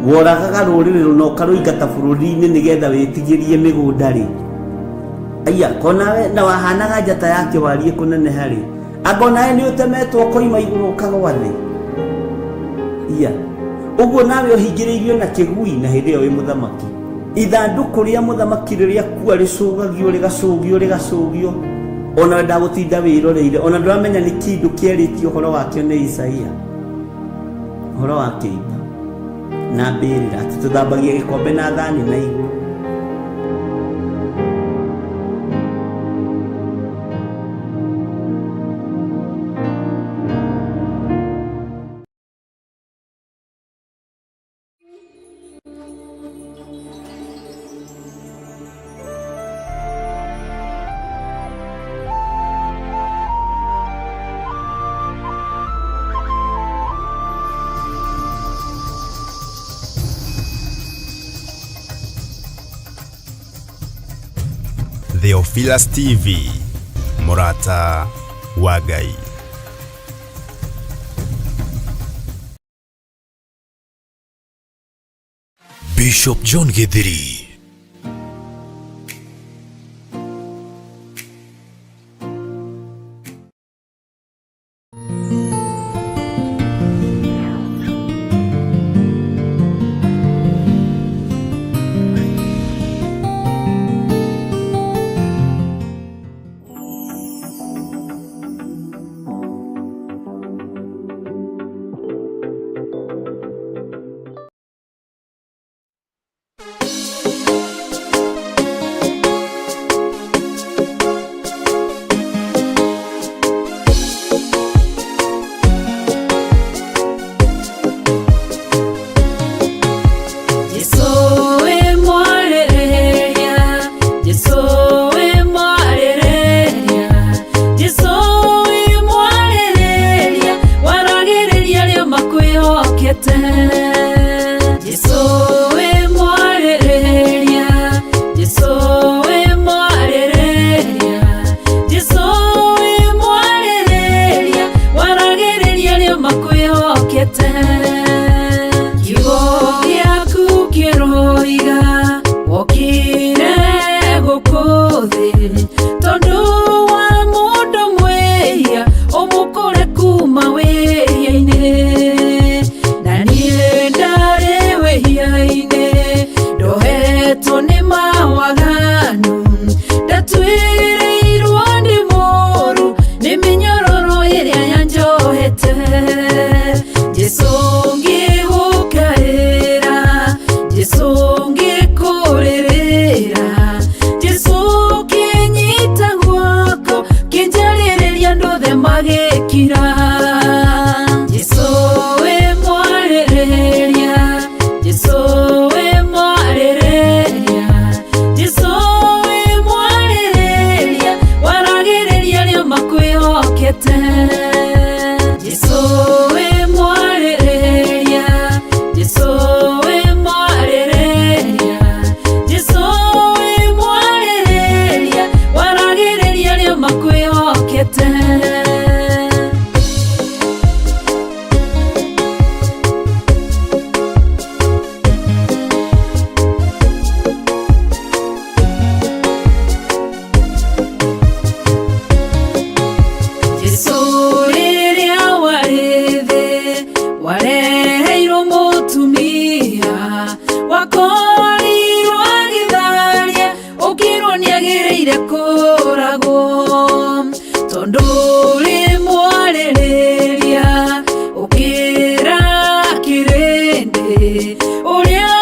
Woragaga rũrĩrĩ rũna ũkarũingata bũrũri-inĩ nĩgetha wĩtigĩrie mĩgũnda rĩ. Aya, konawe na wahanaga njata yake wariĩ kũneneha rĩ. Anga onawe nĩ ũtemetwo ũkoima igũrũ ũkagwa thĩ. Iya. Ũguo nawe ũhingĩrĩirio na kĩgui na hĩndĩ ĩyo wĩ mũthamaki. Ithandũkũ rĩa mũthamaki rĩrĩa kua rĩcũgagio rĩgacũgio rĩgacũgio ona we ndagũtinda wĩroreire ona ndũramenya nĩ kĩndũ kĩarĩtio ũhoro wakĩo nĩ Isaia ũhoro wa kĩimba na mbĩrĩra atĩ tũthambagia gĩkombe na thani na igũrũ. Theophilus TV, Mũrata wa Ngai. Bishop John Githiri. Jesu we mwarĩrĩria, Jesu we mwarĩrĩria, Jesu we mwarĩrĩria, waragĩrĩria arĩa makwĩhokete. Jesu we mwarĩrĩria, Jesu we mwarĩrĩria, Jesu we mwarĩrĩria, waragĩrĩria arĩa makwĩhokete. Kiugo gĩaku kĩroiga wokire gũkũ thĩ tondũ wa mũndũ mwĩhia ũmũkũre kuma wĩhia-inĩ na niĩ ndarĩ wĩhia-inĩ ndohetwo nĩ mawaganu ndatuĩrĩirwo nĩ mũru nĩ mĩnyororo ĩrĩa yanjohete. Jesu ngĩgũkaĩra, Jesu ngĩkũrĩrĩra, Jesu kĩnyita guoko kĩnjarĩrĩria andũ othe magĩkira. Jesu wĩ mwarĩrĩria, Jesu wĩ mwarĩrĩria, Jesu wĩ mwarĩrĩria, waragĩrĩria arĩa makwĩhokete. Jesu wĩ mwarĩrĩria, Jesu wĩ mwarĩrĩria, Jesu wĩ mwarĩrĩria, waragĩrĩria arĩa makwĩhokete. Jesu rĩrĩa warĩ thĩ wareheirwo mũtumia wakorirwo agĩtharia ũkĩrwo nĩagĩrĩire kũragwo tondũ ũrĩ mwarĩrĩria ũkĩra kĩrĩndĩ ũrĩa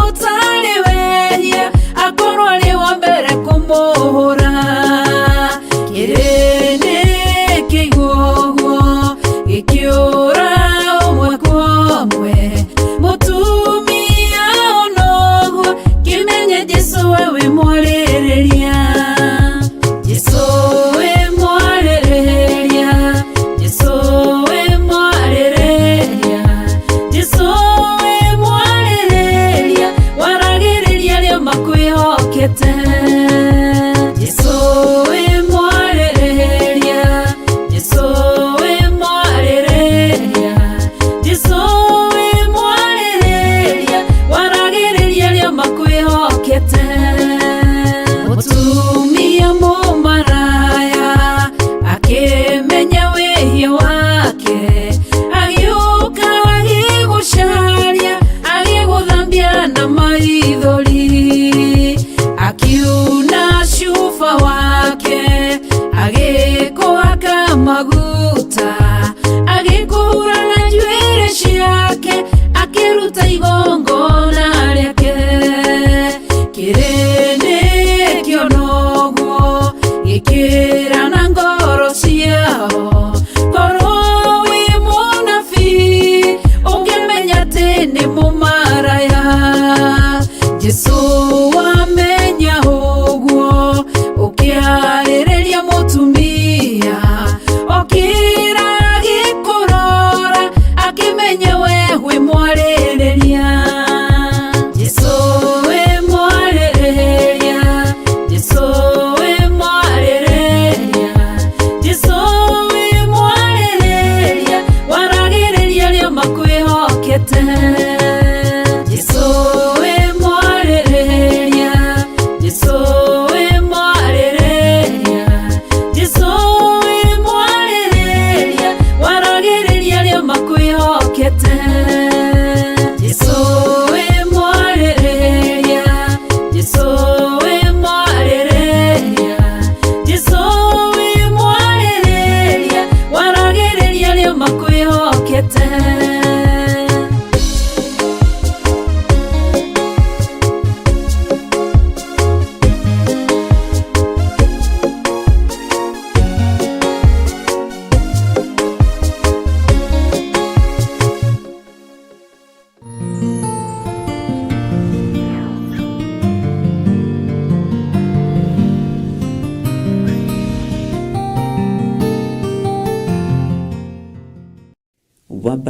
ũtarĩ wehia akorwo arĩ wa mbere kũmũhũra kĩrĩndĩ kĩigua ũguo gĩkĩũra ũmwe kwa ũmwe mũtumia onoguo kĩmenye Jesu we wĩ mwarĩrĩria. Jesu wĩ mwarĩrĩria, Jesu wĩ mwarĩrĩria, Jesu wĩ mwarĩrĩria.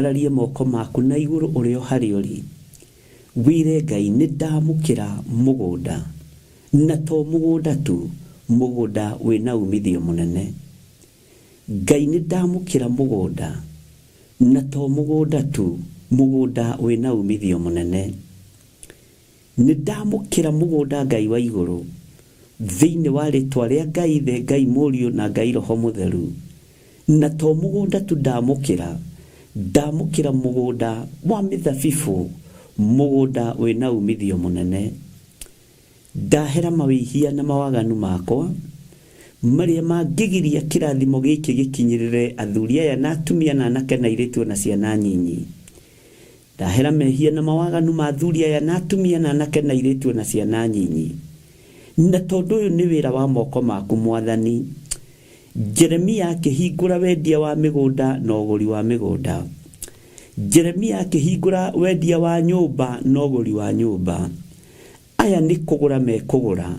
Wambararie moko maku na igũrũ ũrĩ o harĩa ũrĩ, wĩre Ngai nĩ ndamũkĩra mũgũnda, na to mũgũnda tu, mũgũnda wĩna umithio mũnene. Ngai nĩ ndamũkĩra mũgũnda, na to mũgũnda tu, mũgũnda wĩna umithio mũnene. Nĩ ndamũkĩra mũgũnda Ngai wa igũrũ, thĩinĩ wa rĩtwa rĩa Ngai Ithe, Ngai Mũriũ na Ngai Roho Mũtheru. Na to mũgũnda tu ndamũkĩra, ndamũkĩra mũgũnda wa mĩthabibũ, mũgũnda wĩna umithio mũnene. Ndahera mawĩhia na mawaganu makwa, marĩa mangĩgiria kĩrathimo gĩkĩ gĩkinyĩrĩre athuri aya na atumia na anake na airĩtu na ciana nyinyi. Ndahera mehia na mawaganu ma athuri aya na atumia na anake na airĩtu na ciana nyinyi. Na tondũ ũyũ nĩ wĩra wa moko maku Mwathani, Jeremia akĩhingũra wendia wa mĩgũnda na ũgũri wa mĩgũnda. Jeremia akĩhingũra wendia wa nyũmba na ũgũri wa nyũmba. Aya nĩ kũgũra mekũgũra,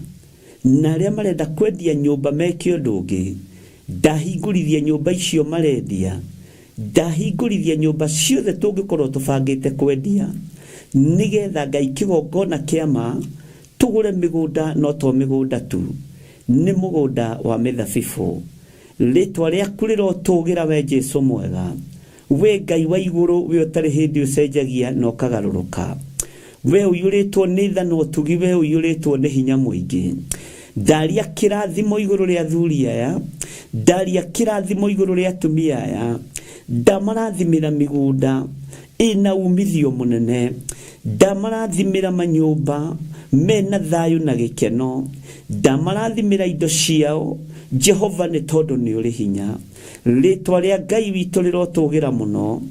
na arĩa marenda kwendia nyũmba meke ũndũ ũngĩ. Ndahingũrithia nyũmba icio marendia, ndahingũrithia nyũmba ciothe tũngĩkorwo tũbangĩte kwendia, nĩgetha Ngai kĩgongona kĩa ma tũgũre mĩgũnda, no to mĩgũnda tu, nĩ mũgũnda wa mĩthabibũ. Rĩtwa rĩaku rĩrotũgĩra we Jesũ mwega, we Ngai wa igũrũ, we ũtarĩ hĩndĩ ũcenjagia na ũkagarũrũka, we ũiyũrĩtwo nĩ tha na ũtugi, we ũiyũrĩtwo nĩ hinya mũingĩ. Ndaria kĩrathimo igũrũ rĩa athuri aya, ndaria kĩrathimo igũrũ rĩa atumia aya, ndamarathimĩra mĩgũnda ĩna umithio mũnene, ndamarathimĩra manyũmba mena thayũ na gĩkeno, ndamarathimĩra indo ciao Jehova, nĩ tondũ nĩ ũrĩ hinya. Rĩtwa rĩa Ngai witũ rĩrotũgĩra mũno,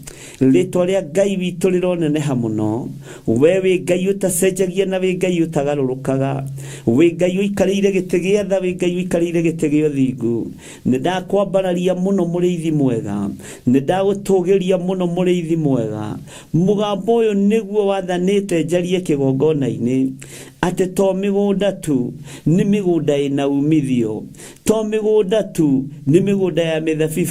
rĩtwa rĩa Ngai witũ rĩroneneha mũno. We wĩ Ngai ũtacenjagia na wĩ Ngai ũtagarũrũkaga, wĩ Ngai ũikarĩire gĩtĩ gĩa tha, wĩ Ngai ũikarĩire gĩtĩ gĩa ũthingu. Nĩ ndakwambararia mũno mũrĩithi mwega, nĩ ndagũtũgĩria mũno mũrĩithi mwega. Mũgambo ũyũ nĩguo wathanĩte njarie kĩgongona-inĩ, atĩ to mĩgũnda tu, nĩ mĩgũnda ĩna umithio, to mĩgũnda tu, nĩ mĩgũnda ya mĩthabibũ.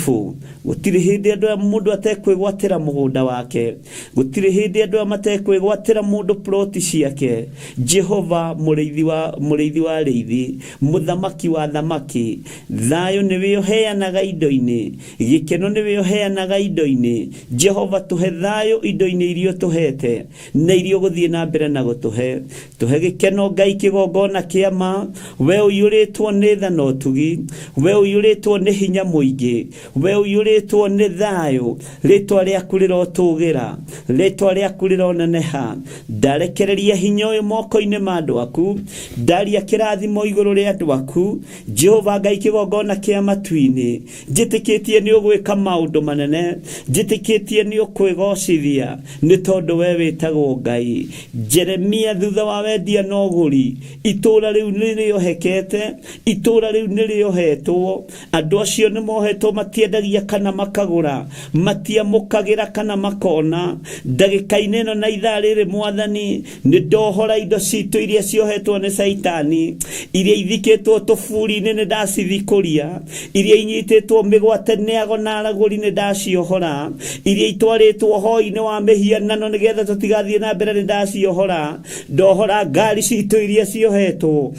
Gũtirĩ hĩndĩ andũ aya mũndũ atekwĩgwatĩra mũgũnda wake, gũtirĩ hĩndĩ andũ aya matekwĩgwatĩra mũndũ ploti ciake. Jehova mũrĩithi wa arĩithi, mũthamaki wa thamaki, thayũ nĩwe ũheanaga indo-inĩ, gĩkeno nĩwe ũheanaga indo-inĩ. Jehova tũhe thayũ indo-inĩ iria ũtũhete na iria ũgũthiĩ na mbere na gũtũhe. Tũhe gĩkeno Ngai kĩgongona kĩa ma, we ũiyũrĩtwo nĩ tha na ũtugi, we ũiyũrĩtwo nĩ hinya mũingĩ, we ũiyũrĩtwo nĩ thayũ. Rĩtwa rĩaku rĩrotũgĩra, rĩtwa rĩaku rĩroneneha. Ndarekereria hinya ũyũ moko-inĩ ma andũ aku, ndaria kĩrathimo igũrũ rĩa andũ aku. Jehova Ngai kĩgongona kĩa matu-inĩ, njĩtĩkĩtie nĩ ũgwĩka maũndũ manene, njĩtĩkĩtie nĩ ũkwĩgocithia, nĩ tondũ we wĩtagwo Ngai. Jeremia thutha wa wendia na ũgũri, itũũra rĩu nĩ rĩohekete, itũũra rĩu nĩ rĩohetwo, andũ acio nĩ mohetwo, matiendagia kana makagũra, matiamũkagĩra kana makona. Ndagĩka-inĩ ĩno na ithaa rĩrĩ Mwathani, nĩ ndohora indo citũ iria ciohetwo nĩ Caitani, iria ithikĩtwo tũburi-inĩ nĩ ndacithikũria, iria inyitĩtwo mĩgwate nĩ ago na aragũri nĩ ndaciohora, iria itwarĩtwo hoi-inĩ wa mĩhianano nĩgetha tũtigathiĩ na mbere nĩ ndaciohora. Ndohora ngari citũ iria ciohetwo,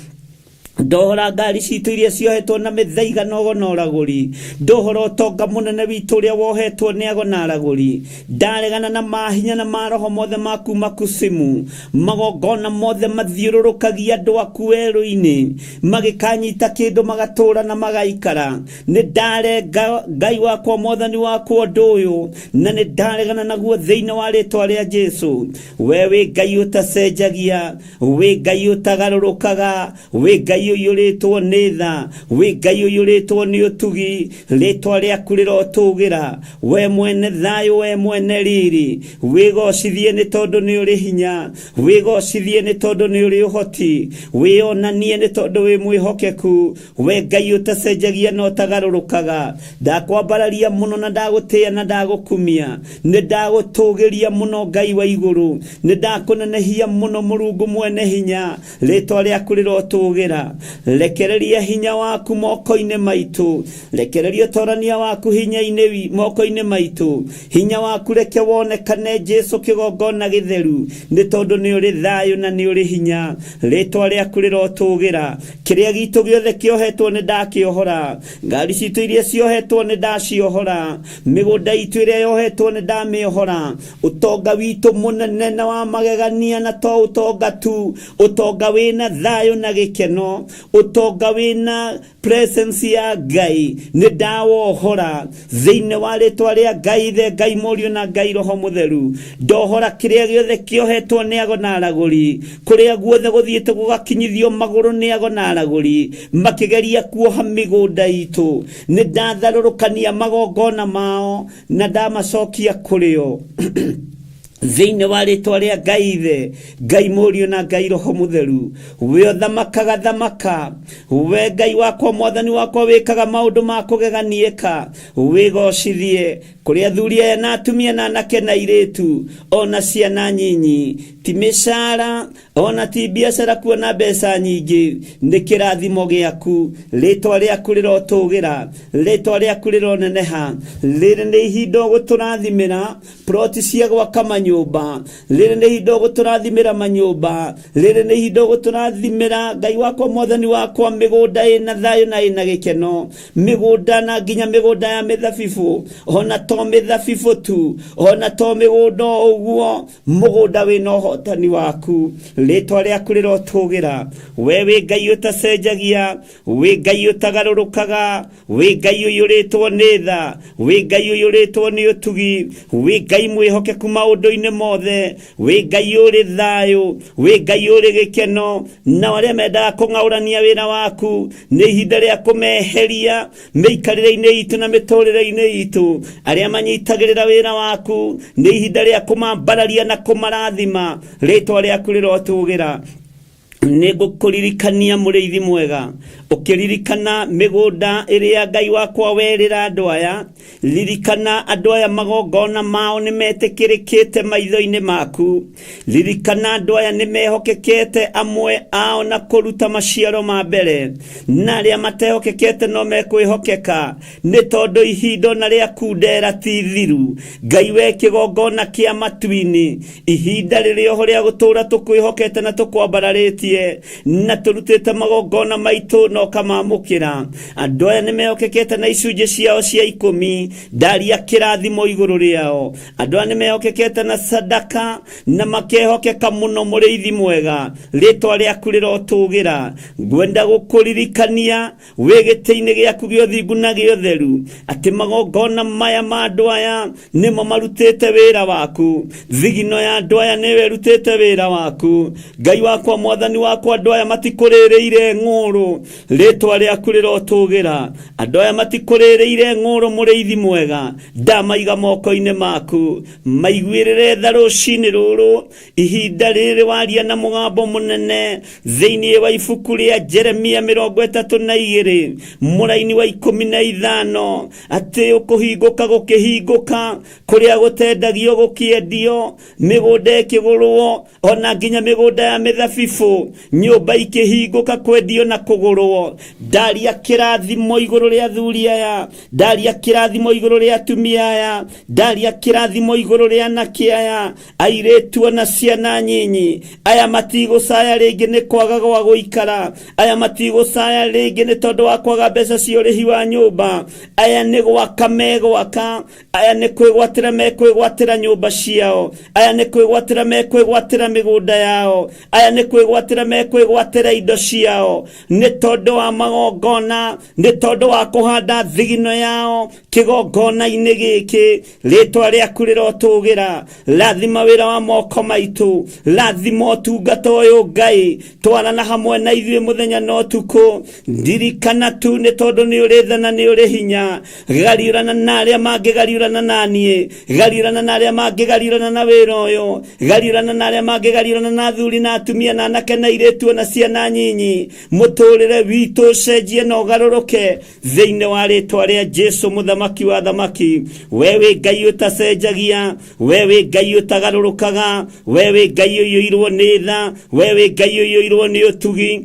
ndohora ngari citũ iria ciohetwo na mĩthaiga na ũgo na ũragũri, ndohora ũtonga mũnene witũ ũrĩa wohetwo nĩ ago na aragũri. Ndaregana na mahinya na maroho mothe ma kuma kusimu, magongona mothe mathiũrũrũkagia andũ aku werũ-inĩ, magĩkanyita kĩndũ magatũra na magaikara. Nĩ ndarenga Ngai wakwa Mwathani wakwa ũndũ ũyũ, na nĩ ndaregana naguo thĩinĩ wa rĩtwa rĩa Jesu. We wĩ Ngai ũtacenjagia, wĩ Ngai ũtagarũrũkaga, wĩ Ngai ũiyũrĩtwo nĩ tha, wĩ Ngai ũiyũrĩtwo nĩ ũtugi. Rĩtwa rĩaku rĩrotũgĩra, we mwene thayũ, we mwene riri. Wĩgocithie nĩ tondũ nĩ ũrĩ hinya, wĩgocithie nĩ tondũ nĩ ũrĩ ũhoti, wĩonanie nĩ tondũ wĩ mwĩhokeku. We Ngai ũtacenjagia na ũtagarũrũkaga, ndakwambararia mũno na ndagũtĩĩa na ndagũkumia, nĩ ndagũtũgĩria mũno Ngai wa igũrũ, nĩ ndakũnenehia mũno Mũrungu mwene hinya. Rĩtwa rĩaku rĩrotũgĩra. Rekereria hinya waku moko-inĩ maitũ, rekereria ũtorania waku hinya-inĩ moko-inĩ maitũ. Hinya waku reke wonekane, Jesu kĩgongona gĩtheru, nĩ tondũ nĩ ũrĩ thayũ na nĩ ũrĩ hinya. Rĩtwa rĩaku rĩrotũgĩra. Kĩrĩa gitũ gĩothe kĩohetwo nĩ ndakĩohora, ngari citũ iria ciohetwo nĩ ndaciohora, mĩgũnda itũ ĩrĩa yohetwo nĩ ndamĩohora, ũtonga witũ mũnene na wa magegania, na to ũtonga tu, ũtonga wĩna thayũ na gĩkeno, ũtonga wĩna presence ya Ngai, nĩ ndawohora thĩinĩ wa rĩtwa rĩa Ngai Ithe, Ngai Mũriũ na Ngai Roho Mũtheru. Ndohora kĩrĩa gĩothe kĩohetwo nĩ ago na aragũri, kũrĩa guothe gũthiĩte gũgakinyithio magũrũ nĩ ago na aragũri makĩgeria kuoha mĩgũnda itũ, nĩ ndatharũrũkania magongona mao na ndamacokia kũrĩ o thĩinĩ wa rĩtwa rĩa Ngai Ithe, Ngai Mũriũ na Ngai Roho Mũtheru. We ũthamakaga thamaka, we Ngai wakwa, Mwathani wakwa, wĩkaga maũndũ ma kũgeganiĩka, wĩgocithie kũrĩ athuri aya na atumia na anake na airĩtu ona ciana nyinyi. Ti mĩcara ona ti biacara kuona mbeca nyingĩ, nĩ kĩrathimo gĩaku. Rĩtwa rĩaku rĩrotũgĩra, rĩtwa rĩaku rĩroneneha. Rĩrĩ nĩ ihinda ũgũtũrathimĩra ploti cia gwaka manyũmba, rĩrĩ nĩ ihinda ũgũtũrathimĩra manyũmba, rĩrĩ nĩ ihinda ũgũtũrathimĩra, Ngai wakwa, Mwathani wakwa, mĩgũnda ĩna thayũ na ĩna gĩkeno, mĩgũnda na nginya mĩgũnda ya mĩthabibũ, ona to mĩthabibũ tu, ona to mĩgũnda o ũguo, mũgũnda wĩna ũhotani waku. Rĩtwa rĩaku rĩrotũgĩra. We wĩ Ngai ũtacenjagia, wĩ Ngai ũtagarũrũkaga, wĩ Ngai ũiyũrĩtwo nĩ tha, wĩ Ngai ũiyũrĩtwo nĩ ũtugi, wĩ Ngai mwĩhokeku maũndũ-inĩ mothe, wĩ Ngai ũrĩ thayũ, wĩ Ngai ũrĩ gĩkeno. Nao arĩa mendaga kũng'aũrania wĩra waku, nĩ ihinda rĩa kũmeheria mĩikarĩre-inĩ itũ na mĩtũrĩre-inĩ itũ. Arĩa manyitagĩrĩra wĩra waku, nĩ ihinda rĩa kũmambararia na kũmarathima. Rĩtwa rĩaku rĩrotũgĩra. Nĩ ngũkũririkania, mũrĩithi mwega, ũkĩririkana mĩgũnda ĩrĩa Ngai wakwa werĩra andũ aya. Ririkana andũ aya, magongona mao nĩ metĩkĩrĩkĩte maitho-inĩ maku. Ririkana andũ aya nĩ mehokekete, amwe ao na kũruta maciaro ma mbere, na arĩa matehokekete no mekwĩhokeka, nĩ tondũ ihinda ona rĩa kundera ti thiru. Ngai we kĩgongona kĩa matu-inĩ, ihinda rĩrĩ oho rĩa gũtũũra tũkwĩhokete na tũkwambararĩtie na tũrutĩte magongona maitũ na ũkamamũkĩra. Andũ aya nĩ mehokekete na icunjĩ ciao cia 10, ndaria kĩrathimo igũrũ rĩao. Andũ aya nĩ mehokekete na sadaka na makehokeka mũno, mũrĩithi mwega, rĩtwa rĩaku rĩrotũgĩra. Ngwenda gũkũririkania wĩ gĩtĩ-inĩ gĩaku gĩa ũthingu na gĩa ũtheru, atĩ magongona maya ma andũ aya nĩmo marutĩte wĩra waku. Thigino ya andũ aya nĩyo ĩrutĩte wĩra waku, Ngai wakwa, Mwathani wakwa. Andũ aya matikũrĩrĩire ng'ũrũ, rĩtwa rĩaku rĩrotũgĩra. Andũ aya matikũrĩrĩire ng'ũrũ, mũrĩithi mwega, ndamaiga moko-inĩ maku, maiguĩrĩre tha rũcinĩ rũrũ. Ihinda rĩrĩ waria na mũgambo mũnene thĩinĩ wa ibuku rĩa Jeremia 32 mũraini wa 15, atĩ ũkũhingũka gũkĩhingũka, kũrĩa gũtendagio gũkĩendio, mĩgũnda ĩkĩgũrwo, ona nginya mĩgũnda ya mĩthabibũ, nyũmba ikĩhingũka kwendio na kũgũrwo. Ndaria kĩrathimo igũrũ rĩa athuri aya, ndaria kĩrathimo igũrũ rĩa atumia aya, ndaria kĩrathimo igũrũ rĩa anake aya, airĩtu ona ciana nyinyi. Aya matigũcaya rĩngĩ nĩ kwaga gwa gũikara, aya matigũcaya rĩngĩ nĩ tondũ wa kwaga mbeca cia ũrĩhi wa nyũmba. Aya nĩ gwaka megwaka, aya nĩ kwĩgwatĩra mekwĩgwatĩra nyũmba ciao, aya nĩ kwĩgwatĩra mekwĩgwatĩra mĩgũnda yao, aya nĩ kwĩgwatĩra mekwĩgwatĩra indo ciao, nĩ tondũ wa magongona, nĩ tondũ wa kũhanda thigino yao kĩgongona-inĩ gĩkĩ. Rĩtwa rĩaku rĩrotũgĩra. Rathima wĩra wa moko maitũ, rathima ũtungata ũyũ, Ngai, twarana hamwe na ithuĩ mũthenya na ũtukũ. Ndirikana tu, nĩ tondũ nĩ ũrĩ tha na nĩ ũrĩ hinya. Gariũrana na arĩa mangĩgariũrana na niĩ, gariũrana na arĩa mangĩgariũrana na wĩra ũyũ, gariũrana na arĩa mangĩgariũrana na athuri na atumia na anake na airĩtu na ciana nyinyi. Mũtũrĩre witũ ũcenjie na ũgarũrũke thĩinĩ wa rĩtwa rĩa Jesu, mũthamaki wa thamaki. We wĩ Ngai ũtacenjagia, we wĩ Ngai ũtagarũrũkaga, we wĩ Ngai ũiyũirwo nĩ tha, we wĩ Ngai ũiyũirwo nĩ ũtugi.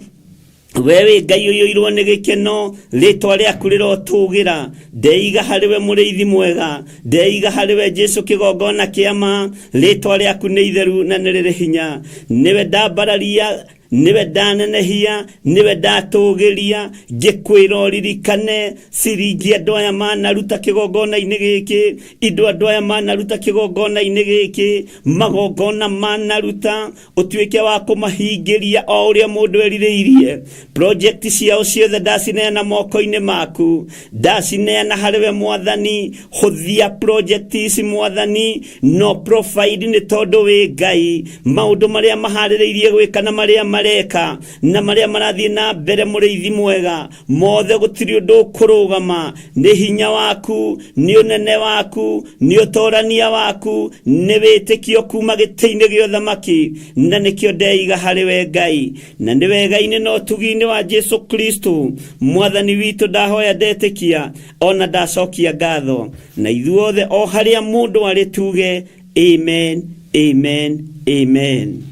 We wĩ Ngai ũiyũirwo nĩ gĩkeno, rĩtwa rĩaku rĩrotũgĩra. Ndeiga harĩ we mũrĩithi mwega, ndeiga harĩ we Jesu kĩgongona kĩa ma. Rĩtwa rĩaku nĩ itheru na nĩ rĩrĩ hinya. Nĩwe ndambararia, nĩwe ndanenehia, nĩwe ndatũgĩria. Ngĩkwĩra ũririkane ciringi andũ aya manaruta kĩgongona-inĩ gĩkĩ, indo andũ aya manaruta kĩgongona-inĩ gĩkĩ, magongona manaruta, ũtuĩke wa kũmahingĩria o ũrĩa mũndũ erirĩirie. Project ciao ciothe ndacineana moko-inĩ maku, ndacineana harĩ we Mwathani. Hũthia project ici Mwathani, no provide nĩ tondũ wĩ Ngai. Maũndũ marĩa maharĩrĩirie gwĩka na marĩa mareka na marĩa marathiĩ na mbere, mũrĩithi mwega, mothe gũtirĩ ũndũ ũkũrũgama. Nĩ hinya waku, nĩ ũnene waku, nĩ ũtorania waku, nĩ wĩtĩkio kuma gĩtĩ-inĩ gĩa ũthamaki, na nĩkĩo ndeiga harĩ we Ngai. Na nĩ wega-inĩ na ũtugi-inĩ wa Jesu Kristo Mwathani witũ ndahoya, ndetĩkia ona ndacokia ngatho. Na ithuothe o harĩa mũndũ arĩ tuge amen, amen, amen.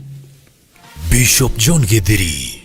Bishop John Githiri.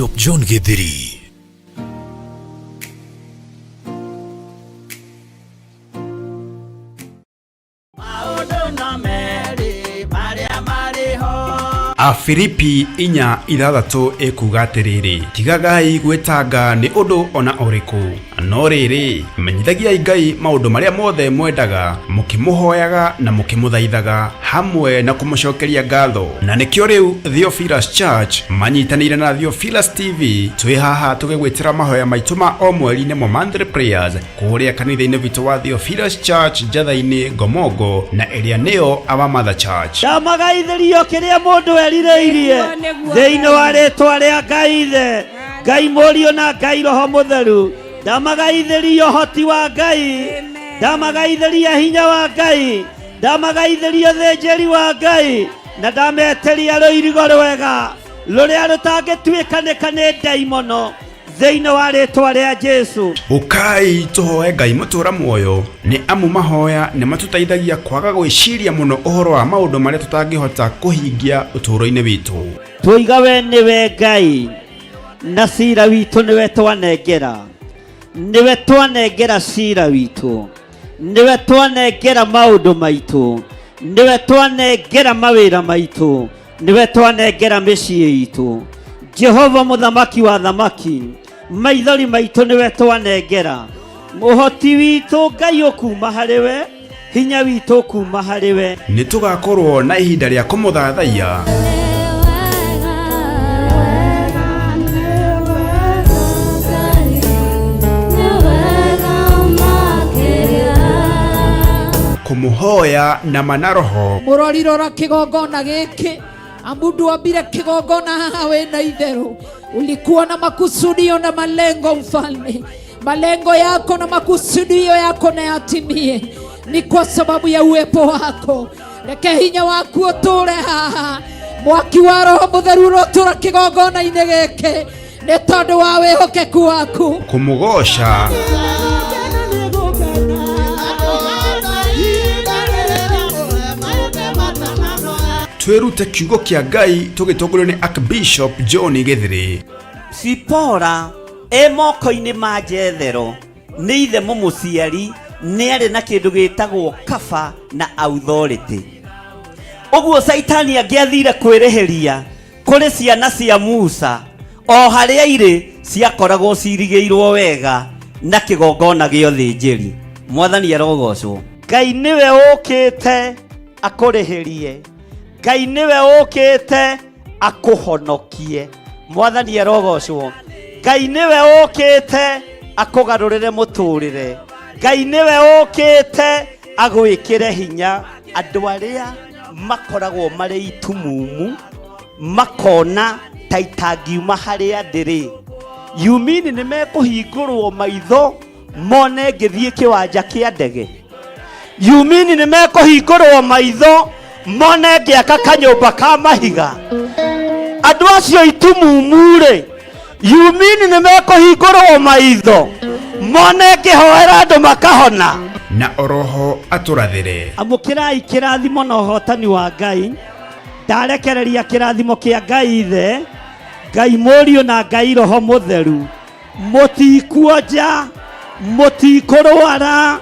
Bishop John Githiri. Afilipi 4:6 ĩkuga atĩrĩrĩ, tigagai gwĩtanga nĩ ũndũ ona ũrĩkũ, no rĩrĩ, menyithagiai Ngai maũndũ marĩa mothe mwendaga, mũkĩmũhoyaga na mũkĩmũthaithaga hamwe na kũmũcokeria ngatho. Na nĩkĩo rĩu Theophilus Church manyitanĩire na Theophilus TV twĩ haha tũgĩgwĩtĩra mahoya maitũ ma o mweri nĩmo monthly prayers kũrĩa kanitha-inĩ witũ wa Theophilus Church Njatha-inĩ Ngomongo, na ĩrĩa nĩyo Our Mother Church. Ndamagaithĩrio kĩrĩa mũndũ erirĩirie thĩinĩ wa rĩtwa rĩa Ngai Ithe, Ngai Mũriũ na Ngai Roho Mũtheru. Ndamagaithĩrio ũhoti wa Ngai, ndamagaithĩria hinya wa Ngai, ndamagaithĩria ũthĩnjĩri wa Ngai, na ndametĩria rũirigo rwega rũrĩa rũtangĩtuĩkanĩka nĩ ndaimono thĩinĩ wa rĩtwa rĩa Jesu. Ũkai tũhoe Ngai mũtũra muoyo, nĩ amu mahoya nĩ matũteithagia kwaga gwĩciria mũno ũhoro wa maũndũ marĩa tũtangĩhota kũhingia ũtũũro-inĩ witũ. Twoiga we nĩwe Ngai, na cira witũ nĩwe twanengera, nĩwe twanengera cira witũ, nĩwe twanengera maũndũ maitũ, nĩwe twanengera mawĩra maitũ, nĩwe twanengera mĩciĩ itũ. Jehova mũthamaki wa thamaki, maithori maitũ nĩwe twanengera, ũhoti witũ Ngai ũkuma harĩ we, hinya witũ ũkuma harĩ we. Nĩ tũgakorwo na ihinda rĩa kũmũthathaiya, kũmũhoya na mana roho, Mũrori rora kĩgongona gĩkĩ, amu ndwambire kĩgongona haha wĩna itherũ. Ulikuwa na makusudio na malengo mfalme, malengo yako na makusudio yako na yatimie, ni kwa sababu ya uwepo wako. Reke hinya waku ũtũre haha, mwaki wa Roho Mũtheru ũrotũra kĩgongona-inĩ gĩkĩ nĩ tondũ wa wĩhokeku waku. Kũmũgoca twĩrute kiugo kĩa Ngai tũgĩtongorio nĩ Archbishop John Githiri. Sipora e moko-inĩ ma Jethero nĩ ithe mũmũciari, nĩ arĩ na kĩndũ gĩtagwo kaba na authority. Ũguo Caitani angĩathire kwĩrĩhĩria kũrĩ ciana cia Musa, o harĩa irĩ ciakoragwo cirigĩirwo wega na kĩgongona gĩa ũthĩnjĩri. Mwathani arogocwo. Ngai nĩwe ũkĩte akũrĩhĩrie, Ngai nĩwe ũkĩte akũhonokie. Mwathani arogocwo. Ngai nĩwe ũkĩte akũgarũrĩre mũtũrĩre, Ngai nĩwe ũkĩte agwĩkĩre hinya. Andũ arĩa makoragwo marĩ itumumu makona ta itangiuma harĩa ndĩrĩ, yumini nĩ mekũhingũrwo maitho mone ngĩthiĩ kĩwanja kĩa ndege, yumini nĩ mekũhingũrwo maitho mone ngĩaka kanyũmba ka mahiga. Andũ acio itumumu-rĩ, yumini nĩ mekũhingũrwo maitho mone ngĩhoera andũ makahona. Na oroho atũrathĩre. Amũkĩrai kĩrathimo na ũhotani wa Ngai. Ndarekereria kĩrathimo kĩa Ngai Ithe, Ngai Mũriũ na Ngai Roho Mũtheru. Mũtikuonja, mũtikũrwara,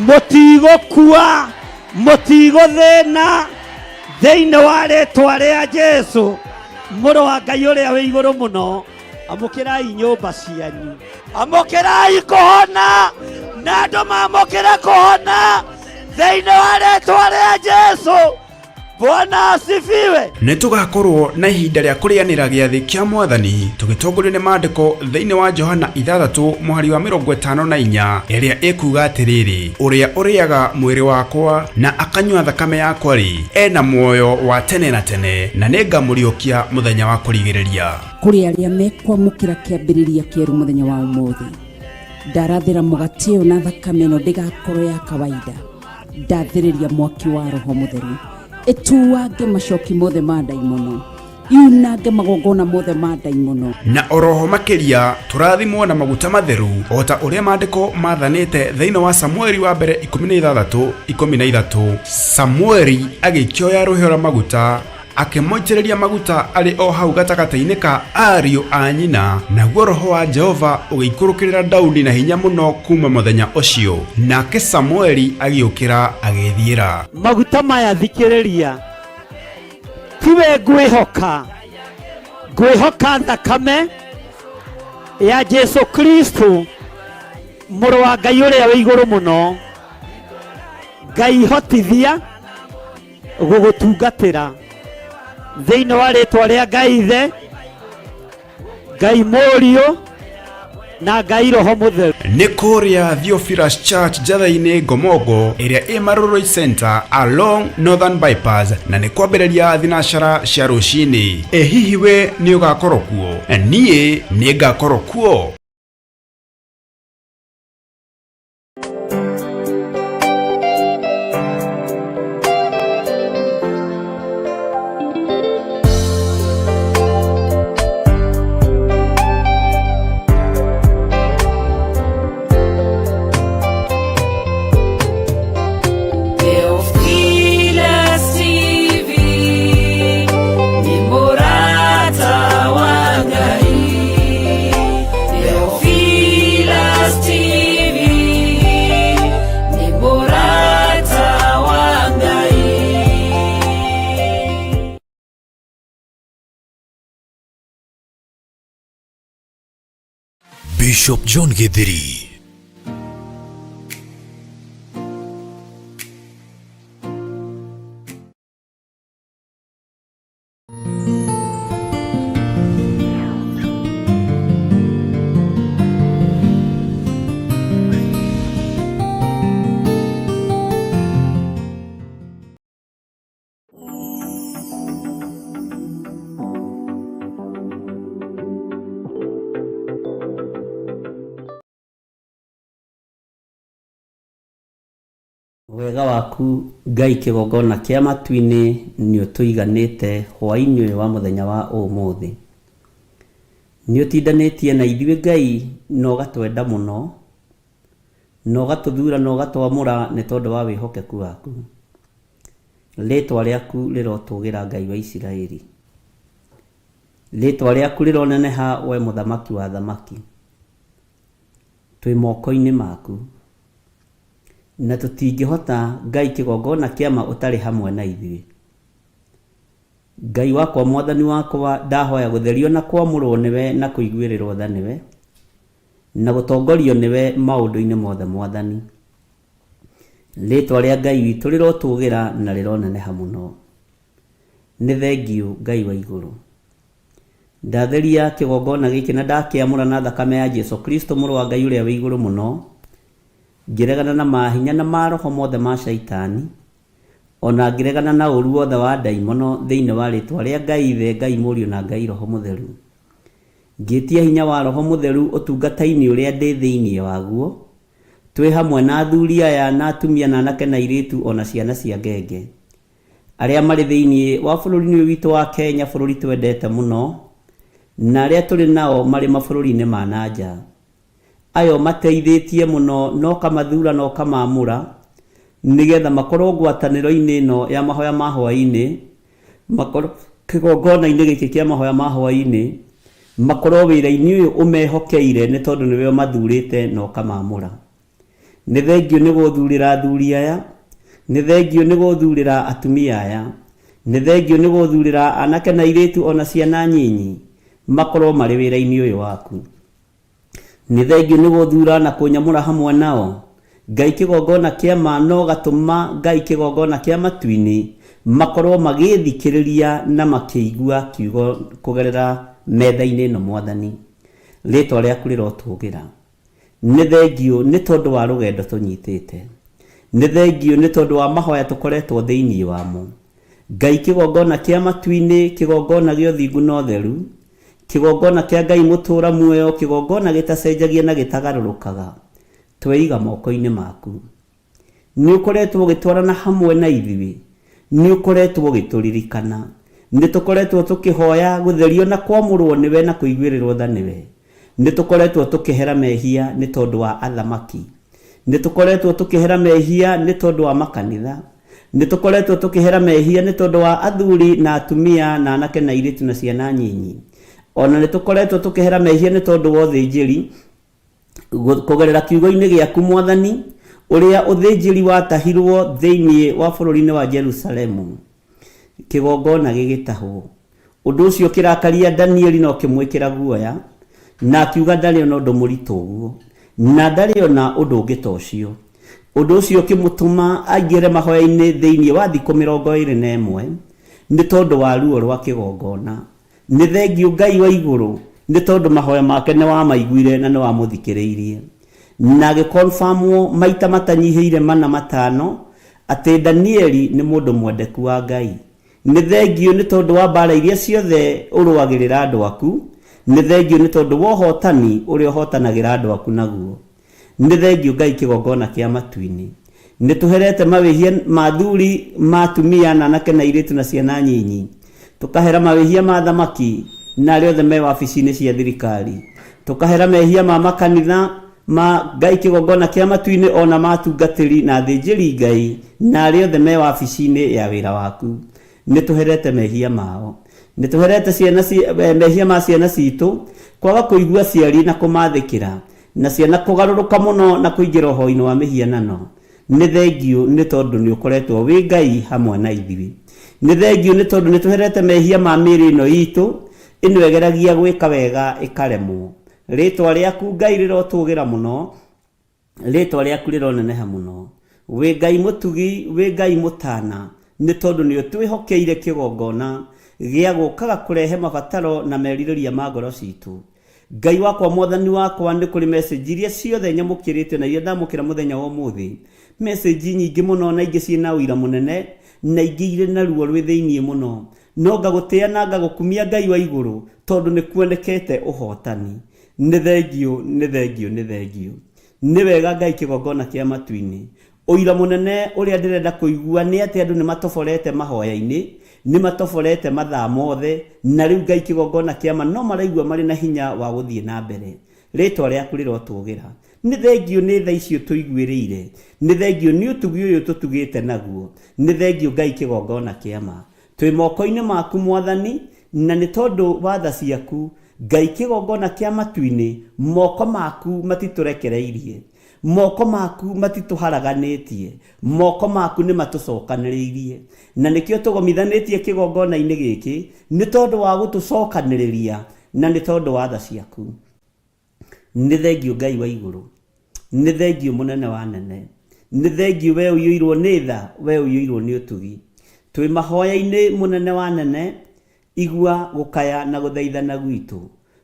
mũtigũkua, mũtigũthĩna thĩinĩ wa rĩtwa rĩa Jesu mũrũ wa Ngai ũrĩa wĩ igũrũ mũno. Amũkĩrai nyũmba cianyu, amũkĩrai kũhona, na andũ mamũkĩre kũhona thĩinĩ wa rĩtwa rĩa Jesu. Bwana asifiwe. Nĩ tũgakorwo na ihinda rĩa kũrĩanĩra gĩathĩ kĩa Mwathani tũgĩtongorio nĩ maandĩko thĩinĩ wa Johana 6 mũhari wa 54 ĩrĩa ĩkuga atĩrĩrĩ, ũrĩa ũrĩaga mwĩrĩ wakwa na akanyua thakame yakwa rĩ, ena muoyo wa tene na tene, na nĩngamũriũkia mũthenya wa kũrigĩrĩria. Kũrĩ arĩa mekwamũkĩra kĩambĩrĩria kĩerũ mũthenya wa ũmũthĩ, ndarathĩra mũgate ũyũ na thakame ĩno ndĩgakorwo ya kawaida. Ndathĩrĩria mwaki wa Roho Mũtheru ĩtuange macoki mothe ma ndaimono, yunange magongona mothe ma ndaimono. Na oroho makĩria tũrathimwo na maguta matheru o ta ũrĩa maandĩko mathanĩte thĩinĩ wa Samueli wa mbere 16:13. Samueli agĩkĩoya rũhĩa rwa maguta Akĩmũitĩrĩria maguta arĩ o hau gatagatĩ-inĩ ka ariũ a nyina, naguo roho wa Jehova ũgĩikũrũkĩrĩra Daudi na hinya mũno kuuma mũthenya ũcio. Nake Samueli agĩũkĩra agĩĩthiĩra. Maguta maya thikĩrĩria, tiwe ngwĩhoka, ngwĩhoka thakame ya Jesu Kristo, mũrũ wa Ngai ũrĩa wĩ igũrũ mũno. Ngai hotithia gũgũtungatĩra thĩinĩ wa rĩtwa rĩa Ngai Ithe, Ngai Mũriũ na Ngai Roho Mũtheru. Nĩ kũrĩa Theophilus Church Njatha-inĩ Ngomongo ĩrĩa ĩ Marurui Center along Northern Bypass na nĩ kwambĩrĩria thinacara cia rũcinĩ. Ĩ hihi we nĩ ũgakorwo kuo? Niĩ nĩ ngakorwo kuo. Theophilus TV ni mũrata wa Ngai. Theophilus TV ni mũrata wa Ngai. Bishop John Githiri. Wega waku Ngai kĩgongona kĩa matu-inĩ nĩ ũtũiganĩte hwaĩ-inĩ ũyũ wa mũthenya wa ũmũthĩ. Nĩ ũtindanĩtie na ithuĩ Ngai na ũgatwenda mũno, na ũgatũthura na ũgatwamũra nĩ tondũ wa wĩhokeku waku. Rĩtwa rĩaku rĩrotũgĩra Ngai wa Isiraeli. Rĩtwa rĩaku rĩroneneha we mũthamaki wa athamaki. Twĩ moko-inĩ maku. Na tũtingĩhota Ngai kĩgongona kĩama ũtarĩ hamwe na ithuĩ. Ngai wakwa mwathani wakwa ndahoya gũtherio na kwamũrwo nĩwe na kũiguĩrĩrwo tha nĩwe na gũtongorio nĩwe maũndũ-inĩ mothe mwathani. Rĩtwa rĩa Ngai witũ rĩrotũgĩra na rĩroneneha mũno. Nĩ thengiũ Ngai wa igũrũ. Ndatheria kĩgongona gĩkĩ na ndakĩamũra na thakame ya Jesu Kristo mũrũ wa Ngai ũrĩa wĩ igũrũ mũno, ngĩregana na mahinya na maroho mothe ma shaitani, ona ngĩregana na ũru wothe wa ndaimono thĩinĩ wa rĩtwa rĩa Ngai Ithe, Ngai Mũriũ na Ngai Roho Mũtheru. Ngĩtia hinya wa Roho Mũtheru ũtungata-inĩ ũrĩa ndĩ thĩinĩ waguo, twĩ hamwe na athuri aya na atumia na anake na airĩtu ona ciana cia ngenge. Arĩa marĩ thĩinĩ wa bũrũri-inĩ ũyũ witũ wa Kenya, bũrũri twendete mũno, na arĩa tũrĩ nao marĩ mabũrũri-inĩ ma na nja. Aya ũmateithĩtie mũno na ũkamathura na ũkamaamũra nĩgetha makorwo ngwatanĩro-inĩ ĩno ya mahoya ma hwaĩ-inĩ, makorwo kĩgongona-inĩ gĩkĩ kĩa mahoya ma hwaĩ-inĩ, makorwo wĩra-inĩ ũyũ ũmehokeire nĩ tondũ nĩwe ũmathurĩte na ũkamaamũra. Nĩ thengiũ nĩ gũthurĩra athuri aya, nĩ thengiũ nĩ gũthurĩra atumia aya, nĩ thengiũ nĩ gũthurĩra anake na airĩtu ona ciana nyinyi makorwo marĩ wĩra-inĩ ũyũ waku. Nĩ thengiũ nĩ gũthura na kũnyamũra hamwe nao. Ngai kĩgongona kĩa ma no gatũma Ngai kĩgongona kĩa matu-inĩ makorwo magĩthikĩrĩria na makĩigua kiugo kũgerera metha-inĩ ĩno Mwathani. Rĩtwa rĩaku rĩrotũgĩra. Nĩ thengiũ nĩ tondũ wa rũgendo tũnyitĩte. Nĩ thengiũ nĩ tondũ wa mahoya tũkoretwo thĩinĩ wamo. Ngai kĩgongona kĩa matu-inĩ, kĩgongona gĩa ũthingu na ũtheru, kĩgongona kĩa Ngai mũtũũra muoyo, kĩgongona gĩtacenjagia na gĩtagarũrũkaga, tweiga moko-inĩ maku. Nĩ ũkoretwo ũgĩtwarana hamwe na ithuĩ, nĩ ũkoretwo ũgĩtũririkana. Nĩ tũkoretwo tũkĩhoya gũtherio na kwamũrwo nĩwe na kũiguĩrĩrwo tha nĩwe. Nĩ tũkoretwo tũkĩhera mehia nĩ tondũ wa athamaki. Nĩ tũkoretwo tũkĩhera mehia nĩ tondũ wa makanitha. Nĩ tũkoretwo tũkĩhera mehia nĩ tondũ wa athuri na atumia na anake na airĩtu na ciana nyinyi. Ona nĩ tũkoretwo tũkĩhera mehia nĩ tondũ wa ũthĩnjĩri kũgerera kiugo-inĩ gĩaku Mwathani, ũrĩa ũthĩnjĩri watahirwo thĩinĩ wa bũrũri-inĩ wa Jerusalemu, kĩgongona gĩgĩtahwo. Ũndũ ũcio ũkĩrakaria Danieli na ũkĩmwĩkĩra guoya, na akiuga ndarĩ ona ũndũ mũritũ ũguo, na ndarĩ ona ũndũ ũngĩ ta ũcio. Ũndũ ũcio ũkĩmũtũma aingĩre mahoya-inĩ thĩinĩ wa thikũ 21 nĩ tondũ wa ruo rwa kĩgongona. Nĩ thengiũ Ngai wa igũrũ nĩ tondũ mahoya make nĩ wamaiguire na nĩ wamũthikĩrĩirie. Na agĩkonfamwo maita matanyihĩire mana matano atĩ Danieli nĩ mũndũ mwendeku wa Ngai. Nĩ thengiũ nĩ tondũ wa mbaara iria ciothe ũrũagĩrĩra andũ aku, nĩ thengiũ nĩ tondũ wa ũhootani ũrĩa ũhootanagĩra andũ aku naguo. Nĩ thengiũ Ngai kĩgongona kĩa matu-inĩ. Nĩ tũherete mawĩhia ma athuri, ma atumia, na anake na airĩtu na ciana nyinyi. Tũkahera mawĩhia ma athamaki na arĩa othe me wabici-inĩ cia thirikari. Tũkahera mehia ma makanitha ma Ngai kĩgongona kĩa matu-inĩ o na ma atungatĩri na athĩnjĩri Ngai na arĩa othe me wabici-inĩ ya wĩra waku. Nĩ tũherete mehia mao. Nĩ tũherete ciana mehia ma ciana citũ kwaga kũigua aciari na kũmathĩkĩra, na ciana kũgarũrũka mũno na kũingĩra ũhoi-inĩ wa mĩhianano. Nĩ thengiũ nĩ tondũ nĩ ũkoretwo wĩ Ngai hamwe na ithuĩ. Nĩ thengiũ nĩ tondũ nĩ tũherete mehia ma mĩĩrĩ ĩno itũ, ĩno ĩgeragia gwĩka wega ĩkaremwo. Rĩtwa rĩaku Ngai rĩrotũgĩra mũno, rĩtwa rĩaku rĩroneneha mũno. Wĩ Ngai mũtugi, wĩ Ngai mũtana, nĩ tondũ nĩ ũtwĩhokeire kĩgongona gĩa gũkaga kũrehe mabataro na merirĩria ma ngoro citũ. Ngai wakwa Mwathani wakwa, nĩ kũrĩ message iria ciothe nyamũkĩrĩte na iria ndamũkĩra mũthenya wa ũmũthĩ, message nyingĩ mũno na ingĩ ciĩna ũira mũnene na ingĩ irĩ na ruo rwĩ thĩiniĩ mũno, no ngagũtĩa na ngagũkumia Ngai wa igũrũ tondũ nĩ kuonekete ũhotani. Nĩ thengiũ, nĩ thengiũ, nĩ thengiũ. Nĩ wega Ngai kĩgongona kĩa matu-inĩ. Ũira mũnene ũrĩa ndĩrenda kũigua nĩ atĩ andũ nĩ matoborete mahoya-inĩ, nĩ matoborete mathaa mothe, na rĩu Ngai kĩgongona kĩa ma no maraigua marĩ na hinya wa gũthiĩ na mbere. Rĩtwa rĩaku rĩrotũgĩra. Nĩ thengiũ nĩ tha ici ũtũiguĩrĩire. Nĩ thengiũ nĩ ũtugi ũyũ ũtũtugĩte naguo. Nĩ thengiũ Ngai kĩgongona kĩa ma. Twĩ moko-inĩ maku Mwathani, na nĩ tondũ wa tha ciaku, Ngai kĩgongona kĩa matu-inĩ, moko maku matitũrekereirie. Moko maku matitũharaganĩtie, moko maku nĩ matũcokanĩrĩirie. Na nĩkĩo tũgomithanĩtie kĩgongona-inĩ gĩkĩ, nĩ tondũ wa gũtũcokanĩrĩria, na nĩ tondũ wa tha ciaku. Nĩ thengiũ Ngai wa igũrũ, nĩ thengiũ mũnene wa anene, nĩ thengiũ we ũiyũirwo nĩ tha, we ũiyũirwo nĩ ũtugi. Twĩ mahoya-inĩ mũnene wa anene, Igua gũkaya na gũthaithana gwitũ.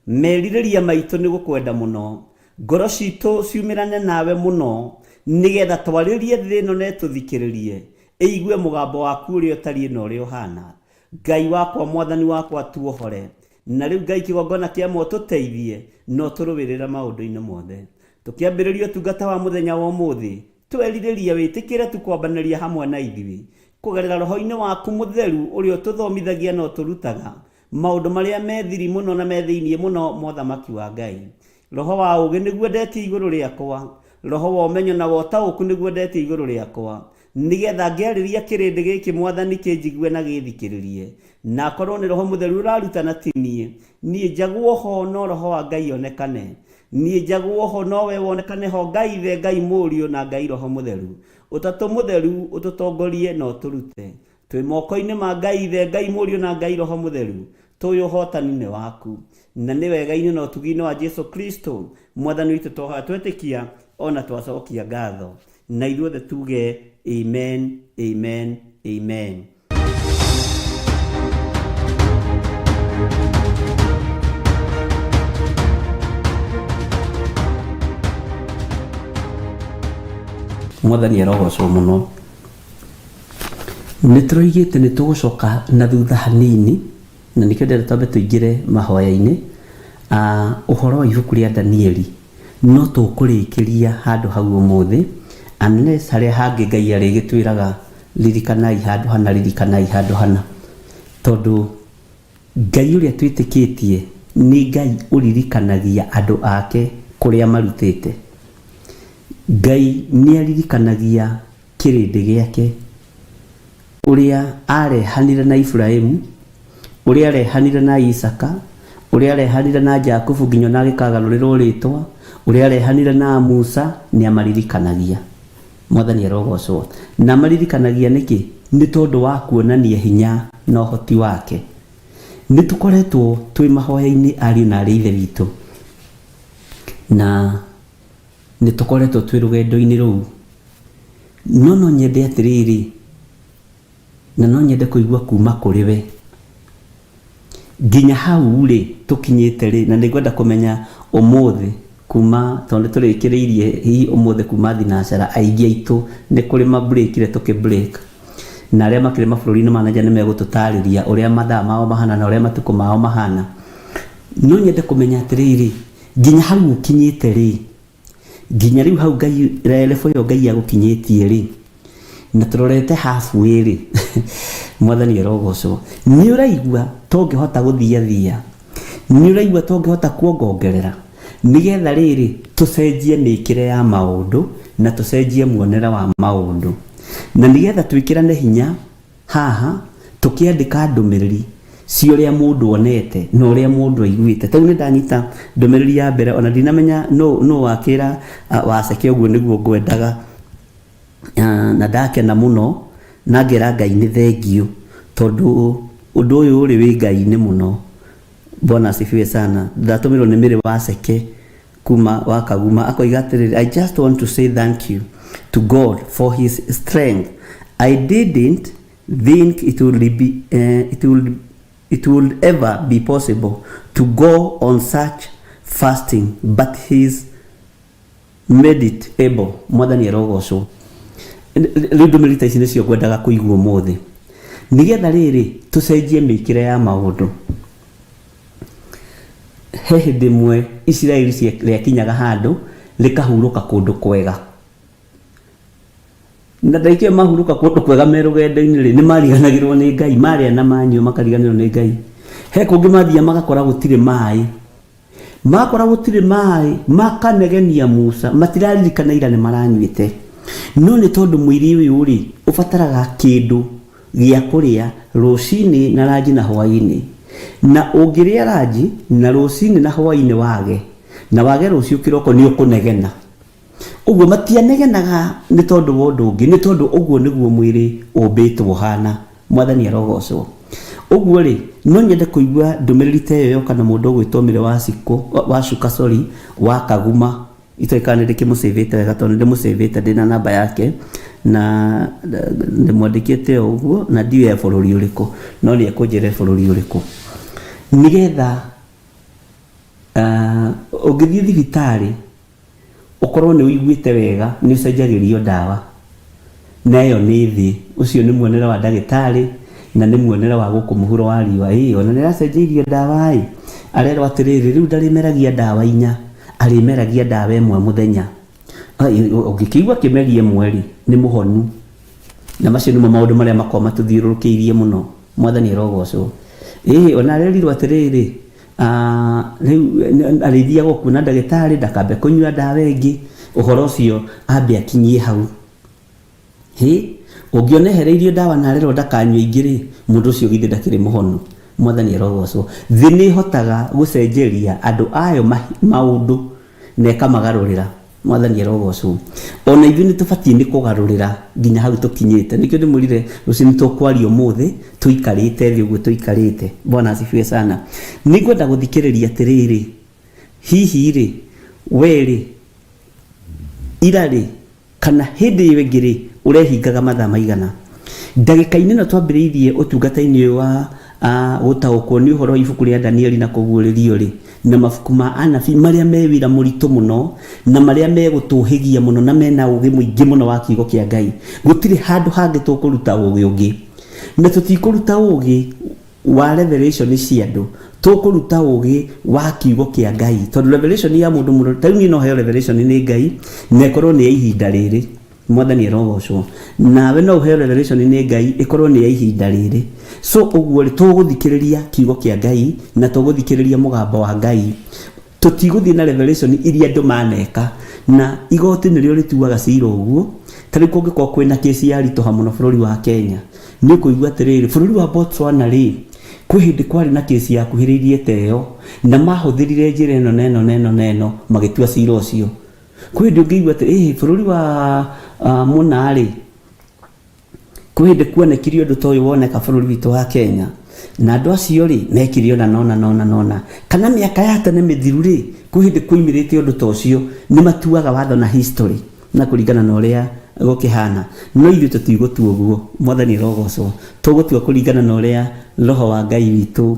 Merirĩria maitũ nĩ gũkwenda mũno. Ngoro citũ ciumĩrane nawe mũno, nĩ getha twarĩrie thĩ ĩno na ĩtũthikĩrĩrie, ĩigue mũgambo waku ũrĩa ũtariĩ na ũrĩa ũhana. Ngai wakwa, Mwathani wakwa, tuohore. Na rĩu Ngai kĩgongona kĩa ma ũtũteithie na ũtũrũĩrĩre maũndũ-inĩ mothe. Tũkĩambĩrĩria ũtungata wa mũthenya wa ũmũthĩ, Twerirĩria wĩtĩkĩre tu kwambanĩria hamwe na ithuĩ, kũgerera Roho-inĩ waku Mũtheru ũrĩa ũtũthomithagia na ũtũrutaga maũndũ marĩa me thiri mũno na me thĩinĩ mũno ma ũthamaki wa Ngai. Roho wa ũũgĩ nĩguo ndetia igũrũ rĩakwa, roho wa ũmenyo na wa ũtaũku nĩguo ndetia igũrũ rĩakwa, nĩ getha ngĩarĩria kĩrĩndĩ gĩkĩ Mwathani kĩnjigue na gĩthikĩrĩrie. Na akorwo nĩ Roho Mũtheru ũrarutana ti niĩ, niĩ njagwo ho no Roho wa Ngai onekane. Niĩ njagwo ho no we wonekane ho Ngai Ithe, Ngai Mũriũ na Ngai Roho Mũtheru. Ũtatũ Mũtheru ũtũtongorie na ũtũrute. Twĩ moko-inĩ ma Ngai Ithe, Ngai Mũriũ na Ngai Roho Mũtheru. Tũĩ ũhotani nĩ waku. Na nĩ wega-inĩ na ũtugi-inĩ wa Jesu Kristo Mwathani witũ twahoya twetĩkia o na twacokia ngatho. Na ithuothe tuge Amen, Amen, Amen. Mwathani arogocwo mũno. Nĩ tũroigĩte nĩ tũgũcoka na thutha hanini na nĩkĩo ndĩrenda twambe tũingĩre mahoya-inĩ. Ah, ũhoro wa ibuku rĩa Danieli no tũkũrĩkĩria handũ hau ũmũthĩ unless harĩa hangĩ Ngai arĩgĩtwĩraga Ririkanai handũ hana, ririkanai handũ hana. Tondũ Ngai ũrĩa twĩtĩkĩtie nĩ Ngai ũririkanagia andũ ake kũrĩa marutĩte. Ngai nĩ aririkanagia kĩrĩndĩ gĩake. Ũrĩa arehanire na Iburahimu, ũrĩa arehanire na Isaka, ũrĩa arehanire na Jakubu nginya ona agĩkagarũrĩrwo rĩtwa, ũrĩa arehanire na Musa, nĩ amaririkanagia. Mwathani arogocwo. Na amaririkanagia nĩkĩ? Nĩ tondũ wa kuonania hinya na ũhoti wake. Nĩ tũkoretwo twĩ mahoya-inĩ ariũ na arĩ ithe witũ, na nĩ tũkoretwo twĩ rũgendo-inĩ rũu. No no nyende atĩrĩrĩ, na no nyende kũigua kuma kũrĩ we nginya hau rĩ tũkinyĩte rĩ, na nĩngwenda kũmenya ũmũthĩ kuma, tondũ nĩ tũrĩkĩrĩirie hihi ũmũthĩ kuma thinacara, aingĩ aitũ nĩ kũrĩ mabreakire tũkĩ break, na arĩa makĩrĩ mabũrũri-inĩ ma nanja nĩ megũtũtarĩria ũrĩa mathaa mao mahana na ũrĩa matukũ mao mahana. No nyende kũmenya atĩrĩrĩ, nginya hau ũkinyĩte rĩ, nginya rĩu hau Ngai level ĩyo Ngai agũkinyĩtie rĩ, na tũrorete halfway rĩ, Mwathani arogocwo, nĩ ũraigua tũngĩhota gũthiathia, nĩ ũraigua tũngĩhota kuongongerera, nĩgetha rĩrĩ tũcenjie mĩkĩre ya maũndũ na tũcenjie muonere wa maũndũ, na nĩgetha twĩkĩrane hinya haha tũkĩandĩka ndũmĩrĩri cia ũrĩa mũndũ onete na ũrĩa mũndũ aiguĩte. Ta rĩu nĩ ndanyita ndũmĩrĩri ya mbere, ona ndinamenya nũ nũ wakĩra waceke ũguo nĩguo ngwendaga, na ndakena mũno na ngera Ngai nĩ thengiũ, tondũ ũndũ ũyũ rĩ wĩ Ngai-inĩ mũno. Bwana asifiwe sana. Ndatũmĩrwo nĩ Mary Waceke kuma wa Kaguma, akoiga atĩrĩrĩ, I just want to say thank you to God for his strength. I didn't think it would ever be possible to go on such fasting, but he's made it able. Mwathani arogocwo. Rĩu ndũmĩrĩri ta ici nĩcio ngwendaga kũigua ũmũthĩ, nĩgetha rĩrĩ tũcenjie mĩkĩre ya maũndũ. He hĩndĩ ĩmwe Isiraeli rĩakinyaga handũ rĩkahurũka kũndũ kwega, na ndagĩka ĩyo mahurũka kũndũ kwega me rũgendo-inĩ rĩ, nĩ mariganagĩrwo nĩ Ngai, marĩa na manyua makariganĩrwo nĩ Ngai. He kũngĩ mathiaga magakora gũtirĩ maĩ, makora gũtirĩ maĩ makanegenia Musa, matiraririkana ira nĩ maranyuĩte. No nĩ tondũ mwĩrĩ ũyũ rĩ ũbataraga kĩndũ gĩa kũrĩa rũcinĩ na ranji na hwaĩ-inĩ, na ũngĩrĩa ranji na rũcinĩ na hwaĩ-inĩ wage, na wage rũciũ kĩroko, nĩ ũkũnegena. Ũguo matianegenaga nĩ tondũ wa ũndũ ũngĩ, nĩ tondũ ũguo nĩguo mwĩrĩ ũmbĩtwo ũhana. Mwathani arogocwo. Ũguo rĩ, no nyende kũigua ndũmĩrĩri ta ĩyo yoka na mũndũ ũgwĩtwo Mĩrĩ wa Cikũ, wa Cuka, sorry, wa Kaguma. Itoĩ kana nĩ ndĩkĩmũcĩvĩte wega, tondũ nĩ ndĩmũcĩvĩte, ndĩna namba yake na ndĩmwandĩkĩte o ũguo, na ndiũĩ e bũrũri ũrĩkũ, no nĩ ekũnjĩra e bũrũri ũrĩkũ, nĩgetha ũngĩthiĩ thibitarĩ ũkorwo nĩ ũiguĩte wega, nĩ ũcenjagĩrio ndawa, na ĩyo nĩ thĩ. Ũcio nĩ muonere wa ndagĩtarĩ na nĩ muonere wa gũkũ mũhuro wa riũa. Ĩ ona nĩ aracenjeirio ndawa ĩ, arerwo atĩrĩrĩ, rĩu ndarĩmeragia ndawa inya, arĩmeragia ndawa ĩmwe mũthenya. Ũngĩkĩigua akĩmeria ĩmwe rĩ, nĩ mũhonu. Na macio nĩmo maũndũ marĩa makoragwo matũthiũrũrũkĩirie mũno. Mwathani arogocwo. Ĩ ona arerirwo atĩrĩrĩ, rĩu arĩthiaga kuona ndagĩtarĩ, ndakambe kũnyua ndawa ĩngĩ, ũhoro ũcio ambe akinyie hau. Hĩ, ũngĩona ehereirio ndawa na arerwo ndakanyue ingĩ rĩ, mũndũ ũcio githĩ ndakĩrĩ mũhonu? Mwathani arogocwo. Thĩ nĩ ĩhotaga gũcenjeria andũ ayo maũndũ na ĩkamagarũrĩra. Mwathani arogocwo. Ona ithuĩ nĩ tũbatiĩ nĩ kũgarũrĩra nginya hau tũkinyĩte. Nĩkĩo ndĩmwĩrire rũciũ nĩ tũkwaria ũmũthĩ tũikarĩte thĩ ũguo tũikarĩte. Bwana asifiwe sana. Nĩ ngwenda gũthikĩrĩria atĩrĩrĩ, hihi rĩ, we rĩ, ira rĩ, kana hĩndĩ ĩyo ĩngĩ rĩ, ũrehingaga mathaa maigana? Ndagĩka-inĩ ĩno twambĩrĩirie ũtungata-inĩ ũyũ wa gũtaũkwo nĩ ũhoro wa ibuku rĩa Danieli na kũguũrĩrio rĩ, na mabuku ma anabii marĩa me wĩra mũritũ mũno na marĩa megũtũhĩgia mũno na mena ũgĩ mũingĩ mũno wa kiugo kĩa Ngai, gũtirĩ handũ hangĩ tũkũruta ũgĩ ũngĩ, na tũtikũruta ũgĩ wa revelation cia andũ, tũkũruta ũgĩ wa kiugo kĩa Ngai, tondũ revelation ya mũndũ mũno, ta rĩu niĩ no heo revelation nĩ Ngai na ĩkorwo nĩ ya ihinda rĩrĩ. Mwathani arogocwo. Nawe no ũheo revelation nĩ Ngai ĩkorwo nĩ ya ihinda rĩrĩ. So ũguo rĩ, tũgũthikĩrĩria kiugo kĩa Ngai na tũgũthikĩrĩria mũgambo wa Ngai. Tũtigũthiĩ na revelation iria andũ maneka, na igoti nĩrĩo rĩtuaga cira ũguo. Ta rĩu kũngĩkorwo kwĩna kĩsi yaritũha mũno bũrũri wa Kenya, Nĩ ũkũigua atĩrĩrĩ, bũrũri wa Botswana rĩ, kwĩ hĩndĩ kwarĩ na kĩsi yakuhĩrĩirie ta ĩyo, na mahũthĩrire njĩra ĩno na ĩno na ĩno na ĩno magĩtua cira ũcio. Kwĩ hĩndĩ ũngĩigua atĩ ĩhĩ bũrũri wa mũna rĩ, Kwĩ hĩndĩ kuonekire ũndũ ta ũyũ woneka bũrũri witũ wa Kenya, na andũ acio rĩ, mekire ũna na ũna na ũna na ũna. Kana mĩaka ya tene mĩthiru rĩ, kwĩ hĩndĩ kwoimĩrĩte ũndũ ta ũcio, nĩ matuaga watho na history na kũringana na ũrĩa gũkĩhana. No ithuĩ tũtigũtua ũguo, Mwathani arogocwo. Tũgũtua kũringana na ũrĩa Roho wa Ngai witũ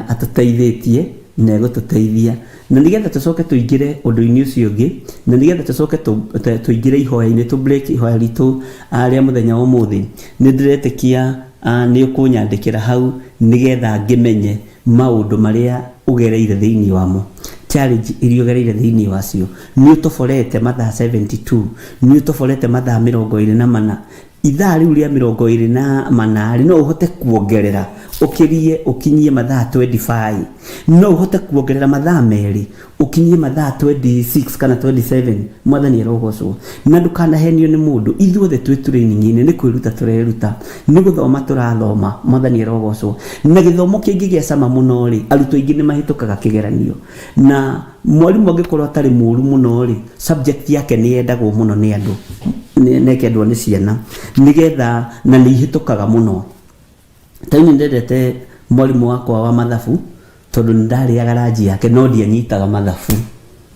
atũteithĩtie na egũtũteithia. Na nĩgetha tũcoke tũingĩre ũndũ-inĩ ũcio ũngĩ, na nĩgetha tũcoke tũingĩre ihoya-inĩ, tũ break ihoya ritũ rĩa mũthenya wa ũmũthĩ, nĩ ndĩretĩkia nĩ ũkũnyandĩkĩra hau nĩgetha ngĩmenye maũndũ marĩa ũgereire thĩinĩ wamo, challenge iria ũgereire thĩinĩ wacio. Nĩ ũtoborete mathaa 72, nĩ ũtoborete mathaa 24, Ithaa rĩu rĩa 24-rĩ, no ũhote kuongerera ũkĩrie ũkinyie mathaa 25. No ũhote kuongerera mathaa merĩ ũkinyie mathaa 26 kana 27. Mwathani arogocwo. Na ndũkanahenio nĩ mũndũ, ithuothe twĩ training-inĩ, nĩ kwĩruta tũreruta, nĩ gũthoma tũrathoma. Mwathani arogocwo. Na gĩthomo kĩngĩgĩa cama mũno-rĩ, arutwo aingĩ nĩ mahĩtũkaga kĩgeranio. Na mwarimũ angĩkorwo atarĩ mũru mũno rĩ, subject yake nĩ yendagwo mũno nĩ andũ na ĩkendwo nĩ ciana nĩgetha na nĩ ihĩtũkaga mũno. Ta niĩ ndendete mwarimũ wakwa wa mathabu tondũ nĩ ndarĩaga ranji yake no ndianyitaga mathabu,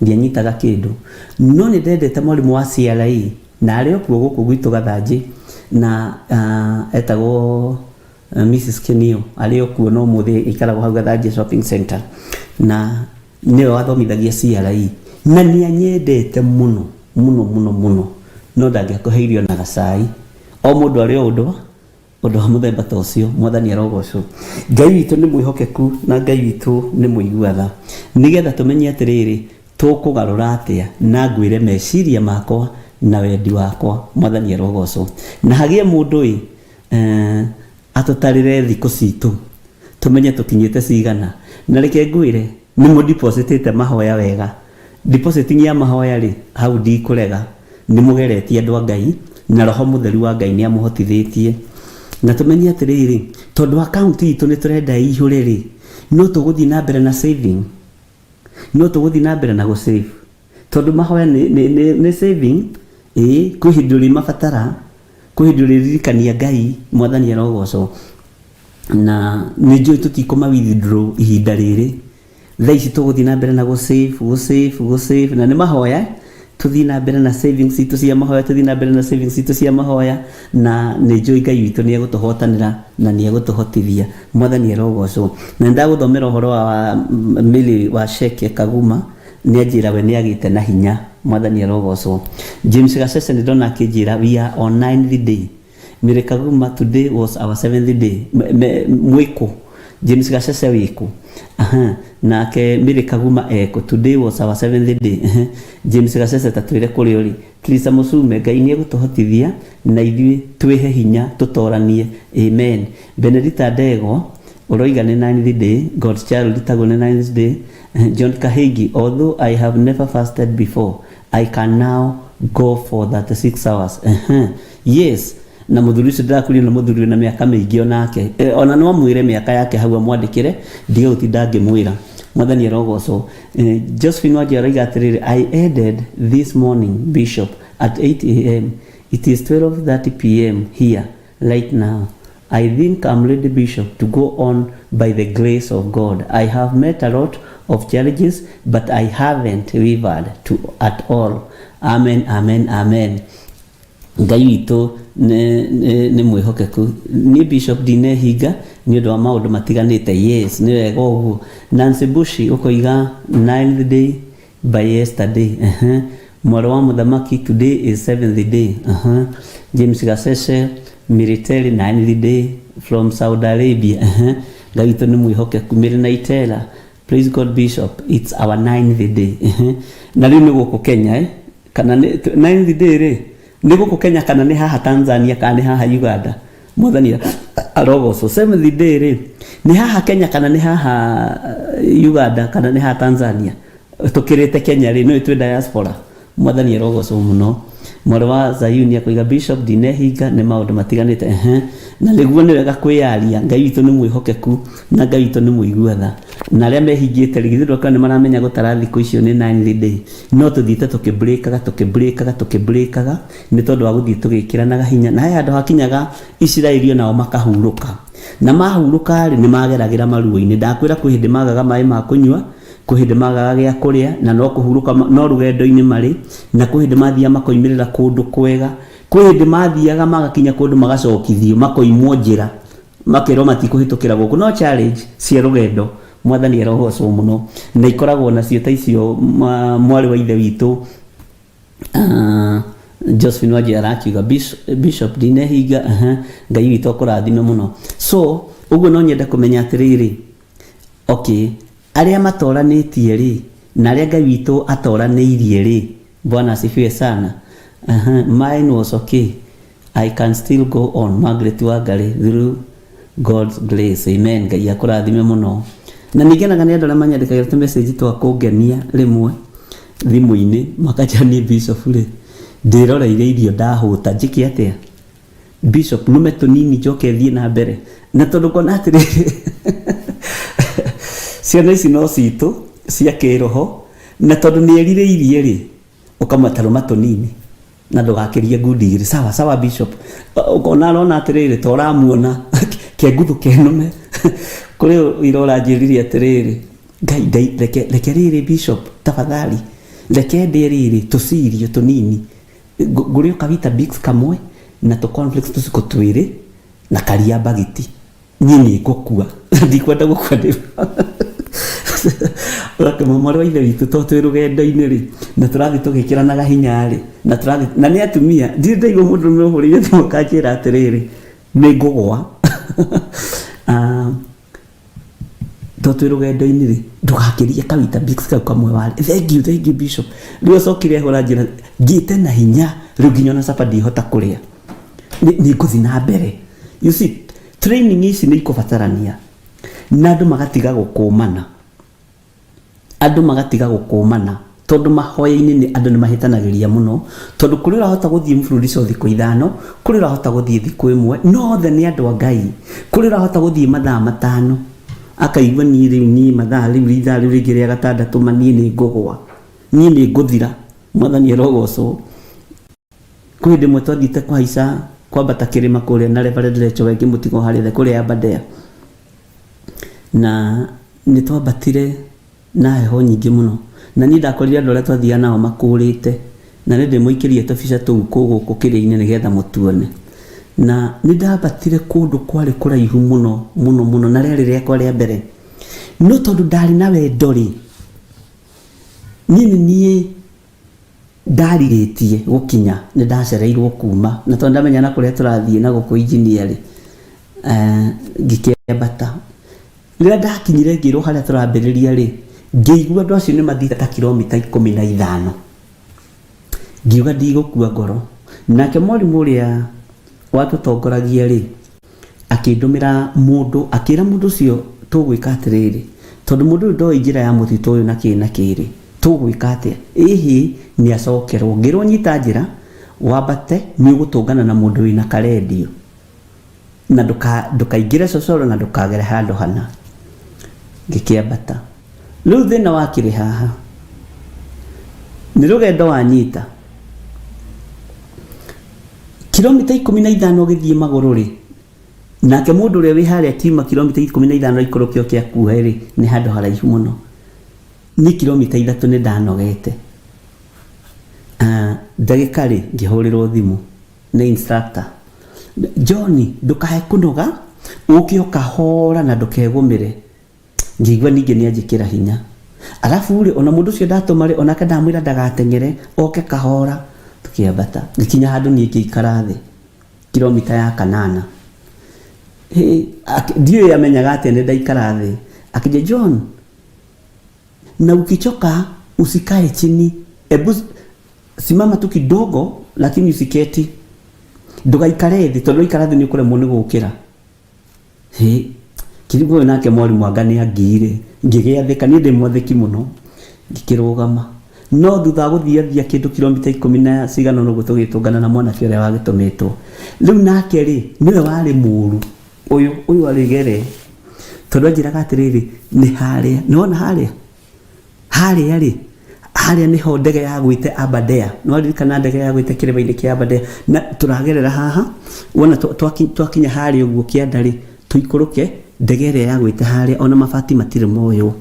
ndianyitaga kĩndũ. No nĩ ndendete mwarimũ wa CRE na arĩ o kuo gũkũ gwitũ Gathanjĩ na etagwo Mrs Kenio arĩ o kuo no ũmũthĩ aikaragwo hau Gathanjĩ Shopping Center na nĩwe wathomithagia CRE na nĩ anyendete mũno mũno mũno mũno no ndangĩakũheire ona gacai. O mũndũ arĩ o ũndũ ũndũ wa mũthemba ta ũcio. Mwathani arogocwo. Ngai witũ nĩ mwĩhokeku na Ngai witũ nĩ mũigua tha. Nĩgetha tũmenye atĩrĩrĩ, tũkũgarũra atĩa na ngwĩre meciria makwa na wendi wakwa. Mwathani arogocwo. Na hagĩe mũndũ ĩ eh, atũtarĩre thikũ citũ tũmenye tũkinyĩte cigana. Na reke ngwĩre nĩ mũdepositĩte mahoya wega. Depositing ya mahoya rĩ, hau ndikũrega, nĩ mũgeretie andũ a Ngai na Roho Mũtheru wa Ngai nĩ amũhotithĩtie. Na tũmenye atĩrĩrĩ, tondũ account itũ nĩ tũrenda ĩihũre rĩ, no tũgũthiĩ na mbere na saving, no tũgũthiĩ na mbere na gũ save. Tondũ mahoya nĩ, nĩ, nĩ, nĩ saving, ĩĩ, kwĩ hĩndĩ ũrĩmabatara, kwĩ hĩndĩ ũrĩririkania Ngai, Mwathani arogocwo. Na nĩ njũĩ tũtikũma withdraw ihinda rĩrĩ. Thaa ici tũgũthiĩ na mbere na gũ save, gũ save, gũ save, na nĩ mahoya, tũthiĩ na mbere na savings citũ cia mahoya, tũthiĩ na mbere na savings citũ cia mahoya, na nĩ njũĩ Ngai witũ nĩ egũtũhotanĩra na nĩ egũtũhotithia. Mwathani arogocwo. Na nĩ ndagũthomera ũhoro wa Mary wa Sheke Kaguma, nĩ anjĩra we nĩ agĩte na hinya. Mwathani arogocwo. James Gacece nĩ ndona akĩnjĩra we are on ninth day. Mary Kaguma today was our seventh day. Mwĩkũ? James Gacece wĩkũ? Aha. Nake Mary Kaguma ekũ? Today was our seventh day. Aha. James Gacece ta twĩre kũrĩa ũrĩ. Teresa Mũcume, Ngai nĩ egũtũhotithia na ithuĩ twĩhe hinya tũtoranie. Amen. Benedita Ndegwa ũroiga nĩ ninth day. God child taguo nĩ ninth day. John Kahigi, although I have never fasted before, I can now go for 36 hours. Uh-huh. Yes. Na mũthuri ũcio ndĩrakurio nĩ mũthuri wĩna mĩaka mĩingĩ onake. E, ona no amwĩre mĩaka yake hau amwandĩkĩre, ndige gũtinda ngĩmwĩra. Mwathani arogocwo. E, Josephine Wanji aroiga atĩrĩrĩ, I ended this morning, Bishop, at 8 a.m. It is 12:30 p.m. here right now. I think I'm ready, Bishop, to go on by the grace of God. I have met a lot of challenges, but I haven't wavered to at all. Amen, amen, amen. Ngai witũ nĩ mwĩhokeku. Niĩ Bishop ndinehinga nĩ ũndũ wa maũndũ matiganĩte. Yes, nĩ wega ũguo. Nancy Bushi ũkoiga ninth day by yesterday. Uh-huh. Mwarĩ wa mũthamaki today is seventh day. Uh-huh. James Gacece military ninth day from Saudi Arabia. Uh-huh. Ngai witũ nĩ mwĩhokeku. Mary Naitera praise God Bishop, it's our ninth day. Uh-huh. Na rĩu nĩ gũkũ Kenya eh? Kana nĩ ninth day rĩ nĩ gũkũ Kenya kana nĩ haha Tanzania kana nĩ haha Uganda? Mwathani arogocwo. Seventh day rĩ nĩ haha Kenya kana nĩ haha Uganda kana nĩ haha Tanzania? Tũkĩrĩte Kenya rĩ, nĩ twĩ diaspora. Mwathani arogocwo mũno. Mwarĩ wa Zayuni akoiga Bishop ndinehinga nĩ maũndũ matiganĩte ehe na nĩguo nĩ wega kwĩyaria Ngai witũ nĩ mwĩhokeku na Ngai witũ nĩ mũigua tha na arĩa mehingĩte rĩ githĩ ndũkona nĩ maramenya gũtara thikũ icio nĩ ninth day no tũthiĩte tũkĩbrĩkaga tũkĩbrĩkaga tũkĩbrĩkaga nĩ tondũ wa gũthiĩ tũgĩkĩranaga hinya na he handũ hakinyaga Isiraeli onao makahurũka na mahurũka rĩ nĩ mageragĩra maruo-inĩ ndakwĩra kwĩ hĩndĩ magaga maĩ ma kũnyua kwĩ hĩndĩ magaga gĩa kũrĩa na no kũhurũka no rũgendo-inĩ marĩ na kwĩ hĩndĩ mathiaga makoimĩrĩra kũndũ kwega kwĩ hĩndĩ mathiaga magakinya kũndũ magacokithio makoimwo njĩra makerwo matikũhĩtũkĩra gũkũ no challenge cia rũgendo mwathani arogocwo mũno na ikoragwo nacio ta icio mwarĩ wa ithe witũ Josephine Wanjĩ arakiuga Bishop ndinehinga uh-huh, Ngai witũ akũrathime mũno so ũguo no nyende kũmenya atĩrĩrĩ okay arĩa matoranĩtie rĩ na arĩa Ngai witũ atoranĩirie rĩ Bwana asifiwe sana uh-huh, mine was okay I can still go on Margaret Wangari through God's grace amen Ngai akũrathime mũno na ningĩ nĩ andũ arĩa manyandĩkagĩra tũ message twa kũngenia rĩmwe thimũ-inĩ makanjĩra niĩ bishop rĩ ndĩroreire irio ndahũta njĩke atĩa bishop nume tũnini njoke thiĩ na mbere na tondũ ngona atĩrĩrĩ ciana ici no citũ cia kĩroho na tondũ nĩ erirĩirie rĩ ũkamũtarũma tũnini na ndũgakĩrie ngundi igĩrĩ sawa sawa bishop ũkona arona atĩrĩrĩ ta ũramuona kenguthu kenũme kũrĩ ira ũranjĩrire atĩrĩrĩ ngai ngai reke reke rĩrĩ bishop tafadhali reke ndĩe rĩrĩ tũcirio tũnini ngũrĩ o ka Weetabix kamwe na tũ cornflakes tũciko twĩrĩ na karia mbagiti niĩ nĩ ngũkua ndikwenda gũkua ndĩ ũgakĩmwe mwarĩ wa ithe witũ to twĩ rũgendo-inĩ rĩ na tũrathiĩ tũgĩkĩranaga hinya rĩ na tũrathiĩ na nĩ atumia ndirĩ ndaigua mũndũ ũrũme ũhũrĩire thimũ akanjĩra atĩrĩrĩ nĩ ngũgwa to twĩ rũgendo-inĩ rĩ ndũgakĩrie ka Weetabix kau kamwe warĩ thank you thank you bishop rĩu acokire ahũra njĩra ngĩte na hinya rĩu nginya ona capa ndihota kũrĩa nĩ ngũthiĩ na mbere you see training ici nĩ ikũbatarania na andũ magatiga gũkũmana andũ magatiga gũkũmana tondũ mahoya-inĩ nĩ andũ nĩ mahĩtanagĩria mũno tondũ kũrĩ ũrahota gũthiĩ mfululizo thikũ ithano kũrĩ ũrahota gũthiĩ thikũ ĩmwe no othe nĩ andũ a Ngai kũrĩ ũrahota gũthiĩ mathaa matano akaigua niĩ rĩu niĩ mathaa rĩu ithaa rĩu rĩngĩ rĩa gatandatũ ma niĩ nĩ ngũgwa niĩ nĩ ngũthira mwathani arogocwo kwĩ hĩndĩ ĩmwe twathiĩte kũhaica kwambata kĩrĩma kũrĩa na Reverend Rachel Wengĩ mũtigo harĩa thĩ kũrĩa Aberdare na nĩ twambatire na heho nyingĩ mũno na niĩ ndakorire andũ arĩa twathiaga nao makũrĩte na nĩ ndĩmũikĩrie tũbica tũu kũ gũkũ kĩrĩa-inĩ nĩgetha mũtuone na nĩ ndambatire kũndũ kwarĩ kũraihu mũno mũno mũno na rĩarĩ rĩakwa rĩa mbere no tondũ ndarĩ na wendo rĩ niĩ nĩ niĩ ndarirĩtie gũkinya nĩ ndacereirwo kuma na tondũ ndamenya na kũrĩa tũrathiĩ na gũkũ engineer rĩ ngĩkĩambata rĩrĩa ndakinyire ngĩrwo harĩa tũrambĩrĩria rĩ ngĩigua andũ acio nĩ mathiĩte ta kilomita 15 ngiuga ndigũkua ngoro nake mwarimũ ũrĩa watũtongoragia rĩ akĩndũmĩra mũndũ akĩra mũndũ ũcio tũgwĩka atĩrĩrĩ tondũ mũndũ ũyũ ndoĩ njĩra ya mũtitũ ũyũ na kĩ na kĩrĩ tũgwĩka atĩa ĩhĩ nĩ acokerwo ngĩrwo nyita njĩra wambate nĩ ũgũtũngana na mũndũ wĩna karendio na ndũkaingĩre cocoro na ndũkagere handũ hana ngĩkĩambata rĩu thĩna wakĩrĩ haha nĩ rũgendo wanyita kilomita 15 ũgĩthiĩ magũrũ rĩ nake mũndũ ũrĩa wĩ harĩa akiuma kilomita 15 aikũrũke oke akuhe rĩ nĩ handũ haraihu mũno niĩ kilomita 3 nĩ ndanogete ndagĩka rĩ ngĩhũrĩrwo thimũ nĩ instructor John ndũkae kũnoga ũke o kahora na ndũkegũmĩre ngĩigua ningĩ nĩ anjĩkĩra hinya arabu rĩ ona mũndũ ũcio ndatũma rĩ onake ndamwĩra ndagateng'ere oke kahora tũkĩambata ngĩkinya handũ niĩ ngĩikara thĩ kilomita ya kanana ndiũĩ amenyaga atĩa nĩ ndaikara thĩ akĩnjĩra John na ukichoka usikae chini ebu simama tu kidogo lakini usiketi ndũgaikare thĩ tondũ waikara thĩ nĩ ũkũremwo nĩ gũkĩra hĩ kĩrigũ ũyũ nake mwarimũ anga nĩ angiire ngĩgĩathĩka niĩ ndĩ mwathĩki mũno ngĩkĩrũgama No thutha wa gũthiathia kĩndũ kilomita ikũmi na cigana ũna ũguo tũgĩtũngana na mwanake ũrĩa wagĩtũmĩtwo. Rĩu nake rĩ, nĩwe warĩ mũru ũyũ ũyũ arĩ gere tondũ anjĩraga atĩrĩrĩ, nĩ harĩa, nĩwona harĩa harĩa rĩ, harĩa nĩho ndege yagwĩte Aberdare. Nĩwaririkana ndege yagwĩte kĩrĩma-inĩ kĩa Aberdare? Na tũragerera haha, wona twakinya harĩa ũguo kĩanda rĩ, tũikũrũke ndege ĩrĩa yagwĩte harĩa, ona mabati matirĩ moywo.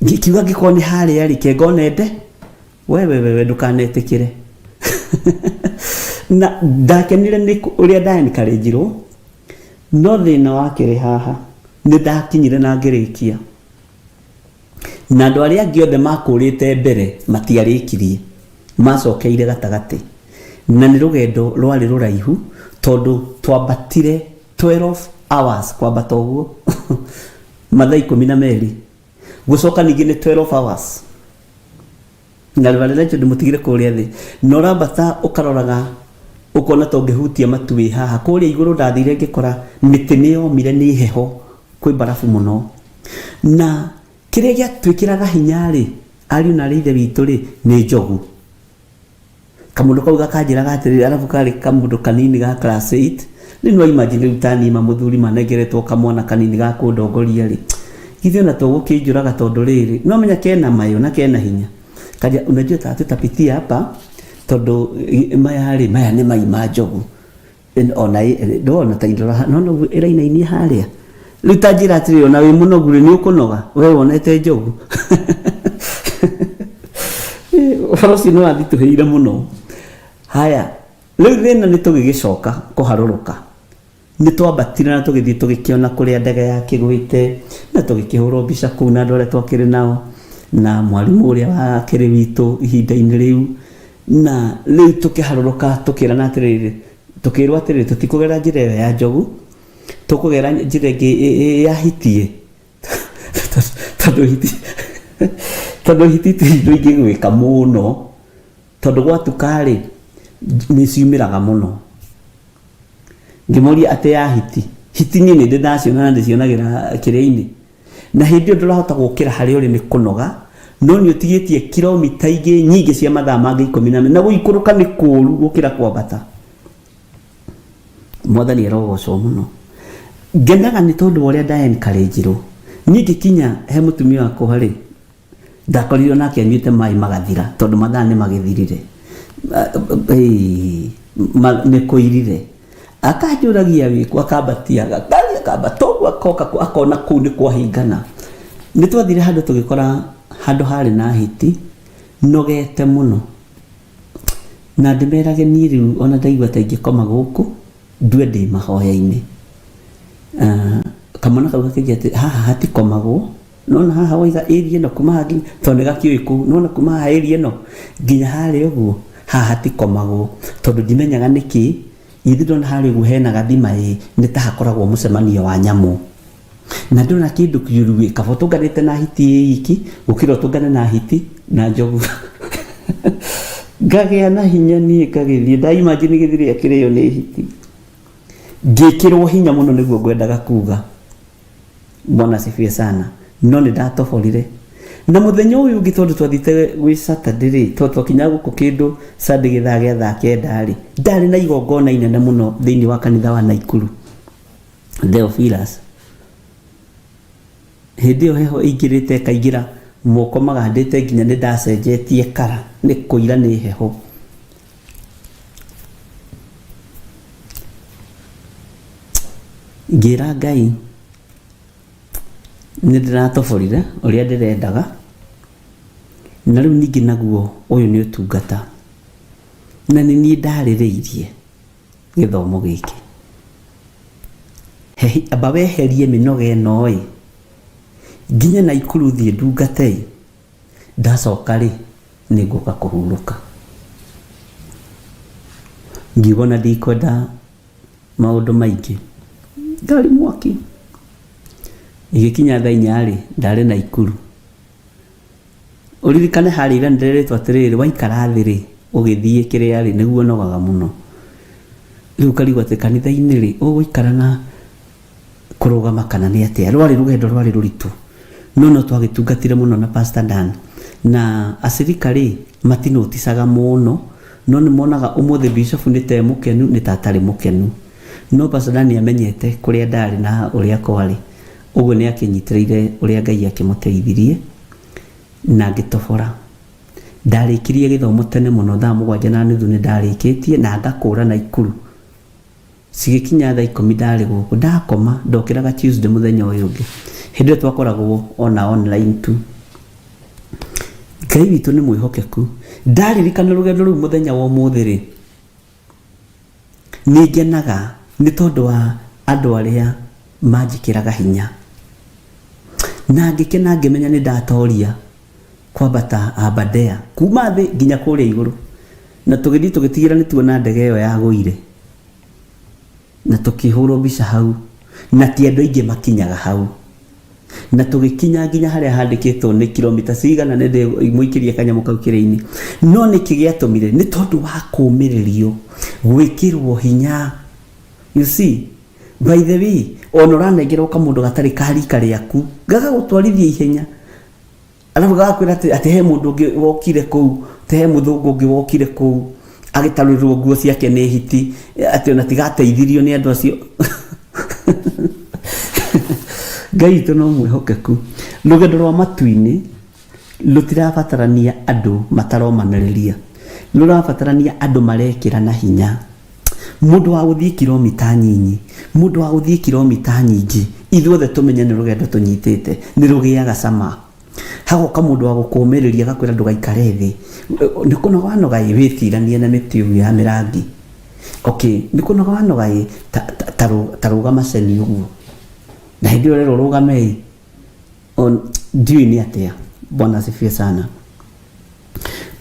Ngĩkiuga angĩkorwo nĩ harĩa rĩ, ke ngone nde we we we we ndũkanetĩkĩre. Na ndakenire nĩ ũrĩa nda encourage-irwo, no thĩna wakĩrĩ haha, nĩ ndakinyire na ngĩrĩkia. Na andũ arĩa angĩ othe makũrĩte mbere matiarĩkirie, macokeire gatagatĩ. Na nĩ rũgendo rwarĩ rũraihu tondũ twambatire 12 hours kwambata ũguo mathaa 12, gũcoka ningĩ nĩ 12 hours. Na Reverend Rachel ndĩmũtigire kũrĩa thĩ, na ũrambata ũkaroraga ũkona ta ũngĩhutia matu wĩ haha. Kũrĩa igũrũ ndathire ngĩkora mĩtĩ nĩ yomire nĩ heho, kwĩ mbarabu mũno. Na kĩrĩa gĩatwĩkĩraga hinya rĩ, ariũ na arĩ ithe witũ rĩ, nĩ njogu. Kamũndũ kau gakanjĩraga atĩrĩrĩ, arabu karĩ kamũndũ kanini ga class 8. Rĩu no imagine rĩu ta niĩ mamũthuri manengeretwo kamwana kanini ga kũndongoria rĩ, githĩ ona to gũkĩnjũraga tondũ rĩrĩ, no menya kena mayũ na kena hinya. Kaja, unajua ta tutapitia hapa tondũ maya rĩ, maya nĩ mai ma njogu. Ona ndona ta indora, no no ĩrainainia harĩa. Rĩu ta njĩra atĩrĩrĩ, ona wĩ mũnogu rĩ, nĩ ũkũnoga, we wonete njogu. Ũhoro ũcio nĩ wathitũhĩire mũno. Haya, rĩu thĩna nĩ tũgĩgĩcoka kũharũrũka. Nĩ twambatire na tũgĩthiĩ tũgĩkĩona kũrĩa ndege yakĩgwĩte, na tũgĩkĩhũrwo mbica kũu na andũ arĩa twakĩrĩ nao, na mwarimũ ũrĩa wakĩrĩ witũ ihinda-inĩ rĩu. Na rĩu tũkĩharũrũka tũkĩrana atĩrĩrĩ, tũkĩrwo atĩrĩrĩ, tũtikũgera njĩra ĩyo ya njogu, tũkũgera njĩra ĩngĩ ya hiti. Tondũ hiti, tondũ hiti ti indo ingĩgwĩka mũno, tondũ gwatuka rĩ, nĩ ciumĩraga mũno. Ngĩmũria atĩ ya hiti, hiti niĩ nĩ ndĩ ndaciona na ndĩcionagĩra kĩrĩa-inĩ. Na hĩndĩ ĩyo ndũrahota gũkĩra harĩa ũrĩ nĩ kũnoga, no nĩ ũtigĩtie kilomita ingĩ nyingĩ cia mathaa mangĩ ikũmi na merĩ. Na gũikũrũka nĩ kũũru gũkĩra kwambata. Mwathani arogocwo mũno. Ngenaga nĩ tondũ wa ũrĩa nda encourage-irwo. Niĩ ngĩkinya he mũtumia wakwa rĩ, ndakorirwo nake anyuĩte maĩ magathira tondũ mathaa nĩ magĩthirire. Nĩ kũirire. Akanjũragia wĩkũ, akambatia gakari, akambata ũguo akoka akona kũu nĩ kwahingana. Nĩ twathire handũ tũgĩkora handũ harĩ na hiti, nogete mũno. Na ndĩmerage niĩ rĩu ona ndaigua ta ingĩkoma gũkũ, ndue ndĩ mahoya-inĩ. Kamwana kau gakĩnjĩra atĩ haha hatikomagwo, nona haha waiga area ĩno kuma haha nginya, tondũ nĩ gakĩũĩ kũu, nona kuma haha area ĩno nginya harĩa ũguo, haha hatikomagwo, tondũ ndimenyaga nĩkĩ, ithuĩ ndona harĩa ũguo hena gathima ĩ, nĩ ta hakoragwo mũcemanio wa nyamũ. Na ndona kĩndũ kĩũru ĩ, kaba ũtũnganĩte na hiti ĩ iki, gũkĩra ũtũngane na hiti na njogu. Ngagĩa na hinya niĩ ngagĩthiĩ, nda imagine gĩthiri akĩrĩo nĩ hiti. Ngĩkĩrwo hinya mũno nĩguo ngwendaga kuga. Bwana asifiwe sana. No nĩ ndatoborire. Na mũthenya ũyũ ũngĩ tondũ twathiĩte gwĩ Saturday rĩ, tondũ twakinyaga gũkũ kĩndũ Sunday gĩthaa gĩa thaa kenda rĩ, ndarĩ na igongona inene mũno thĩinĩ wa kanitha wa Naikuru. Theophilus. Hĩndĩ ĩyo heho ĩingĩrĩte ĩkaingĩra moko magandĩte nginya nĩ ndacenjetie kara nĩ kũira nĩ heho. Ngĩra Ngai nĩ ndĩratoborire ũrĩa ndĩrendaga na rĩu ningĩ naguo ũyũ nĩ ũtungata na nĩ niĩ ndarĩrĩirie gĩthomo gĩkĩ. Amba weherie mĩnoga ĩno ĩ, nginye Naikuru thiĩ ndungate ĩ, ndacoka rĩ, nĩ ngũka kũhurũka. Ngiuga ona ndikwenda maũndũ maingĩ. Ngari mwaki. Ĩgĩkinya thaa inya rĩ, ndarĩ Naikuru. Ũririkane harĩa ira nĩndĩrĩtwo atĩrĩrĩ, waikara thĩ rĩ, ũgĩthiĩ kĩrĩa rĩ, nĩguo ũnogaga mũno. Rĩu ũkarigwo atĩ kanitha-inĩ rĩ, ũgũikara na kũrũgama kana nĩ atĩa. Rwarĩ rũgendo rwarĩ rũritũ, no no twagĩtungatire mũno na Pastor Dan. Na acirika rĩ matinoticaga mũno, no nĩ monaga ũmũthĩ bishop nĩ ta e mũkenu, nĩ ta atarĩ mũkenu. No Pastor Dan amenyete kũrĩa ndarĩ na ũrĩa kwarĩ, ũguo nĩ akĩnyitĩrĩire ũrĩa Ngai akĩmũteithirie na ngĩtobora. Ndarĩkirie gĩthomo tene mũno, thaa 7:30 nĩ ndarĩkĩtie na ngakũra Naikuru. Cigĩkinya thaa 10 ndarĩ gũkũ, ndakoma ndokĩraga Tuesday mũthenya ũyũ ũngĩ. Hĩndĩ ĩyo twakoragwo ona online tu. Ngai witũ nĩ mwĩhokeku. Ndaririkana rũgendo rũu mũthenya wa ũmũthĩ rĩ, nĩ ngenaga nĩ tondũ wa andũ arĩa manjĩkĩraga hinya. Na ngĩkena ngĩmenya nĩ ndatoria kwambata Aberdare kuma thĩ nginya kũrĩa igũrũ. Na tũgĩthiĩ tũgĩtigĩra nĩ tuona ndege ĩyo yagũire. Na tũkĩhũrwo mbica hau. Na ti andũ aingĩ makinyaga hau. Na tũgĩkinya nginya harĩa handĩkĩtwo nĩ kilomita cigana nĩ ndĩmũikĩrie kanyamũ kau kĩrĩa-inĩ. No nĩkĩ gĩatũmire? Nĩ tondũ wa kũũmĩrĩrio, gwĩkĩrwo hinya. You see, by the way, ona ũranengerwo kamũndũ gatarĩ ka rika rĩaku, gagagũtwarithia ihenya. Alafu gagakwĩra atĩ atĩ he mũndũ ũngĩ wokire kũu, atĩ he mũthũngũ ũngĩ wokire kũu, agĩtarũrĩrwo nguo ciake nĩ hiti, atĩ ona tigateithirio nĩ andũ acio. Ngai witũ no mwĩhokeku. Rũgendo rwa matu-inĩ rũtirabatarania andũ mataromanĩrĩria, rũrabatarania andũ marekĩrana hinya. Mũndũ wa gũthiĩ kilomita nyinyi, mũndũ wa gũthiĩ kilomita nyingĩ, ithuothe tũmenye nĩ rũgendo tũnyitĩte, nĩ rũgĩaga cama. Hagoka mũndũ wa gũkũmĩrĩria agakwĩra ndũgaikare thĩ, nĩ kũnoga wanoga ĩ, wĩtiranie na mĩtĩ ũguo ya mĩrangi. Okay, nĩ kũnoga wanoga ĩ, ta rũgama ceni ũguo. Na hĩndĩ ĩyo ũrerwo ũrũgame ĩ, ndiũĩ nĩ atĩa. Bwana asifiwe sana.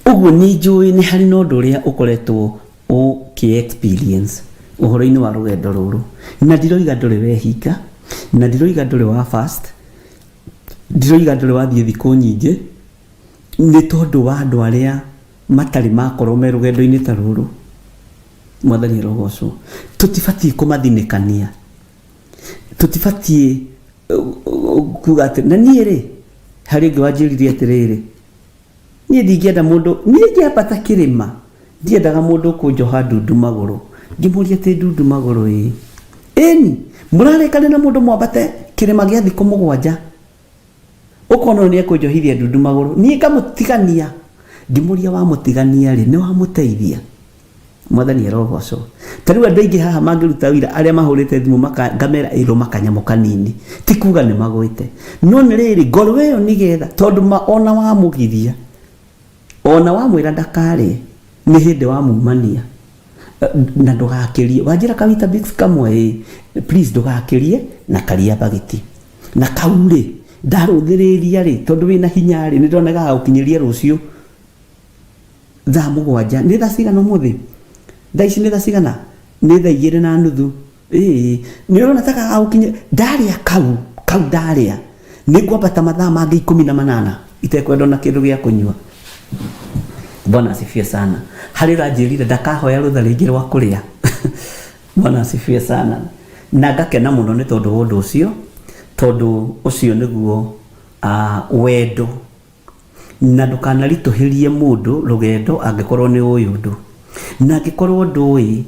Ũguo nĩ njũĩ nĩ harĩ na ũndũ ũrĩa ũkoretwo ũkĩ experience ũhoro-inĩ wa rũgendo rũrũ. Na ndiroiga ndũrĩ wehinga, na ndiroiga ndũrĩ wa fast, ndiroiga ndũrĩ wathiĩ thikũ nyingĩ, nĩ tondũ wa andũ arĩa matarĩ makorwo me rũgendo-inĩ ta rũrũ. Mwathani arogocwo. Tũtibatiĩ kũmathinĩkania, tũtibatiĩ kuga atĩ, na niĩ rĩ, harĩ ũngĩ wanjĩrire atĩrĩrĩ, niĩ ndingĩenda mũndũ, niĩ ngĩambata kĩrĩma, ndiendaga mũndũ ũkũnjoha ndundu magũrũ. Ngĩmũria atĩ ndundu magũrũ ĩ? Ĩni, mũrarĩkanĩra na mũndũ mwambate kĩrĩma gĩa thikũ 7, ũkona ũyũ nĩ ekũnjohithia ndundu magũrũ, niĩ ngamũtigania. Ngĩmũria wamũtigania rĩ, nĩ wamũteithia? Mwathani arogocwo. Ta rĩu andũ aingĩ haha mangĩruta wĩira arĩa mahũrĩte thimũ ngamera ĩrũma kanyamũ kanini, ti kuga nĩ magwĩte, no nĩ rĩrĩ ngoro ĩyo nĩgetha, tondũ ma ona wamũgiria, ona wamwĩra ndakarĩe, nĩ hĩndĩ wamumania. Na ndũgakĩrie, wanjĩra ka Weetabix kamwe ĩ, please ndũgakĩrie na karia bagiti. Na kau rĩ, ndarũthĩrĩria rĩ, tondũ wĩna hinya rĩ, nĩ ndĩrona gagagũkinyĩria rũciũ thaa 7. Nĩ thaa cigana ũmũthĩ? Thaa ici nĩ thaa cigana? Nĩ thaa 2:30. Ĩĩ, nĩ ũrona ta gagagũkinyĩria, ndarĩa kau, kau ndarĩa, nĩ ngwambata mathaa mangĩ 18 itekwenda ona kĩndũ gĩa kũnyua. Bwana asifiwe sana. Harĩ ũranjĩrire ndakahoya rũtha rĩngĩ rwa kũrĩa. Bwana asifiwe sana. Na ngakena mũno nĩ tondũ wa ũndũ ũcio, tondũ ũcio nĩguo wendo. Na ndũkanaritũhĩrie mũndũ rũgendo angĩkorwo nĩ ũĩ ũndũ. Na angĩkorwo ndũĩ,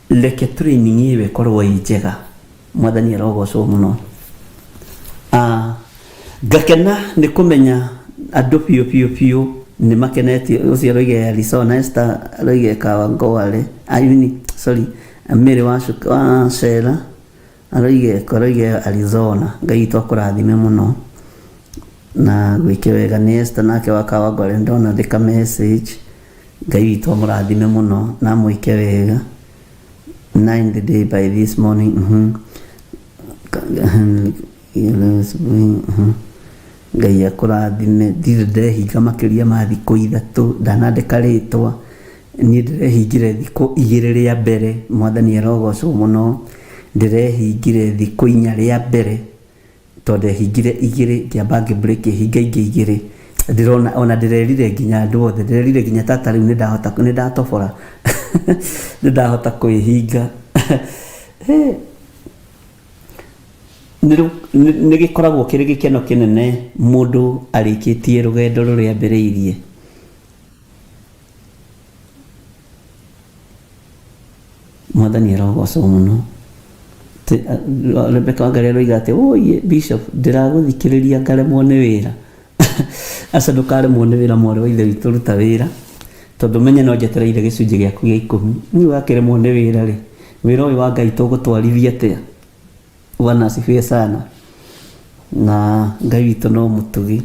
reke training ĩyo ĩkorwo ĩ njega. Mwathani arogocwo mũno. Ngakena nĩ kũmenya andũ biũ biũ biũ nĩ makenetio. Ũcio aroiga Arizona, Esther aroiga Kawangware, I mean, sorry, Mary wa Cera aroiga aroiga Arizona. Ngai witũ akũrathime mũno na gwĩke wega. Nĩ Esther nake wa Kawangware ndona andĩka message. Ngai witũ amũrathime mũno na amwĩke wega. Ninth day by this morning. Ngai akũrathime. Ndirĩ ndehinga makĩria ma thikũ 3, ndanandĩka rĩtwa. Niĩ ndĩrehingire thikũ 2 rĩa mbere, Mwathani arogocwo mũno. Ndĩrehingire thikũ 4 rĩa mbere, tondũ ndehingire 2, ngĩamba ngĩ break ngĩhinga ingĩ 2. Ndĩrona ona ndĩrerire nginya andũ othe, ndĩrerire nginya tata rĩu nĩndahota, nĩndatobora. Nĩndahota kwĩhinga. Nĩ gĩkoragwo kĩrĩ gĩkeno kĩnene mũndũ arĩkĩtie rũgendo rũrĩa ambĩrĩirie. Mwathani arogocwo mũno. Rebecca Wangari aroiga atĩ oye bishop ndĩragũthikĩrĩria ngaremwo nĩ wĩra. Aca ndũkaremwo nĩ wĩra mwarĩ wa ithe witũ ruta wĩra tondũ menye no njetereire gĩcunjĩ gĩaku gĩa ikũmi. Niĩ wakĩremwo nĩ wĩra rĩ, wĩra ũyũ wa Ngai tũgũtwarithia atĩa? Bwana asifiwe sana. Na Ngai witũ no mũtugi.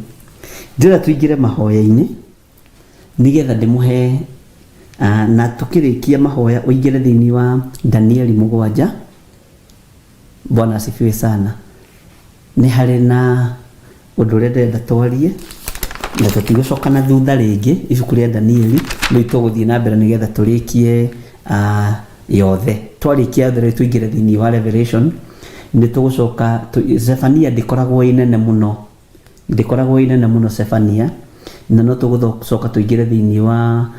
Ndĩrenda tũingĩre mahoya-inĩ nĩgetha ndĩmũhe na tũkĩrĩkia mahoya ũingĩre thĩinĩ wa Danieli mũgwanja. Bwana asifiwe sana. Nĩ harĩ na ũndũ ũrĩa ndĩrenda twarie na tũtigũcoka na thutha rĩngĩ ibuku rĩa Danieli rĩu tũgũthiĩ na mbere nĩgetha tũrĩkie yothe. Twarĩkia yothe rĩu tũingĩre thĩinĩ wa Revelation nĩ tũgũcoka Zephania ndĩkoragwo ĩ nene mũno, ndĩkoragwo ĩ nene mũno Zephania, na no tũgũcoka tũingĩre thĩinĩ wa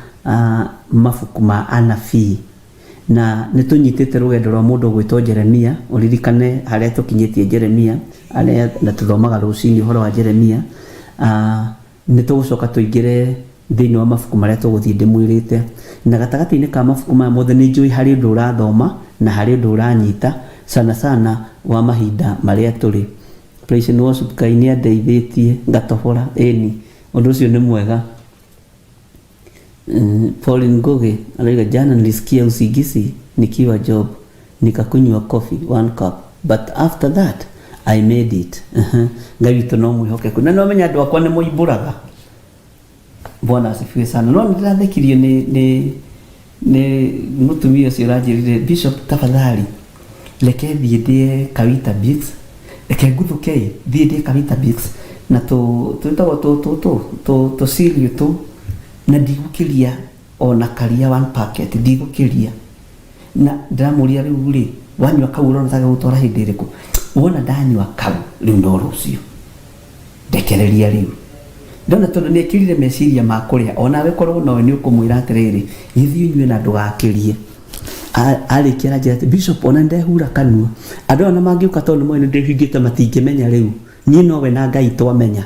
mabuku ma anabii. Na nĩ tũnyitĩte rũgendo rwa mũndũ ũgwĩtwo Jeremia, ũririkane harĩa tũkinyĩtie Jeremia, arĩa na tũthomaga rũcinĩ ũhoro wa Jeremia. Nĩ tũgũcoka tũingĩre thĩinĩ wa mabuku marĩa tũgũthiĩ ndĩmwĩrĩte. Na gatagatĩ-inĩ ka mabuku maya mothe nĩ njũĩ harĩ ũndũ ũrathoma na harĩ ũndũ ũranyita sana sana wa mahinda marĩa tũrĩ. Praise and worship, Ngai nĩ andeithĩtie ngatobora, ĩni ũndũ ũcio nĩ mwega. Pauline Ngugi arauga jana nilisikia usingizi nikiwa job nikakunywa coffee one cup but after that I made it. Ngai witũ no mwĩhokeku na nĩwamenya andũ akwa nĩ moimbũraga. Bwana asifiwe sana. No nĩndĩrathekirio nĩ nĩ nĩ mũtumia ũcio ũranjĩrire Bishop, tafadhali reke thiĩ ndĩe ka Weetabix, reke nguthũke ĩ thiĩ ndĩe ka Weetabix na tũ twĩtagwo tũ tũ tũ tũ tũ cereal tũ na ndigũkĩria ona karia one packet ndigũkĩria. Na ndĩramũria rĩu rĩ wanyua kau ũrona ta gegũtwara hĩndĩ ĩrĩkũ? Wona ndanyua kau rĩu no rũciũ ndekereria rĩu. Ndona tondũ nĩ ekĩrire meciria ma kũrĩa, onawe korwo nowe nĩ ũkũmwĩra atĩrĩrĩ, gĩthiĩ ũnyue na ndũgakĩrie. Arĩkia aranjĩra atĩ Bishop ona ndehura kanua, andũ aya ona mangĩũka tondũ nĩ moĩ nĩ ndĩhingĩte matingĩmenya rĩu, niĩ nowe na Ngai twamenya.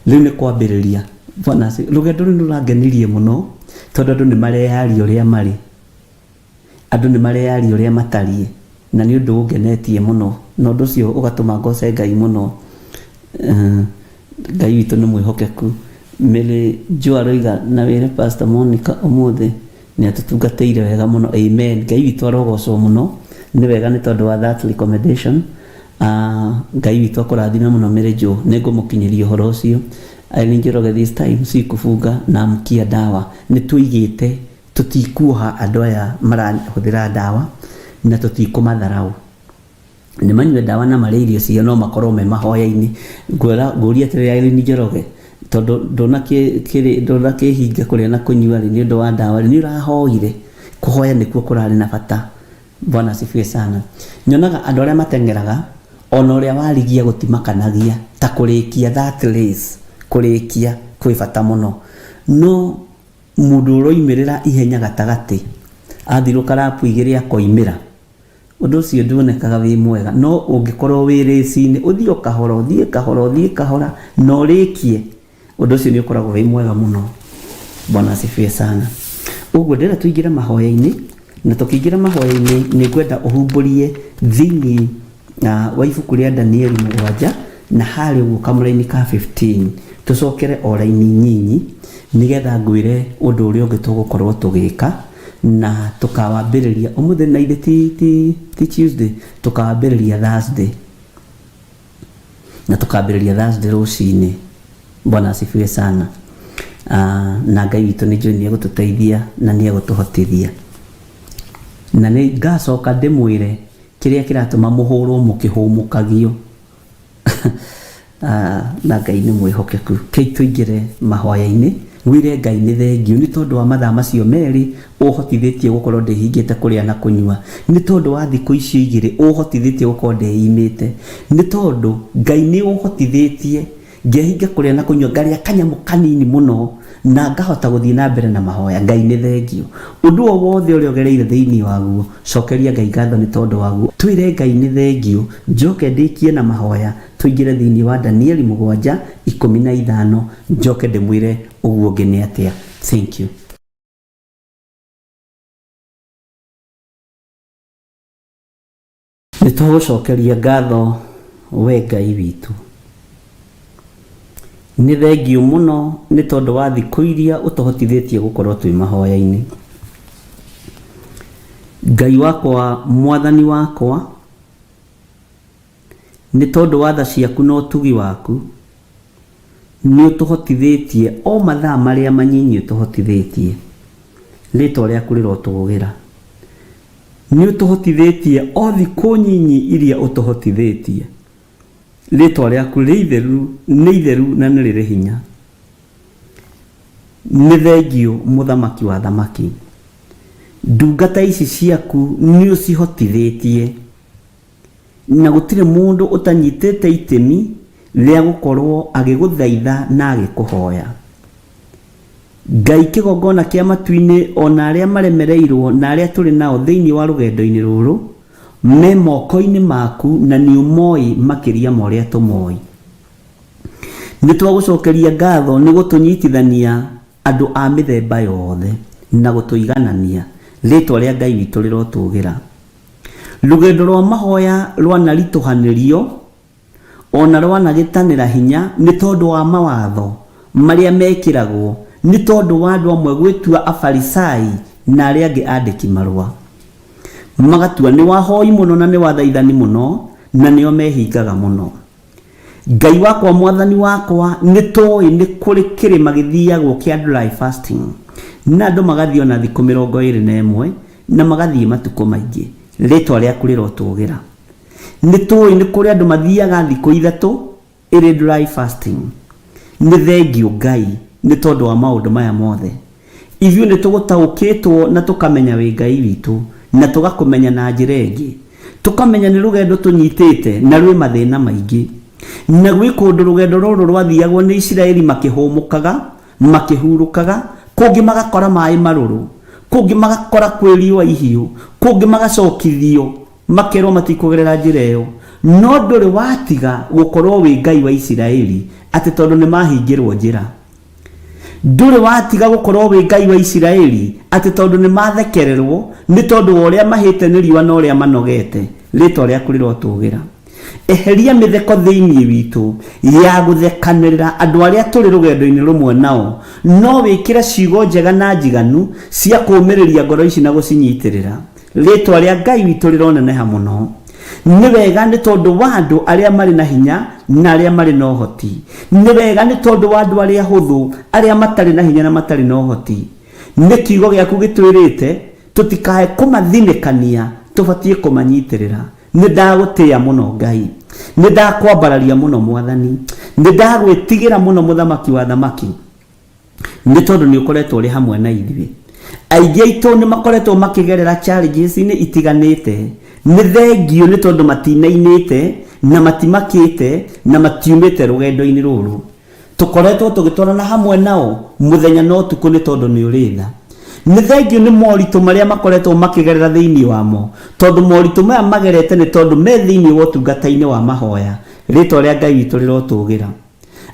Rĩu nĩ kwambĩrĩria. Bwana asifiwe. Rũgendo rũu nĩ rũrangenirie mũno tondũ andũ nĩ mareyaria ũrĩa marĩ. Andũ nĩ mareyaria ũrĩa matariĩ na nĩ ũndũ ũngenetie mũno na ũndũ ũcio ũgatũma ngoce Ngai mũno. Ngai witũ nĩ mwĩhokeku. Mary Jo aroiga na wĩre Pastor Monica ũmũthĩ nĩ atũtungatĩire wega mũno. Amen. Ngai witũ arogocwo mũno. Nĩ wega nĩ tondũ wa that recommendation. Ngai witũ akũrathime mũno Mary Jo. Nĩ ngũmũkinyĩria ũhoro ũcio. Irene Njoroge this time si kufunga na amkia dawa. Nĩ tũigĩte tũtikuoha andũ aya marahũthĩra ndawa na tũtikũmatharau. Nĩ manyue ndawa na marĩe irio ciao no makorwo me mahoya-inĩ. Ngwĩra ngũrie atĩrĩrĩ Irene Njoroge, tondũ ndũnakĩhinga kũrĩa na kũnyua rĩ nĩ ũndũ wa ndawa rĩ, nĩ ũrahoire? Kũhoya nĩkuo kũrarĩ na bata. Bwana asifiwe sana. Nyonaga andũ arĩa mateng'eraga ona ũrĩa warigia gũtimakanagia ta kũrĩkia that race, kũrĩkia kwĩ bata mũno. No mũndũ ũroimĩrĩra ihenya gatagatĩ athirũka rapu igĩrĩ akoimĩra, ũndũ ũcio nduonekaga wĩ mwega. No ũngĩkorwo wĩ race-inĩ ũthiĩ o kahora, ũthiĩ kahora, ũthiĩ kahora na ũrĩkie, ũndũ ũcio nĩ ũkoragwo wĩ mwega mũno. Bwana asifiwe sana. Ũguo ndĩrenda tũingĩre mahoya-inĩ, na tũkĩingĩra mahoya-inĩ nĩ ngwenda ũhumbũrie thĩinĩ wa ibuku rĩa Danieli mũgwanja na harĩa ũguo kamũraini ka 15 tũcokere o raini nyinyi nĩgetha ngwĩre ũndũ ũrĩa ũngĩ tũgũkorwo tũgĩka na tũkawambĩrĩria ũmũthĩ na ithe ti, ti, ti Tuesday, tũkawambĩrĩria Thursday na tũkambĩrĩria Thursday rũcinĩ. Bwana asifiwe sana. Na Ngai witũ nĩ njũĩ nĩ egũtũteithia na nĩ egũtũhotithia. Na nĩ ngacoka ndĩmwĩre kĩrĩa kĩratũma mũhũrwo mũkĩhũmũkagio. Na Ngai nĩ mwĩhokeku. Kei tũingĩre mahoya-inĩ, wĩre Ngai nĩ thengiũ nĩ tondũ wa mathaa macio merĩ ũhotithĩtie gũkorwo ndĩhingĩte kũrĩa na kũnyua, nĩ tondũ wa thikũ icio igĩrĩ ũhotithĩtie gũkorwo ndĩimĩte, nĩ tondũ Ngai nĩ ũhotithĩtie. Ngehinga kũrĩa na kũnyua, ngarĩa kanyamũ kanini mũno na ngahota gũthiĩ na mbere na mahoya. Ngai nĩ thengio. Ũndũ o wothe ũrĩa ũgereire thĩinĩ waguo, cokeria Ngai ngatho nĩ tondũ waguo. Twĩre Ngai nĩ thengio, njoke ndĩkie na mahoya, tũingĩre thĩinĩ wa Danieli 7:15, njoke ndĩmwĩre ũguo ũngĩ nĩ atĩa. Thank you. Nĩ twagũcokeria ngatho we Ngai witũ. Nĩ thengiũ mũno nĩ tondũ wa thikũ iria ũtũhotithĩtie gũkorwo twĩ mahoya-inĩ. Ngai wakwa, mwathani wakwa, nĩ tondũ wa tha ciaku na ũtugi waku, nĩ ũtũhotithĩtie o mathaa marĩa manyinyi ũtũhotithĩtie. Rĩtwa rĩaku rĩrotũgũgĩra. Nĩ ũtũhotithĩtie o thikũ nyinyi iria ũtũhotithĩtie. Rĩtwa rĩaku rĩ itheru, nĩ itheru na nĩ rĩrĩ hinya. Nĩ thengiũ mũthamaki wa athamaki. Ndungata ici ciaku nĩ ũcihotithĩtie. Na gũtirĩ mũndũ ũtanyitĩte itemi rĩa gũkorwo agĩgũthaitha na agĩkũhoya. Ngai kĩgongona kĩa matu-inĩ o na arĩa maremereirwo na arĩa tũrĩ nao thĩinĩ wa rũgendo-inĩ rũrũ me moko-inĩ maku na nĩ ũmoĩ makĩria ma ũrĩa tũmoĩ. Nĩ twagũcokeria ngatho nĩ gũtũnyitithania andũ a mĩthemba yothe na gũtũiganania. Rĩtwa rĩa Ngai witũ rĩrotũgĩra. Rũgendo rwa mahoya rwanaritũhanĩrio o na rwanagĩtanĩra hinya nĩ tondũ wa mawatho marĩa mekĩragwo nĩ tondũ wa andũ amwe gwĩtua Afarisai na arĩa angĩ andĩki marũa. Magatua nĩ wahoi mũno na nĩ wathaithani mũno na nĩo mehingaga mũno. Ngai wakwa mwathani wakwa nĩ tũĩ nĩ kũrĩ kĩrĩma gĩthiagwo kĩa dry fasting na andũ magathiĩ ona thikũ 21 na magathiĩ matukũ maingĩ. Rĩtwa rĩaku rĩrotũgĩra. Nĩ tũĩ nĩ kũrĩ andũ mathiaga thikũ ithatũ ĩrĩ dry fasting. Nĩ thengiũ Ngai nĩ tondũ wa maũndũ maya mothe. Ithuĩ nĩ tũgũtaũkĩtwo na tũkamenya wĩ Ngai witũ na tũgakũmenya na njĩra ĩngĩ. Tũkamenya nĩ rũgendo tũnyitĩte na rwĩ mathĩna maingĩ. Na gwĩ kũndũ rũgendo rũrũ rwathiagwo nĩ Isiraeli makĩhũmũkaga, makĩhurũkaga, kũngĩ magakora maĩ marũrũ, kũngĩ magakora kwĩ riũa ihiũ, kũngĩ magacokithio makerwo matikũgerera njĩra ĩyo. No ndũrĩ watiga gũkorwo wĩ Ngai wa Isiraeli atĩ tondũ nĩ mahingĩrwo njĩra. Ndũrĩ watiga gũkorwo wĩ Ngai wa Isiraeli atĩ tondũ nĩ mathekererwo nĩ tondũ wa ũrĩa mahĩte nĩ riũa na ũrĩa manogete. Rĩtwa rĩaku rĩrotũgĩra. Eheria mĩtheko thĩinĩ witũ ya gũthekanĩrĩra andũ arĩa tũrĩ rũgendo-inĩ rũmwe nao, no wĩkĩre ciugo njega na njiganu cia kũũmĩrĩria ngoro ici na gũcinyitĩrĩra. Rĩĩtwa rĩa Ngai witũ rĩroneneha mũno. Nĩ wega nĩ tondũ wa andũ arĩa marĩ na hinya na arĩa marĩ na ũhoti. Nĩ wega nĩ tondũ wa andũ arĩa ahũthũ, arĩa matarĩ na hinya na matarĩ na ũhoti. Nĩ kiugo gĩaku gĩtwĩrĩte tũtikae kũmathinĩkania, tũbatiĩ kũmanyitĩrĩra. Nĩ ndagũtĩĩa mũno Ngai. Nĩ ndakwambararia mũno Mwathani. Nĩ ndagwĩtigĩra mũno Mũthamaki wa athamaki. Nĩ tondũ nĩ ũkoretwo ũrĩ hamwe na ithuĩ. Aingĩ aitũ nĩ makoretwo makĩgerera challenges-inĩ itiganĩte. Nĩ thengiũ nĩ tondũ matinainĩte na matimakĩte na matiumĩte rũgendo-inĩ rũrũ. Tũkoretwo tũgĩtwarana hamwe nao mũthenya na ũtukũ nĩ tondũ nĩ ũrĩ tha. Nĩ thengiũ nĩ moritũ marĩa makoretwo makĩgerera thĩinĩ wamo, tondũ moritũ maya magerete nĩ tondũ me thĩinĩ wa ũtungata-inĩ wa mahoya. Rĩtwa rĩa Ngai witũ rĩrotũgĩra.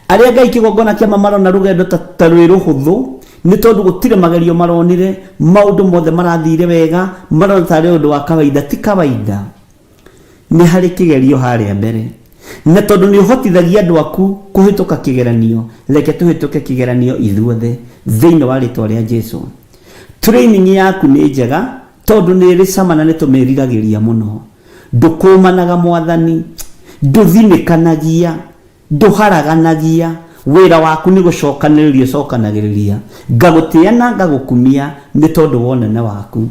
Arĩa Ngai kĩgongona kĩa ma marona rũgendo ta, ta rwĩ rũhũthũ nĩ tondũ gũtirĩ magerio maronire, maũndũ mothe marathire wega, marona tarĩ ũndũ wa kawaida. Ti kawaida. Nĩ harĩ kĩgerio harĩa mbere. Na tondũ nĩ ũhotithagia andũ aku kũhĩtũka kĩgeranio, reke tũhĩtũke kĩgeranio ithuothe thĩinĩ wa rĩtwa rĩa Jesu. Training yaku nĩ njega tondũ nĩ ĩrĩ cama na nĩ tũmĩriragĩria mũno. Ndũkũmanaga Mwathani, ndũthinĩkanagia, ndũharaganagia, wĩra waku nĩ gũcokanĩrĩria ũcokanagĩrĩria. Ngagũtĩa na ngagũkumia nĩ tondũ wa ũnene waku.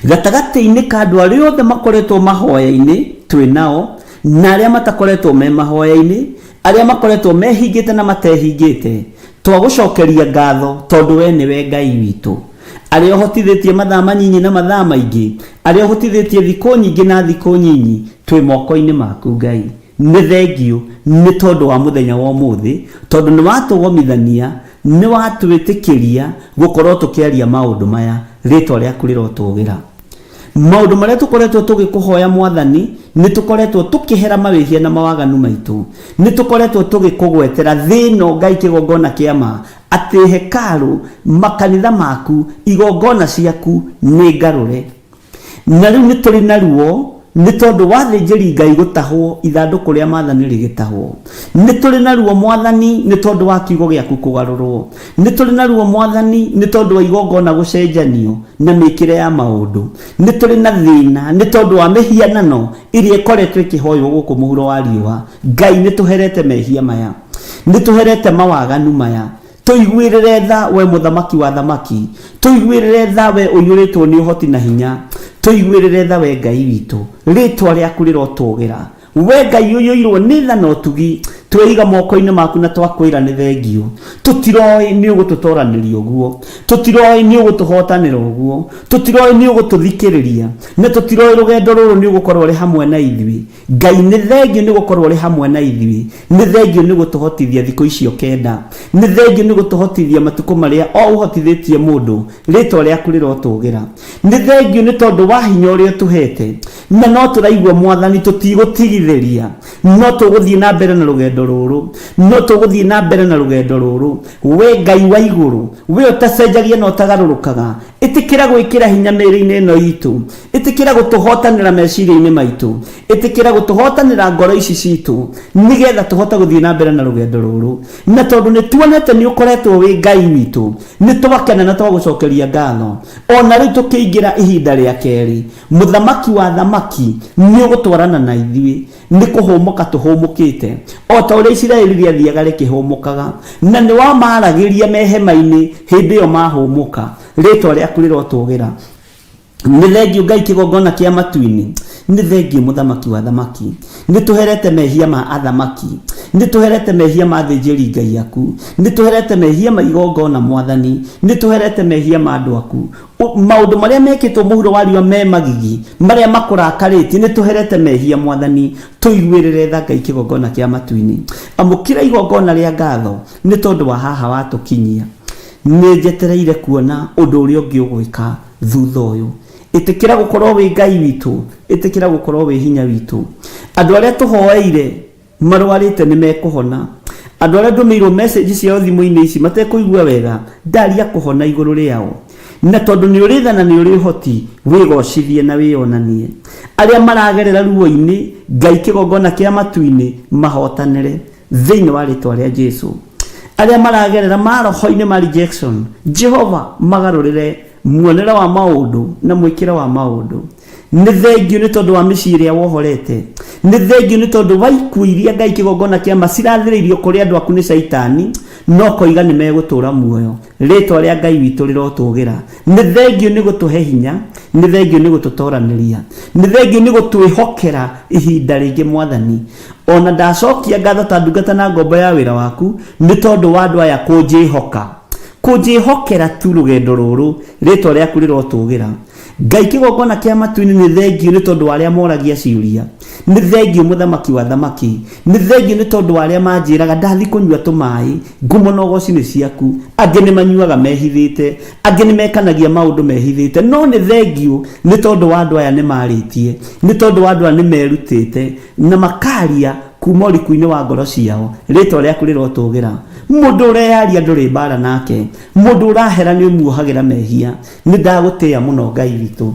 Gatagatĩ-inĩ ka andũ arĩa othe makoretwo mahoya-inĩ twĩ nao, na arĩa matakoretwo me mahoya-inĩ, arĩa makoretwo mehingĩte na matehingĩte, twagũcokeria ngatho tondũ we nĩwe Ngai witũ. Arĩa ũhotithĩtie mathaa manyinyi na mathaa maingĩ, arĩa ũhotithĩtie thikũ nyingĩ na thikũ nyinyi, twĩ moko-inĩ maku Ngai. Nĩ thengiũ nĩ tondũ wa mũthenya wa ũmũthĩ, tondũ nĩ watũgomithania, nĩ watwĩtĩkĩria gũkorwo tũkĩaria maũndũ maya. Rĩtwa rĩaku rĩrotũgĩra. Maũndũ marĩa tũkoretwo tũgĩkũhoya Mwathani, nĩ tũkoretwo tũkĩhera mawĩhia na mawaganu maitũ. Nĩ tũkoretwo tũgĩkũgwetera thĩ ĩno Ngai kĩgongona kĩa ma, atĩ hekarũ, makanitha maku, igongona ciaku nĩ ngarũre. Na rĩu nĩ tũrĩ na ruo nĩ tondũ wa athĩnjĩri Ngai gũtahwo, ithandũkũ rĩa maathani rĩgĩtahwo. Nĩ tũrĩ na ruo Mwathani nĩ tondũ wa kiugo gĩaku kũgarũrwo. Nĩ tũrĩ na ruo Mwathani nĩ tondũ wa igongona gũcenjanio na mĩkĩre ya maũndũ. Nĩ tũrĩ na thĩna nĩ tondũ wa mĩhianano ĩrĩa ĩkoretwo ĩkĩhoywo gũkũ mũhuro wa riũa. Ngai nĩ tũherete mehia maya. Nĩ tũherete mawaganu maya. Tũiguĩrĩre tha, wee Mũthamaki wa athamaki. Tũiguĩrĩre tha, wee ũiyũrĩtwo nĩ ũhoti na hinya. Tũiguĩrĩre tha, wee Ngai witũ. Rĩĩtwa rĩaku rĩrotũũgĩra. Wee Ngai ũiyũirwo nĩ tha na ũtugi, tweiga moko-inĩ maku na twakwĩra nĩ thengiũ. Tũtiroĩ nĩ ũgũtũtoranĩria ũguo. Tũtiroĩ nĩ ũgũtũhotanĩra ũguo. Tũtiroĩ nĩ ũgũtũthikĩrĩria. Na tũtiroĩ rũgendo rũrũ nĩ ũgũkorwo ũrĩ hamwe na ithuĩ. Ngai nĩ thengiũ nĩ gũkorwo ũrĩ hamwe na ithuĩ. Nĩ thengiũ nĩ gũtũhotithia thikũ icio kenda. Nĩ thengiũ nĩ gũtũhotithia matukũ marĩa o ũhotithĩtie mũndũ. Rĩtwa rĩaku rĩrotũgĩra. Nĩ thengiũ nĩ tondũ wa hinya ũrĩa ũtũhete. Na no tũraigua Mwathani tũtigũtigithĩria. No tũgũthiĩ na mbere na rũgendo rũrũ. No tũgũthiĩ na mbere na rũgendo rũrũ. We Ngai wa igũrũ, we ũtacenjagia na ũtagarũrũkaga, ĩtĩkĩra gwĩkĩra hinya mĩĩrĩ-inĩ ĩno itũ. Ĩtĩkĩra gũtũhotanĩra meciria-inĩ maitũ. Ĩtĩkĩra gũtũhotanĩra ngoro ici citũ, nĩgetha tũhote gũthiĩ na mbere na rũgendo rũrũ. Na tondũ nĩ tuonete nĩ ũkoretwo wĩ Ngai witũ, nĩ twakena na twagũcokeria ngatho. O na rĩu tũkĩingĩra ihinda rĩa kerĩ, Mũthamaki wa athamaki, nĩ ũgũtwarana na ithuĩ. Nĩ kũhũmũka tũhũmũkĩte, o ta ũrĩa Isiraeli rĩathiaga rĩkĩhũmũkaga, na nĩ wamaragĩria me hema-inĩ hĩndĩ ĩyo mahũmũka. Rĩĩtwa rĩaku rĩrotũgĩra. Nĩ thengiũ Ngai kĩgongona kĩa matu-inĩ. Nĩ thengiũ Mũthamaki wa athamaki. Nĩ tũherete mehia ma athamaki. Nĩ tũherete mehia ma athĩnjĩri Ngai aku. Nĩ tũherete mehia ma igongona Mwathani. Nĩ tũherete mehia ma andũ aku. Maũndũ marĩa mekĩtwo mũhuro wa riũa me magigi, marĩa makũrakarĩtie, nĩ tũherete mehia Mwathani. Tũiguĩrĩre tha Ngai kĩgongona kĩa matu-inĩ. Amũkĩra igongona rĩa ngatho nĩ tondũ wa haha watũkinyia. Nĩ njetereire kuona ũndũ ũrĩa ũngĩ ũgwĩka thutha ũyũ. Ĩtĩkĩra gũkorwo wĩ Ngai witũ, ĩtĩkĩra gũkorwo wĩ hinya witũ. Andũ arĩa tũhoeire marwarĩte nĩ mekũhona. Andũ arĩa ndũmĩirwo message ciao thimũ-inĩ ici matekũigua wega, ndaria kũhona igũrũ rĩao. Na tondũ nĩ ũrĩ tha na nĩ ũrĩ ũhoti, wĩgocithie na wĩyonanie. Arĩa maragerera ruo-inĩ, Ngai kĩgongona kĩa matu-inĩ, mahotanĩre. Thĩinĩ wa rĩtwa rĩa Jesu. Arĩa maragerera maroho-inĩ ma rejection, Jehova magarũrĩre muonere wa maũndũ na mwĩkĩre wa maũndũ. Nĩ thengiũ nĩ tondũ wa mĩciĩ ĩrĩa wohorete. Nĩ thengiũ nĩ tondũ wa ikuũ iria Ngai kĩgongona kĩa ma cirathĩrĩirio kũrĩ andũ aku nĩ Caitani, no koiga nĩ megũtũũra muoyo. Rĩtwa rĩa Ngai witũ rĩrotũgĩra. Nĩ thengiũ nĩ gũtũhe hinya, nĩ thengiũ nĩ gũtũtoranĩria, nĩ thengiũ nĩ gũtwĩhokera ihinda rĩngĩ Mwathani. Ona ndacokia ngatho ta ndungata na ngombo ya wĩra waku, nĩ tondũ wa andũ aya kũnjĩhoka. Kũnjĩhokera tu rũgendo rũrũ, rĩtwa rĩaku rĩrotũgĩra. Ngai kĩgongona kĩa matu-inĩ nĩ thengiũ nĩ tondũ wa arĩa moragia ciũria. Nĩ thengiũ mũthamaki wa athamaki. Nĩ thengiũ nĩ tondũ wa arĩa manjĩraga ndathi kũnyua tũmaĩ, ngumo na ũgoci nĩ ciaku. Angĩ nĩ manyuaga mehithĩte, angĩ nĩ mekanagia maũndũ mehithĩte, no nĩ thengiũ nĩ tondũ wa andũ aya nĩ marĩtie, nĩ tondũ wa andũ aya nĩ merutĩte na makaria kuma ũriku-inĩ wa ngoro ciao. Rĩtwa rĩaku rĩrotũgĩra. Mũndũ ũreyaria ndũrĩ mbara nake, mũndũ ũrahera nĩ ũmuohagĩra mehia. Nĩ ndagũtĩĩa mũno Ngai witũ.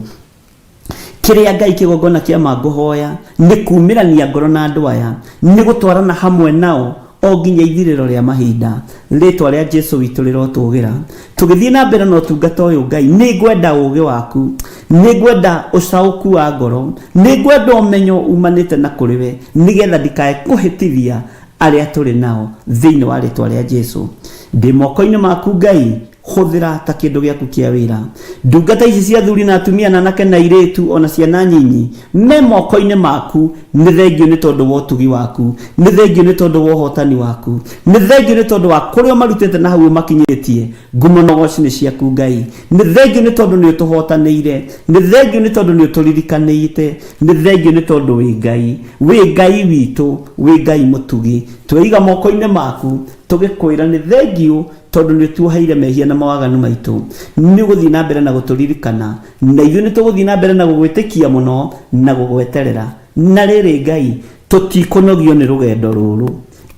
Kĩrĩa Ngai kĩgongona kĩa ma ngũhoya nĩ kumĩrania ngoro na andũ aya, nĩ gũtwarana hamwe nao o nginya ithirĩro rĩa mahinda. Rĩtwa rĩa Jesu witũ rĩrotũgĩra. Tũgĩthiĩ na mbere na ũtungata ũyũ Ngai, nĩ ngwenda ũgĩ waku, nĩ ngwenda ũcaũku wa ngoro, nĩ ngwenda ũmenyo umanĩte na kũrĩ we, nĩgetha ndikae kũhĩtithia arĩa tũrĩ nao thĩinĩ wa rĩtwa rĩa Jesu. Ndĩ moko-inĩ maku Ngai, Hũthĩra ta kĩndũ gĩaku kĩa wĩra. Ndungata ici cia athuri na atumia na anake na airĩtu o na ciana nyinyi me moko-inĩ maku. Nĩ thengiũ nĩ tondũ wa ũtugi waku, nĩ thengiũ nĩ tondũ wa ũhotani waku, nĩ thengiũ nĩ tondũ wa kũrĩa ũmarutĩte na hau ũmakinyĩtie. Ngumo na ũgoci nĩ ciaku Ngai. Nĩ thengiũ nĩ tondũ nĩ ũtũhotanĩire, nĩ thengiũ nĩ tondũ nĩ ũtũririkanĩte, nĩ thengiũ nĩ tondũ wĩ Ngai, wĩ Ngai witũ, wĩ Ngai mũtugi. Tweiga moko-inĩ maku tũgĩkwĩra nĩ thengiũ tondũ nĩ ũtuoheire mehia na mawaganu maitũ. Nĩ ũgũthiĩ na mbere na gũtũririkana, na ithuĩ nĩ tũgũthiĩ na mbere na gũgwĩtĩkia mũno na gũgweterera. Na rĩrĩ Ngai, tũtikũnogio nĩ rũgendo rũrũ.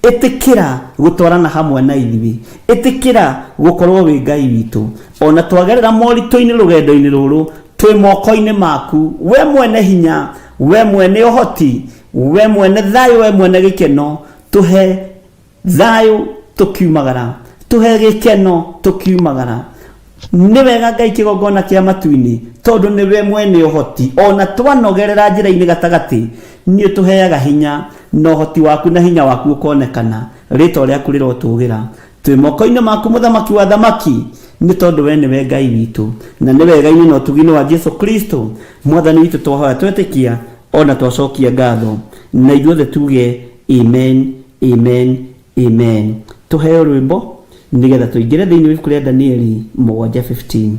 Ĩtĩkĩra gũtwarana hamwe na ithuĩ. Ĩtĩkĩra gũkorwo wĩ Ngai witũ. O na twagerera moritũ-inĩ rũgendo-inĩ rũrũ, twĩ moko-inĩ maku, we mwene hinya, we mwene ũhoti, we mwene thayũ, we mwene gĩkeno. Tũhe thayũ tũkiumagara, tũhe gĩkeno tũkiumagara. Nĩ wega Ngai kĩgongona kĩa matu-inĩ, tondũ nĩwe mwene ũhoti. Ona twanogerera njĩra-inĩ gatagatĩ, nĩ ũtũheaga hinya, na ũhoti waku na hinya waku ũkonekana. Rĩtwa rĩaku rĩrotũgĩra. Twĩ moko-inĩ maku mũthamaki wa athamaki, nĩ tondũ we nĩwe Ngai witũ. Na nĩ wega-inĩ na ũtugi-inĩ wa Jesu Kristo, Mwathani witũ twahoya twetĩkia, ona twacokia ngatho. Na ithuothe tuge amen, amen, amen. Tũheo rwĩmbo nĩgetha tũingĩre thĩinĩ wa ibuku rĩa Danieli 7:15.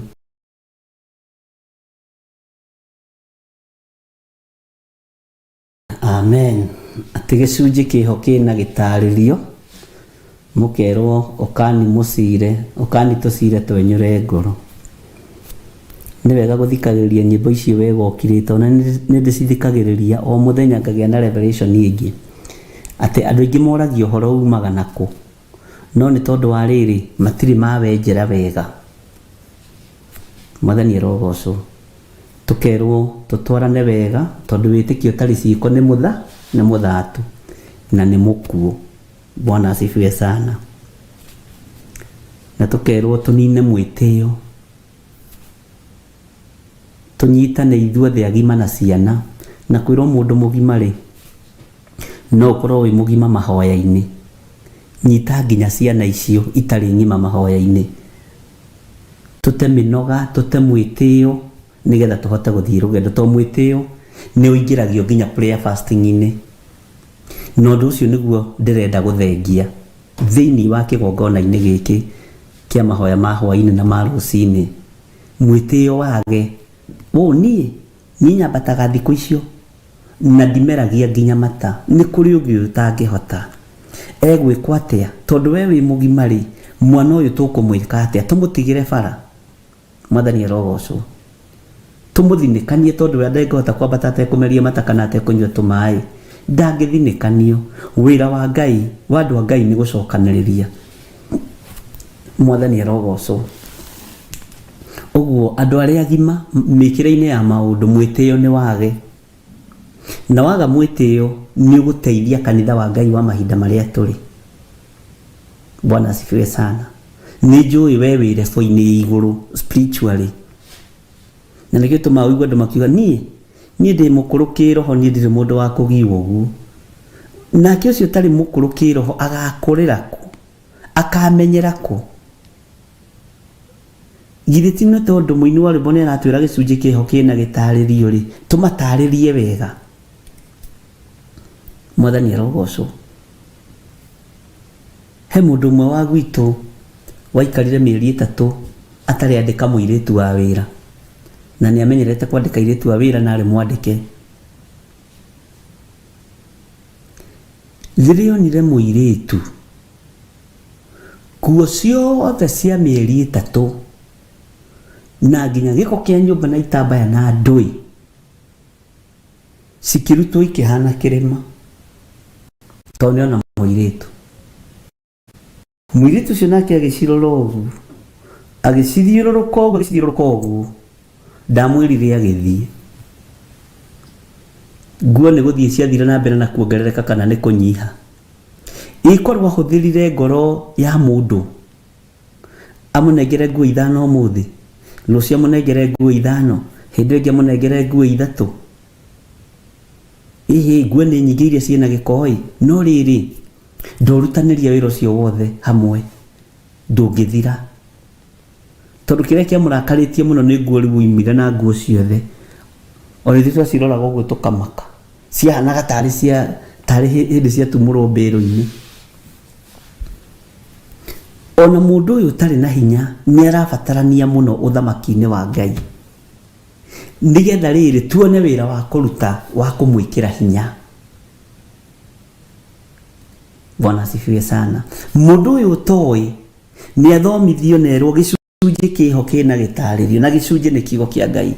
Amen. Atĩ gĩcunjĩ kĩho kĩna gĩtarĩrio, mũkerwo ũkani mũcire, ũkani tũcire twenyũre ngoro. Nĩ wega gũthikagĩrĩria nyĩmbo icio wega ũkirĩte, ona nĩ ndĩcithikagĩrĩria o mũthenya ngagĩa na revelation ĩngĩ. Atĩ andũ aingĩ moragia ũhoro umaga nakũ, no nĩ tondũ wa rĩrĩ, matirĩ mawenjera wega. Mwathani arogocwo. Tũkerwo tũtwarane wega tondũ wĩtĩkio ũtarĩ ciĩko nĩ mũtha, nĩ mũthatu na nĩ mũkuũ. Bwana asifiwe sana. Na tũkerwo tũnine mwĩtĩo, tũnyitane ithuothe agima na ciana, na kwĩrwo mũndũ mũgima rĩ, no ũkorwo wĩ mũgima mahoya-inĩ. Nyita nginya ciana icio itarĩ ng'ima mahoya-inĩ. Tũte mĩnoga, tũte mwĩtĩo, nĩgetha tũhote gũthiĩ rũgendo. Tondũ mwĩtĩo nĩ ũingĩragio nginya prayer fasting-inĩ. Na ũndũ ũcio nĩguo ndĩrenda gũthengia thĩinĩ wa kĩgongona-inĩ gĩkĩ kĩa mahoya ma hwainĩ na ma rũcinĩ. Mwĩtĩo wage, ũũ niĩ, niĩ nyambataga thikũ icio na ndimeragia nginya mata. Nĩ kũrĩ ũngĩ ũtangĩhota. Egwĩkwo atĩa? Tondũ we wĩ mũgima rĩ, mwana ũyũ tũkũmwĩka atĩa? Tũmũtigĩre bara? Mwathani arogocwo. Tũmũthinĩkanie tondũ we ndangĩhota kwambata atekũmeria mata kana atekũnyua tũmaĩ. Ndangĩthinĩkanio. Wĩra wa Ngai, wa andũ a Ngai nĩ gũcokanĩrĩria. Mwathani arogocwo. Ũguo andũ arĩa agima mĩkĩre-inĩ ya maũndũ mwĩtĩo nĩ wage. Na waga mwĩtĩo nĩ ũgũteithia kanitha wa Ngai wa mahinda marĩa tũrĩ. Bwana asifiwe sana. Nĩ njũĩ we wĩ level-inĩ ya igũrũ spiritually. Na nĩkĩo gĩtũmaga ũigue andũ makiuga niĩ niĩ ndĩ mũkũrũ kĩroho niĩ ndirĩ mũndũ wa kũgiwo ũguo. Nake ũcio ũtarĩ mũkũrũ kĩroho agakũrĩra kũ? Akamenyera kũ? Githĩ ti nĩ tondũ mũini wa rwĩmbo nĩ aratwĩra gĩcunjĩ kĩho kĩna gĩtarĩrio rĩ, tũmatarĩrie wega. Mwathani arogocwo. He mũndũ ũmwe wa gwitũ waikarire mĩeri ĩtatũ atarĩ andĩka mũirĩtu wa wĩra. Na nĩ amenyerete kwandĩka airĩtu a wĩra na arĩ mwandĩke. Rĩrĩa onire mũirĩtu, nguo ciothe cia mĩeri ĩtatũ na nginya gĩko kĩa nyũmba na itambaya na ndũĩ cikĩrutwo ikĩhana kĩrĩma tondũ nĩona mũirĩtu. Mũirĩtu ũcio nake agĩcirora ũguo, agĩcithiũrũrũka ũguo, agĩcithiũrũrũka ũguo, ndamwĩrire agĩthiĩ. Nguo nĩ gũthiĩ ciathire na mbere na kuongerereka kana nĩ kũnyiha? Ĩ korwo ahũthĩrire ngoro ya mũndũ, amũnengere nguo ithano ũmũthĩ, rũciũ amũnengere nguo ithano, hĩndĩ ĩyo ĩngĩ amũnengere nguo ithatũ. Ĩhĩ, nguo nĩ nyingĩ iria ciĩna gĩko ĩ, no rĩrĩ, ndũrutanĩria wĩra ũcio wothe hamwe, ndũngĩthira. Tondũ kĩrĩa kĩamũrakarĩtie mũno nĩ nguo rĩu oimire na nguo ciothe. Ona ithuĩ twaciroraga ũguo tũkamaka. Ciahanaga tarĩ cia tarĩ hĩndĩ ciatumũrwo mbĩrũ-inĩ. Ona mũndũ ũyũ ũtarĩ na hinya nĩ arabatarania mũno ũthamaki-inĩ wa Ngai. Nĩgetha rĩrĩ tuone wĩra wa kũruta wa kũmwĩkĩra hinya. Bwana asifiwe sana. Mũndũ ũyũ ũtoĩ nĩ athomithio na erwo gĩcunjĩ kĩho kĩna gĩtarĩrio na gĩcunjĩ nĩ kiugo kĩa Ngai.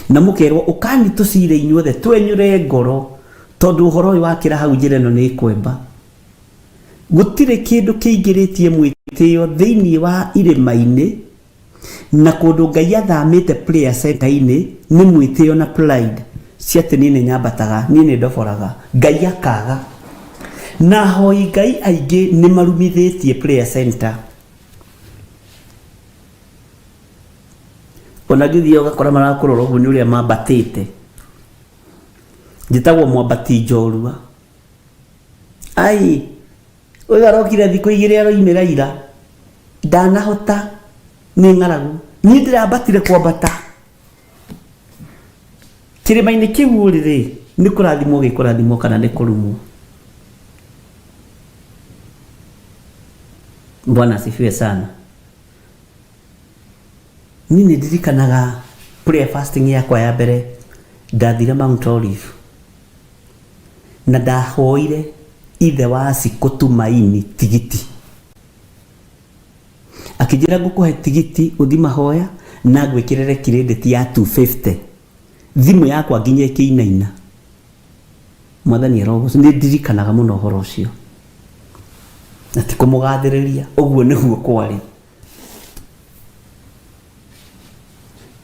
Na mũkerwo ũkani tũcire inyuothe twenyũre ngoro tondũ ũhoro ũyũ wakĩra hau njĩra ĩno nĩ ĩkwemba. Gũtirĩ kĩndũ kĩingĩrĩtie mwĩtĩo thĩinĩ wa irĩma-inĩ na kũndũ Ngai athamĩte prayer center-inĩ nĩ mwĩtĩo na pride cia atĩ niĩ nĩ nyambataga, niĩ nĩ ndoboraga. Ngai akaga. Na ahoi Ngai aingĩ nĩ marumithĩtie prayer center. Ona ngĩthiĩ ũgakora marakũrora ũguo nĩ ũrĩa mambatĩte. Njĩtagwo mwambati njorua. Ai, ũyũ arokire thikũ igĩrĩ aroimĩra ira. Ndanahota nĩ ng'aragu. Niĩ ndĩrambatire kwambata. Kĩrĩma-inĩ kĩu ũrĩ rĩ, nĩ kũrathimwo gĩkũrathimwo kana nĩ kũrumwo? Bwana asifiwe sana. Niĩ nĩ ndirikanaga prayer fasting yakwa ya mbere ndathire Mount Olive na ndahoire ithe wa Cikũ Tumaini tigiti. Akĩnjĩra ngũkũhe tigiti ũthi mahoya na ngwĩkĩrĩre credit ya 250. Thimũ yakwa nginya ĩkĩinaina. Mwathani arogocwo. Nĩ ndirikanaga mũno ũhoro ũcio. Na ti kũmũgathĩrĩria, ũguo nĩguo kwarĩ.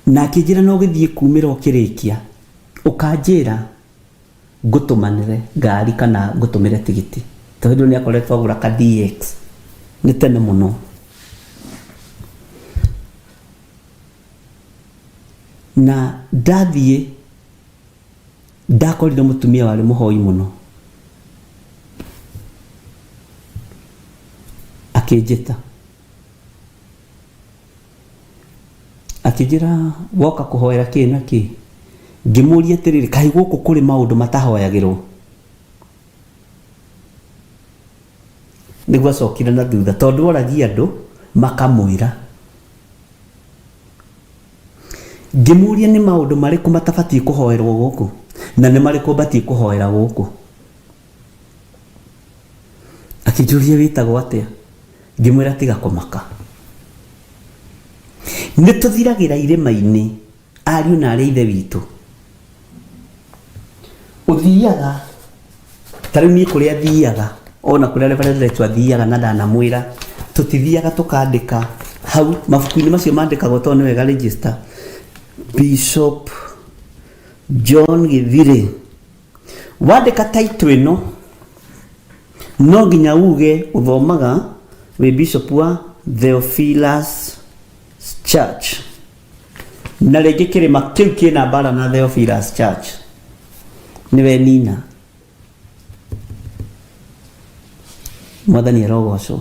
Na akĩnjĩra no gĩthiĩ kumĩra ũkĩrĩkia, ũkanjĩra ngũtũmanĩre ngari kana ngũtũmĩre tigiti. Tondũ nĩ akoretwo agũra ka DX. Nĩ tene mũno. Na ndathiĩ ndakorire mũtumia warĩ mũhoi mũno. Akĩnjĩta. Akĩnjĩra woka kũhoera kĩ na kĩ. Ngĩmũria atĩrĩrĩ, kaĩ gũkũ kũrĩ maũndũ matahoyagĩrwo? Nĩguo acokire na thutha tondũ oragia andũ makamwĩra. Ngĩmũria nĩ maũndũ marĩkũ matabatiĩ kũhoerwo gũkũ na nĩ marĩkũ batiĩ kũhoera gũkũ. Akĩnjũria wĩtagwo atĩa? Ngĩmwĩra tiga kũmaka. Nĩ tũthiragĩra irĩma-inĩ ariũ na arĩ ithe witũ. Ũthiaga ta rĩu niĩ kũrĩa thiaga ona kũrĩa Reverend Lecho athiaga na ndanamwĩra tũtithiaga tũkandĩka hau mabuku-inĩ macio mandĩkagwo tondũ nĩ wega register Bishop John Githiri wandĩka title ĩno no nginya uge ũthomaga wĩ bishop wa Theophilus Church na rĩngĩ kĩrĩma kĩu kĩna mbara na Theophilus Church nĩwe nina mwathani arogocwo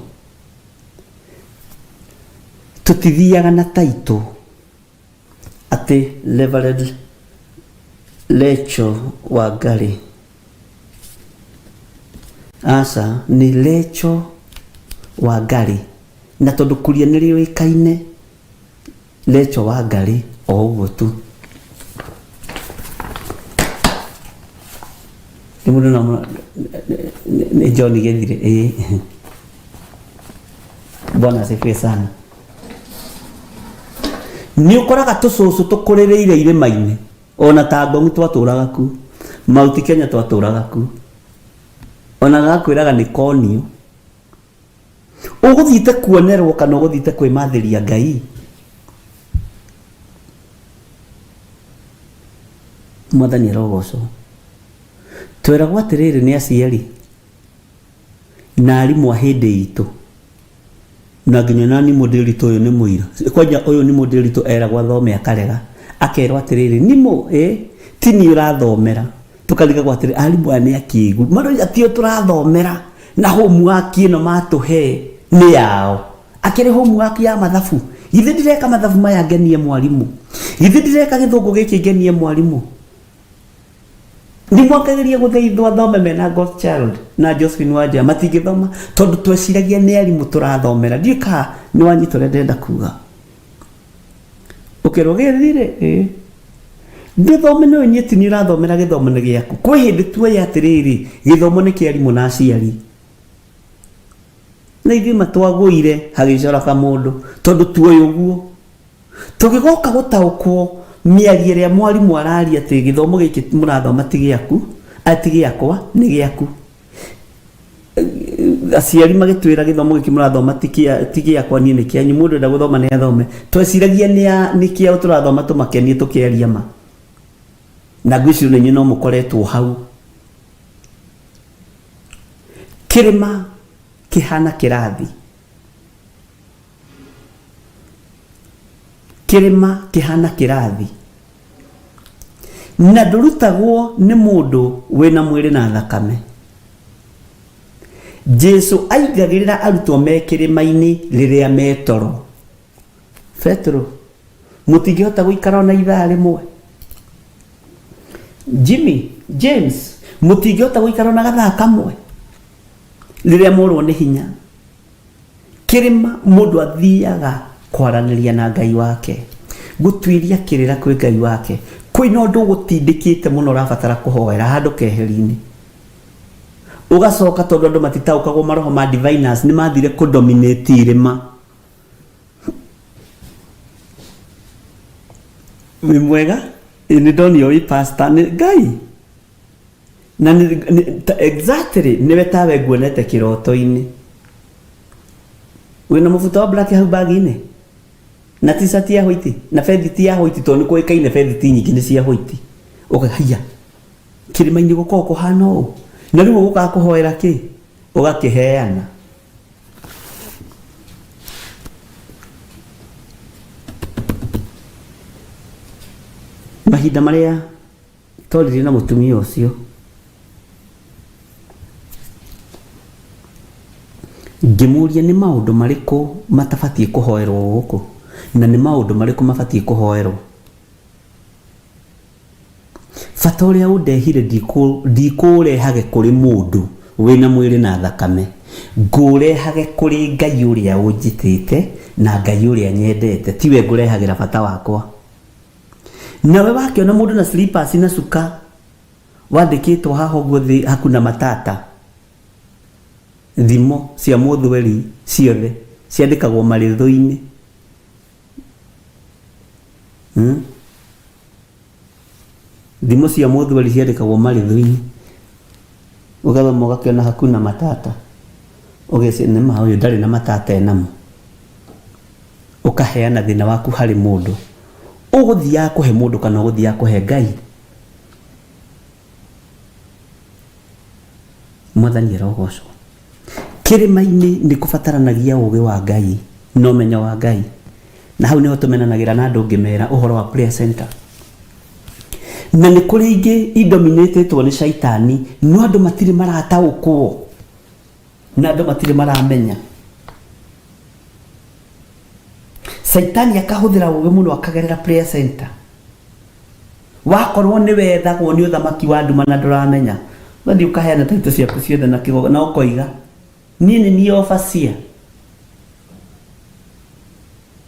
tũtithiaga na taitũ atĩ Reverend Lecho Wangari aca nĩ Lecho Wangari na tondũ kuria nĩ rĩũĩkaine Lecho Wangari o ũguo tu nĩ mũndũ no nĩ John Gĩthire ĩĩ Bwana asifiwe sana nĩ ũkoraga tũcũcũ tũkũrĩrĩire irĩma-inĩ ona ta ngong'u twatũraga ku Mount Kenya twatũraga ku ona gakwĩraga nĩ konio ũgũthiĩte kuonerwo kana ũgũthiĩte kwĩmathĩria Ngai mwathani arogocwo tweragwo atĩrĩrĩ nĩ aciari na arimũ a hĩndĩ itũ na nginya na nimũ ndĩritũ ũyũ nĩ mũira kwanja ũyũ nimũ ndĩritũ eragwo athome akarega akerwo atĩrĩrĩ nimũ ĩ ti niĩ ũrathomera tũkarigagwo atĩrĩ arimũ aya nĩ akĩgu maroiga tio tũrathomera na homework ĩno matũhe nĩ yao akĩrĩ homework ya mathabu Githĩ ndireka mathabu maya ngenie mwarimũ? Githĩ ndireka gĩthũngũ gĩkĩ ngenie mwarimũ? Nĩ mwakagĩria gũthaithwo athome mena Godchild na Josephine Wanja matingĩthoma tondũ tweciragia nĩ arimũ tũrathomera. Ndiũĩ kana nĩ wanyita ũrĩa ndĩrenda kuga. Ũkerwo gĩthirĩ ĩ ndũthome no inyuĩ ti niĩ ũrathomera gĩthomo nĩ gĩaku. Kwĩ hĩndĩ tuoĩ atĩrĩrĩ gĩthomo nĩ kĩa arimũ na aciari. Na ithuĩ matwagũire hagĩcora kamũndũ tondũ tuoĩ ũguo. Tũgĩgoka gũtaũkwo mĩario ĩrĩa mwarimũ araria atĩ gĩthomo gĩkĩ mũrathoma ti gĩaku, ti gĩakwa, nĩ gĩaku. Aciari magĩtwĩra gĩthomo gĩkĩ mũrathoma ti gĩakwa niĩ nĩ kĩanyu, mũndũ enda gũthoma nĩ athome. Tweciragia nĩ kĩao tũrathoma tũmakenie tũkĩaria ma. Na ngwĩciria ona inyuĩ no mũkoretwo hau. Kĩrĩma kĩhana kĩrathi. Kĩrĩma kĩhana kĩrathi. Na ndũrutagwo nĩ mũndũ wĩna mwĩrĩ na thakame. Jesu aingagĩrĩra arutwo me kĩrĩma-inĩ rĩrĩa me toro. Petero, mũtingĩhota gũikara ona ithaa rĩmwe? Jimmy, James, mũtingĩhota gũikara ona gathaa kamwe rĩrĩa morwo nĩ hinya? Kĩrĩma mũndũ athiaga kwaranĩria na Ngai wake, gũtuĩria kĩrĩra kwĩ Ngai wake. Kwĩna ũndũ ũgũtindĩkĩte mũno ũrabatara kũhoera handũ keheri-inĩ. Ũgacoka tondũ andũ matitaũkagwo maroho ma diviners nĩ mathire kũ dominate irĩma. Wĩ mwega? Ĩ nĩ ndonio wĩ pastor. Nĩ Ngai? Na nĩ, nĩ, ta, exactly nĩwe tawe nguonete kĩroto-inĩ. Wĩna mũbuto wa black hau bag-inĩ? Na t-shirt ya white? Na bethiti ya white tondũ nĩ kũĩkaine bethiti nyingĩ nĩ cia white. Ũka haiya kĩrĩma-inĩ gũkoragwo kũhana ũũ. Na rĩu ũgũkaga kũhoera kĩ? Ũgakĩheana. Mahinda marĩa twaririe na mũtumia ũcio ngĩmũria nĩ maũndũ marĩkũ matabatiĩ kũhoerwo gũkũ na nĩ maũndũ marĩkũ mabatiĩ kũhoerwo. Bata ũrĩa ũndehire ndikũũrehage kũrĩ mũndũ wĩna mwĩrĩ na thakame, ngũũrehage kũrĩ Ngai ũrĩa ũnjĩtĩte na Ngai ũrĩa nyendete, tiwe ngũrehagĩra bata wakwa. Nawe wakĩona mũndũ na slippers na cuka wandĩkĩtwo haha ũguo thĩ hakuna matata, thimo cia mũthweri ciothe ciandĩkagwo marĩthũ-inĩ. Hmm? Thimo cia mũthweri ciandĩkagwo marĩthũ-inĩ. Ũgathoma ũgakĩona hakuna matata. Ũgeciria nĩma ũyũ ndarĩ na matata enamo. Ũkaheana thĩna waku harĩ mũndũ. Ũgũthiaga kũhe mũndũ kana ũgũthiaga kũhe Ngai? Mwathani arogocwo. Kĩrĩma-inĩ nĩ kũbataranagia ũgĩ wa Ngai na ũmenyo wa Ngai. Na hau nĩho tũmenanagĩra na andũ ngĩmera ũhoro wa prayer center. Na nĩ kũrĩ ingĩ idominatĩtwo nĩ caitani, no andũ matirĩ marataũkwo na andũ matirĩ maramenya. Caitani akahũthĩra ũgĩ mũno akagerera prayer center. Wakorwo nĩ wethagwo nĩ ũthamaki wa nduma na ndũramenya, ũgathiĩ ũkaheana taito ciaku ciothe na kĩgo na ũkoiga niĩ nĩ niĩ overseer,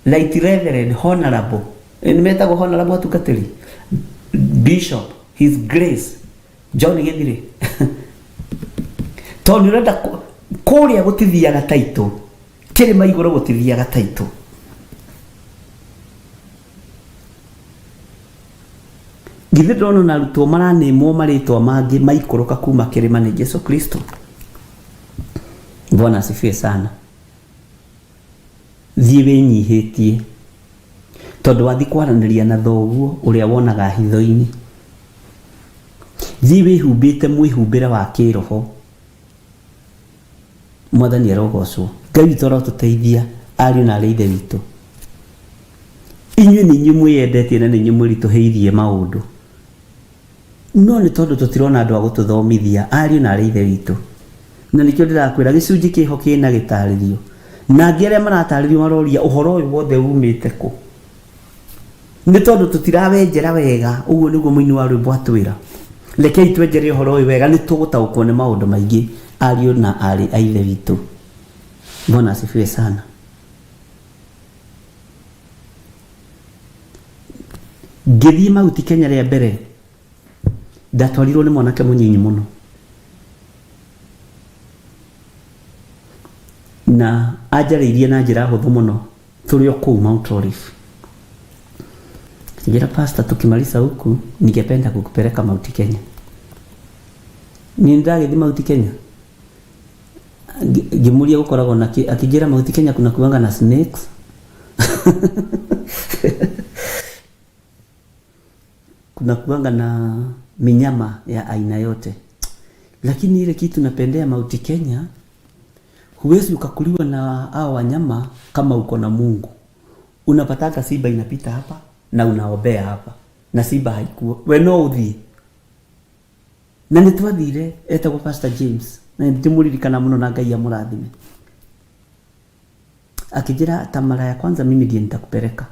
right reverend, honorable, nĩ metagwo honorable atungatĩri, bishop, his grace, John Gĩthirĩ. Tondũ nĩ ũrenda kũrĩa gũtithiaga taito, kĩrĩma igũrũ gũtithiaga taito. Githĩ ndona ona arutwo maranĩmwo marĩtwa mangĩ maikũrũka kuma kĩrĩma nĩ Jesu Kristo. Bwana asifiwe sana. Thiĩ wĩnyihĩtie tondũ wathiĩ kwaranĩria na thoguo ũrĩa wonaga hitho-inĩ. Thiĩ wĩhumbĩte mwĩhumbĩre wa kĩroho. Mwathani arogocwo. Ngai witũ arotũteithia ariũ na arĩ ithe witũ. Inyuĩ nĩ inyuĩ mwĩyendetie na nĩ inyuĩ mwĩritũhĩirie maũndũ. No nĩ tondũ tũtirona andũ a gũtũthomithia ariũ na arĩ ithe witũ. Na nĩkĩo ndĩrakwĩra gĩcunjĩ kĩho kĩna gĩtarĩrio. Na angĩ arĩa maratarĩrio maroria ũhoro ũyũ wothe umĩte kũ? Nĩ tondũ tũtirawenjera wega, ũguo nĩguo mũini wa rwĩmbo atwĩra. Rekei twenjere ũhoro ũyũ wega nĩ tũgũtaũkwo nĩ maũndũ maingĩ ariũ na aarĩ a Ithe witũ. Bwana asifiwe sana. Ngĩthiĩ Mauti Kenya rĩa mbere, ndatwarirwo nĩ mwanake mũnyinyi mũno. Na anjarĩirie na njĩra hũthũ mũno tũrĩ o kũu Mount Olive. Akĩnjĩra, pastor, tukimaliza huku ningependa kukupeleka Mount Kenya. Niĩ nĩndagĩthiĩ Mount Kenya? Ngĩmũria gũkoragwo na kĩ, akĩnjĩra Mount Kenya kuna kuanga na snakes. Kuna kuanga na minyama ya aina yote. Lakini ile kitu napendea Mount Kenya, huwezi ukakuliwa na hao wanyama kama uko na Mungu. Unapataka simba inapita hapa na unaombea hapa na simba haikuwa. We no uthie. Na nĩ twathire etagwo Pastor James na ndĩmũririkana mũno na Ngai amũrathime. Akĩnjĩra ta mara ya kwanza mimi ndiye nitakupeleka.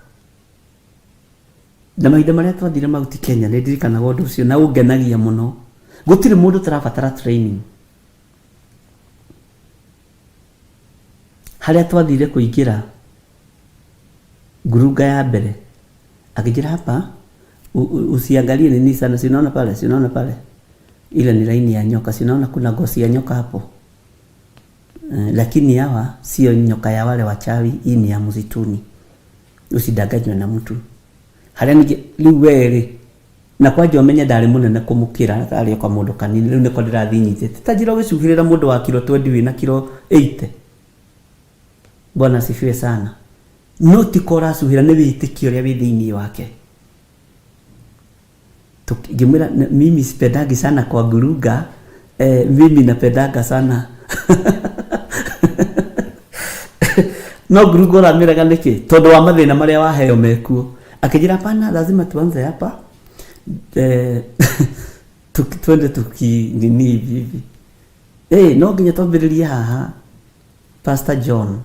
Na mahinda marĩa twathire Mount Kenya nĩ ndirikanaga ũndũ ũcio na ũngenagia mũno. Gũtirĩ mũndũ tũrabatara training. Harĩa twathire kũingĩra ngurunga ya mbere akĩnjĩra hapa usiangalie nini sana, si unaona pale, si unaona pale, ile ni laini ya nyoka, si unaona kuna ngozi ya nyoka hapo. Lakini hawa sio nyoka ya wale wachawi, hii ni ya msituni, usidanganywe na mtu. Harĩa ningĩ rĩu we rĩ na kwanja ũmenye ndarĩ mũnene kũmũkĩra arĩ o kamũndũ kanini, rĩu nĩko ndĩrathiĩ nyitĩte ta njĩra ũgĩcuhĩrĩra mũndũ wa kiro 20 wĩna kiro 80. Bwana asifiwe sana. No ti ko ũracuhĩra, nĩ wĩtĩkio ũrĩa wĩ thĩinĩ wake. Ngĩmwĩra mimi sipendagi sana kwa ngurunga, mimi napendanga sana no ngurunga ũramĩrega nĩkĩ? Tondũ wa mathĩna marĩa waheo mekuo. Akĩnjĩra hapana, lazima tuanze hapa, twende tuki nini hivi hivi. No nginya twambĩrĩrie haha Pastor John.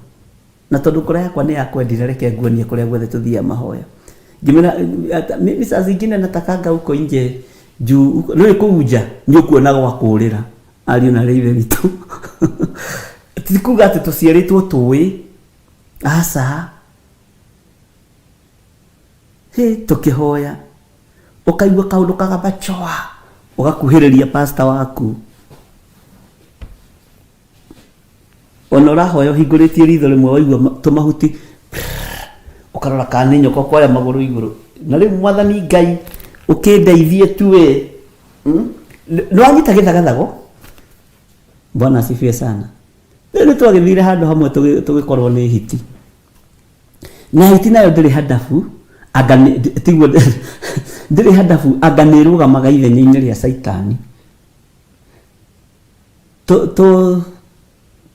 Na tondũ ngoro yakwa nĩ yakwendire, reke nguonie kũrĩa guothe tũthiaga mahoya. Ngĩmwĩra mimi saa zingine natakanga huko nje juu rĩu kũu nja nĩ ũkuona gwa kũũrĩra ariũ na rĩithe witũ. Ti kuga atĩ tũciarĩtwo tũĩ, aca. Hĩ, tũkĩhoya ũkaigua kaũndũ kagamba choa, ũgakuhĩrĩria pastor waku. Ona ũrahoya ũhingũrĩtie ritho rĩmwe waigua tũmahuti, ũkarora kana nĩ nyoka ũkoya magũrũ igũrũ. Na rĩu mwathani Ngai ũkĩndeithie tu we. Nĩ wanyita gĩthagathago? Bwana asifiwe sana. Rĩu nĩ twagĩthire handũ hamwe tũgĩkorwo nĩ hiti. Na hiti nayo ndĩrĩ handabu, anga nĩ, tiguo ndĩrĩ handabu, anga nĩ ĩrũgamaga ithenya-inĩ rĩa Caitani.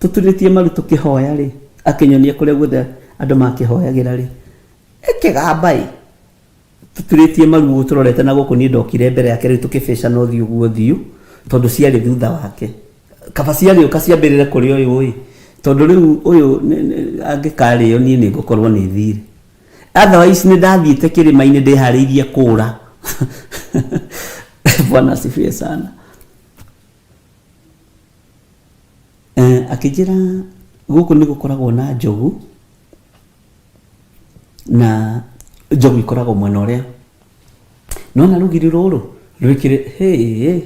Tũturĩtie maru tũkĩhoya rĩ, akĩnyonia kũrĩa guothe andũ makĩhoyagĩra rĩ, ĩkĩgamba ĩ. Tũturĩtie maru ũguo tũrorete na gũkũ, niĩ ndokire mbere yake rĩu tũkĩbĩcana ũthiũ guo ũthiũ, tondũ ciarĩ thutha wake. Kaba ciagĩũka ciambĩrĩre kũrĩ ũyũ ĩ, tondũ rĩu ũyũ angĩkarĩo niĩ nĩ ngũkorwo nĩ thire. Otherwise nĩ ndathiĩte kĩrĩma-inĩ ndĩharĩirie kũũra. Bwana asifiwe sana. Akĩnjĩra gũkũ nĩ gũkoragwo na njogu, na njogu ikoragwo mwena ũrĩa. Nona rũgiri rũrũ rwĩkĩrĩ, hĩ,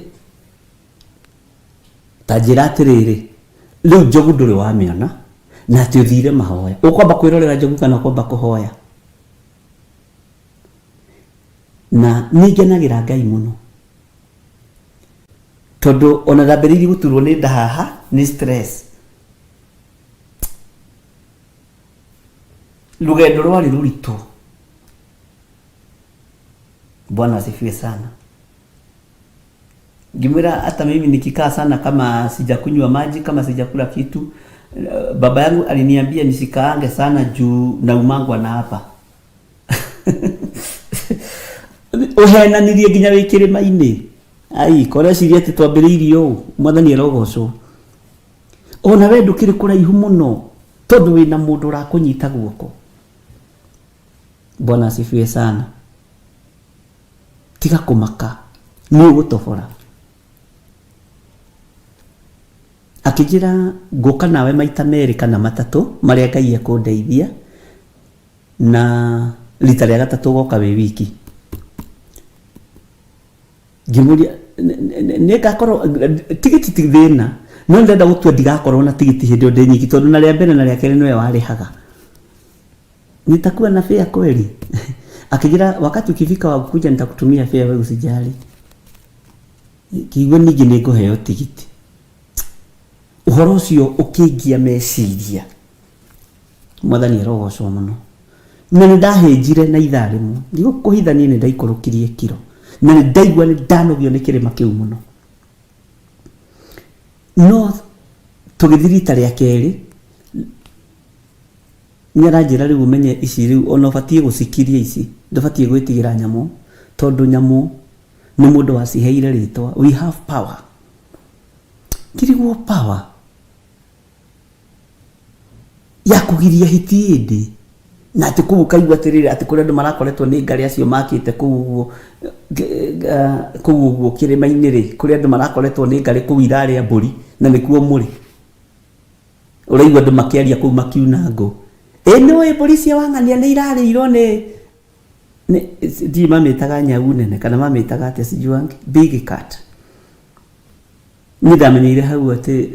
ta njĩra atĩrĩrĩ, rĩu njogu ndũrĩ wamĩona na atĩ ũthire mahoya. Ũkwamba kwĩrorera njogu kana ũkwamba kũhoya? Na nĩ ngenagĩra Ngai mũno, tondũ ona ndambĩrĩirie gũturwo nĩ nda haha nĩ stress. Rũgendo rwarĩ rũritũ. Bwana asifiwe sana. Ngĩmwĩra hata mimi nikikaa sana kama sijakunywa maji, kama sijakula kitu, baba yangu aliniambia nisikaange sana juu naumangwa na hapa. Ũhenanirie nginya wĩ kĩrĩma-inĩ. Ai, koreciria atĩ twambĩrĩirie ũũ, mwathani arogocwo. Ona we ndũkĩrĩ kũraihu mũno. Tondũ wĩna mũndũ ũrakũnyita guoko. Bwana asifiwe sana. Tiga kũmaka, nĩ ũgũtobora. Akĩnjĩra ngũka nawe maita merĩ kana matatũ marĩa Ngai ekũndeithia na rita rĩa gatatũ ũgoka wĩ wiki. Ngĩmũria nĩ ngakorwo tigiti ti thĩna no ndĩrenda gũtua ndigakorwo na tigiti hĩndĩ ĩyo ndĩ nyiki tondũ na rĩa mbere na rĩa kerĩ nĩwe warĩhaga. Nitakuwa na fare kweli? Akijira wakati ukifika wa kuja nitakutumia fare, wewe usijali. Kiigua ningĩ nĩ ngũheo tigiti. Ũhoro ũcio ũkĩngia meciria. Mwathani arogocwo mũno. Na nĩ ndahĩnjire na ithaa rĩmwe. Ndigũkũhitha niĩ nĩ ndaikũrũkirie kiro. Na nĩ ndaigua nĩ ndanogio nĩ kĩrĩma kĩu mũno. No tũgĩthiĩ rita rĩa kerĩ, nĩ aranjĩra rĩu ũmenye ici rĩu ona ũbatiĩ gũcikiria ici, ndũbatiĩ gwĩtigĩra nyamũ, tondũ nyamũ nĩ mũndũ waciheire rĩtwa. We have power. Ngĩrigwo power ya kũgiria hiti ĩndĩ na atĩ kũu ũkaigua atĩrĩrĩ atĩ kũrĩa andũ marakoretwo nĩ ngarĩ acio makĩte kũu ũguo kũu ũguo kĩrĩma-inĩ rĩ, kũrĩa andũ marakoretwo nĩ ngarĩ kũu irarĩa mbũri na nĩkuo mũrĩ. Ũraigua andũ makĩaria kũu makiuna ngũ. Ĩ nĩũĩ mbũri cia Wang'ania nĩ irarĩirwo nĩ nĩ ndiũĩ mamĩtaga nyau nene kana mamĩtaga atĩa sijuangi, big cat. Niĩ ndamenyeire hau atĩ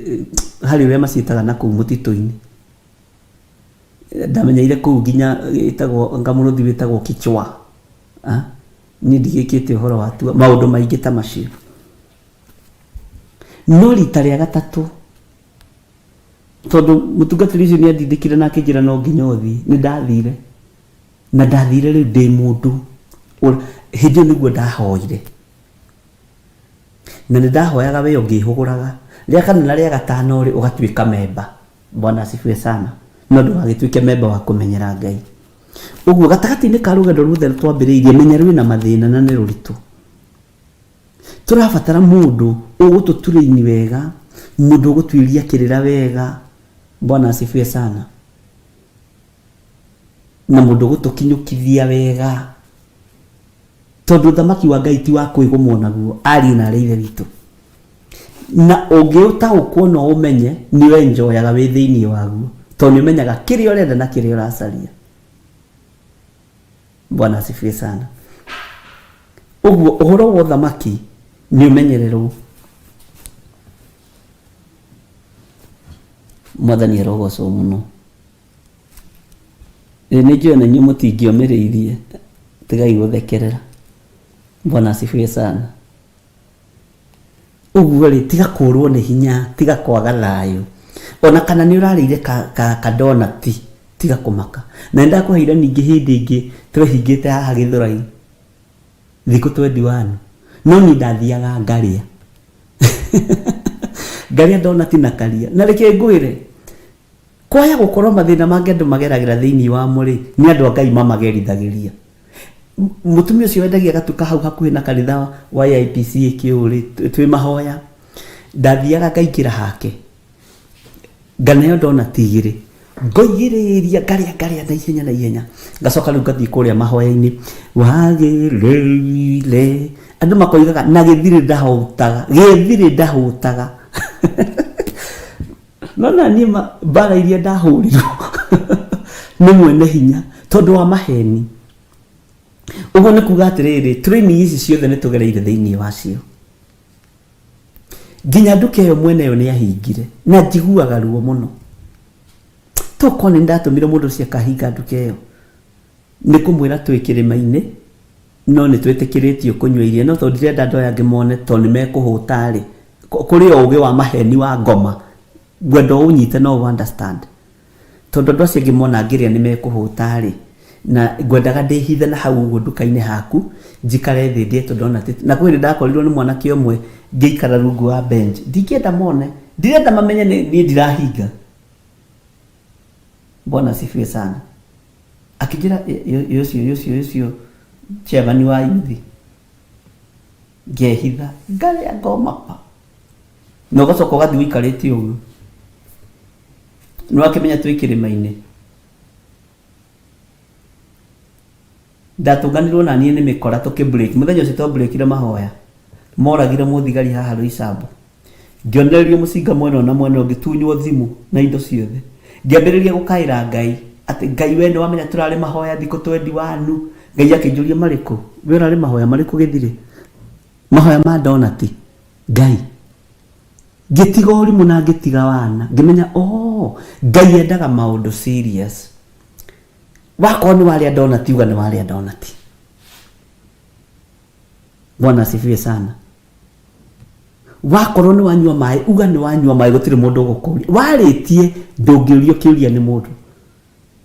harĩ ũrĩa maciĩtaga na kũu mũtitũ-inĩ. Ndamenyeire kũu nginya ĩtagwo anga mũrũthi wĩtagwo kichwa. Niĩ ndigĩkĩte ũhoro wa tua maũndũ maingĩ ta macio. No rita rĩa gatatũ tondũ mũtungatĩri ũcio nĩ andindĩkire na akĩnjĩra no nginya ũthiĩ, nĩ ndathire. Na ndathire rĩu ndĩ mũndũ hĩndĩ ĩyo nĩguo ndahoire. Na nĩ ndahoyaga we ũngĩhũgũraga. Rĩa kana na rĩa gatano rĩ, ũgatuĩka memba. Bwana asifiwe sana. No ndũgagĩtuĩke memba wa kũmenyera Ngai. Ũguo gatagatĩ-inĩ ka rũgendo ruothe twambĩrĩirie, menya rwĩna mathĩna na nĩ rũritũ. Tũrabatara mũndũ ũgũtũturaini wega, mũndũ ũgũtuĩria kĩrĩra wega. Bwana asifiwe sana. Na mũndũ ũgũtũkinyũkithia wega. Tondũ ũthamaki wa Ngai ti wa kwĩgũmwo naguo, ariũ na arĩ ithe witũ. Na ũngĩũtaũkwo na ũmenye, nĩ ũenjoyaga wĩ thĩinĩ waguo. Tondũ nĩ ũmenyaga kĩrĩa ũrenda na kĩrĩa ũracaria. Bwana asifiwe sana. Ũguo ũhoro wa ũthamaki nĩ ũmenyererwo. Mwathani arogocwo mũno. Ĩ nĩ njũĩ ona inyuĩ mũtingĩomĩrĩirie, tigai gũthekerera. Bwana asifiwe sana. Ũguo rĩ, tiga kũrwo nĩ hinya, tiga kwaga thayũ. Ona kana nĩ ũrarĩire ka, ka, ka donati, tiga kũmaka. Na nĩ ndakũheire ningĩ hĩndĩ ĩngĩ twehingĩte haha Gĩthũrai, thikũ 21, no niĩ ndathiaga ngarĩa. Ngarĩa donati na karia. Na reke ngwĩre, Kwaya gũkorwo mathĩna mangĩ andũ mageragĩra thĩinĩ wamo rĩ, nĩ andũ a Ngai mamagerithagĩria. Mũtumia ũcio wendagia gatuka hau hakuhĩ na kanitha wa AIPCA kĩũ rĩ, twĩ mahoya, ndathiaga ngaingĩra hake, nganeo ndonati igĩrĩ, ngoigĩrĩria ngarĩa ngarĩa na ihenya na ihenya, ngacoka rĩu ngathiĩ kũrĩa mahoya-inĩ, wagĩrĩire, andũ makoigaga na gĩthirĩ ndahũtaga, gĩthirĩ ndahũtaga. No na niĩ ma mbara iria ndahũrirwo nĩ mwene hinya tondũ wa maheni. Ũguo nĩ kuga atĩrĩrĩ, training ici ciothe nĩ tũgereire thĩinĩ wacio. Nginya nduka ĩyo mwene yo nĩ ahingire na njiguaga ruo mũno. Tokorwo nĩ ndatũmire mũndũ ũcio akahinga nduka ĩyo. Nĩ kũmwĩra twĩ kĩrĩma-inĩ no nĩ twĩtĩkĩrĩtio kũnyua iria no tondũ ndirenda andũ aya angĩ mone tondũ nĩ mekũhũta rĩ, kũrĩ o ũgĩ wa maheni wa ngoma, ngwenda ũũnyite no ũ understand. Tondũ andũ acio angĩ mona ngĩrĩa nĩ mekũhũta rĩ, na ngwendaga ndĩhithe na hau ũguo nduka-inĩ haku, njikare thĩ ndĩe tũndonati. Na kwĩ hĩndĩ ndakorirwo nĩ mwanake ũmwe ngĩikara rungu wa bench, ndingĩenda mone, ndirenda mamenye niĩ ndirahinga. Bwana asifiwe sana. Akĩnjĩra ũcio ũcio ũcio chairman wa yuthi ngehitha ngarĩa ngoma pa na ũgacoka ũgathiĩ ũikarĩte ũguo. Nĩwakĩmenya twĩ kĩrĩma-inĩ. Ndatũnganirwo na niĩ nĩ mĩkora tũkĩ break. Mũthenya ũcio twa breakire mahoya. Moragire mũthigari haha Roysambu. Ngĩonererio mũcinga mwena ũyũ na mwena ũyũ ngĩtunywo thimũ na indo ciothe. Ngĩambĩrĩria gũkaĩra Ngai atĩ Ngai we nĩwamenya tũrarĩ mahoya thikũ twendi wanu. Ngai akĩnjũria marĩkũ? We ũrarĩ mahoya marĩkũ gĩthirĩ? Mahoya ma donati. Ngai. Ngĩtiga ũrimũ na ngĩtiga wana. Ngĩmenya oh, Ngai endaga maũndũ serious. Wakorwo nĩ warĩa donati uga nĩ warĩa donati. Bwana asifiwe sana. Wakorwo nĩ wanyua maĩ uga nĩ wanyua maĩ gũtirĩ mũndũ ũgũkũria. Warĩtie ndũngĩũrio kĩũria nĩ mũndũ.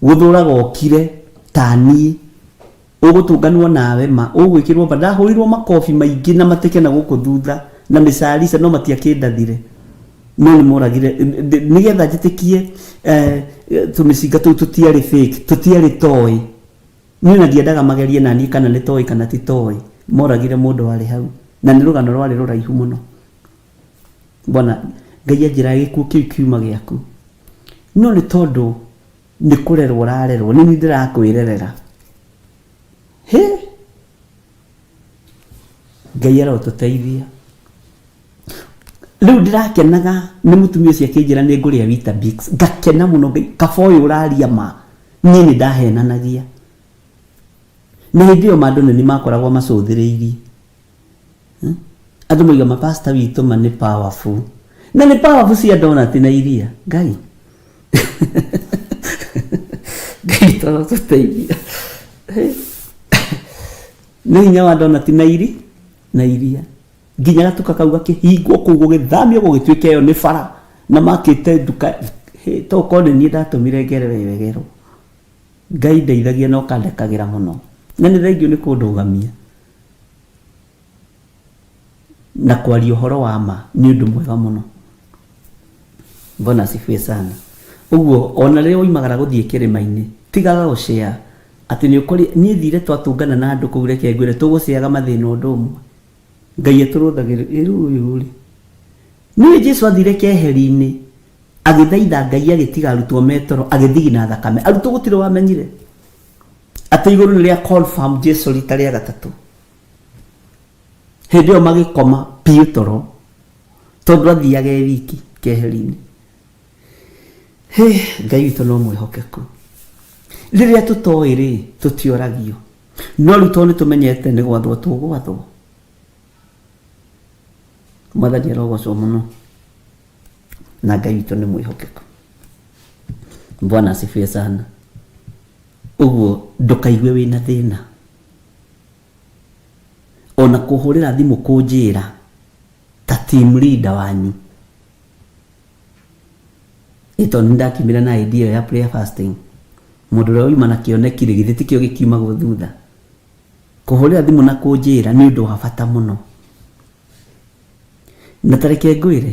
Gũthũraga ũkire ta niĩ. Ũgũtũnganwo nawe ma ũgwĩkĩrwo mba ndahũrirwo makobi maingĩ na mateke na gũkũ thutha na mĩcarica no matiakĩndathire no nĩ moragire nĩgetha njĩtĩkie eh, tũmĩcinga tũu tũtiarĩ fake tũtiarĩ toy niĩ na ndiendaga magerie naniĩ kana nĩ toy kana ti toy moragire mũndũ warĩ hau na nĩ rũgano rwarĩ rũraihu mũno bwana Ngai anjĩraga gĩkuũ kĩu kiuma gĩaku no nĩ tondũ nĩ kũrerwo ũrarerwo nĩ niĩ ndĩrakwĩrerera hĩ Ngai arotũteithia rĩu ndĩrakenaga nĩ mũtumia ũcio akĩnjĩra nĩ ngũrĩa Weetabix ngakena mũno Ngai kaba ũyũ ũraria ma niĩ nĩ ndahenanagia na hĩndĩ ĩyo ma andũ nĩ makoragwo macũthĩrĩirie Hmm? Andũ moiga ma pastor witũ ma nĩ powerful. Na nĩ powerful cia donut na iria. Ngai. Ngai toro tũteithia. Nĩ hinya wa donut na iri na iria. Nginya gatuka kau gakĩhingwo kũu gũgĩthamio gũgĩtuĩka ĩyo nĩ bara na makĩte nduka to korwo nĩ niĩ ndatũmire ngerere ĩyo ĩgerwo. Ngai ndeithagia na ũkandekagĩra mũno. Na nĩ thengiũ nĩ kũndũgamia. Na kwaria ũhoro wa ma nĩ ũndũ mwega mũno. Bwana asifiwe sana. Ũguo ona rĩrĩa woimagara gũthiĩ kĩrĩma-inĩ, tigaga gũcea atĩ nĩ ũkũrĩ niĩ thire twatũngana na andũ kũu reke ngwĩre tũgũceaga mathĩna ũndũ ũmwe. Ngai atũrũthagĩrĩria rĩu ũyũ rĩ. Nĩũĩ Jesu athire keheri-inĩ agĩthaitha Ngai agĩtiga arutwo me toro agĩthigina thakame. Arutwo gũtirĩ wamenyire. Atĩ igũrũ nĩ rĩa confirm Jesu rita rĩa gatatũ. Hĩndĩ ĩyo magĩkoma biũ toro tondũ athiaga e wiki keheri-inĩ. Hĩ, Ngai witũ no mwĩhokeku. Rĩrĩa tũtoĩ rĩ, tũtioragio. No rĩu tondũ nĩ tũmenyete nĩ gwathwo tũgwathwo. Mwathani arogocwo mũno. Na Ngai witũ nĩ mwĩhokeku. Bwana asifiwe sana. Ũguo ndũkaigue wĩna thĩna. Ona kũhũrĩra thimũ kũnjĩra ta team leader wanyu. Ĩ tondũ nĩ ndakiumire na idea ĩyo ya prayer fasting. Mũndũ ũrĩa wauma na kĩoneki rĩ, githĩ tikĩo gĩkiumagwo thutha. Kũhũrĩra thimũ na kũnjĩra nĩ ũndũ wa bata mũno. Na ta reke ngwĩre,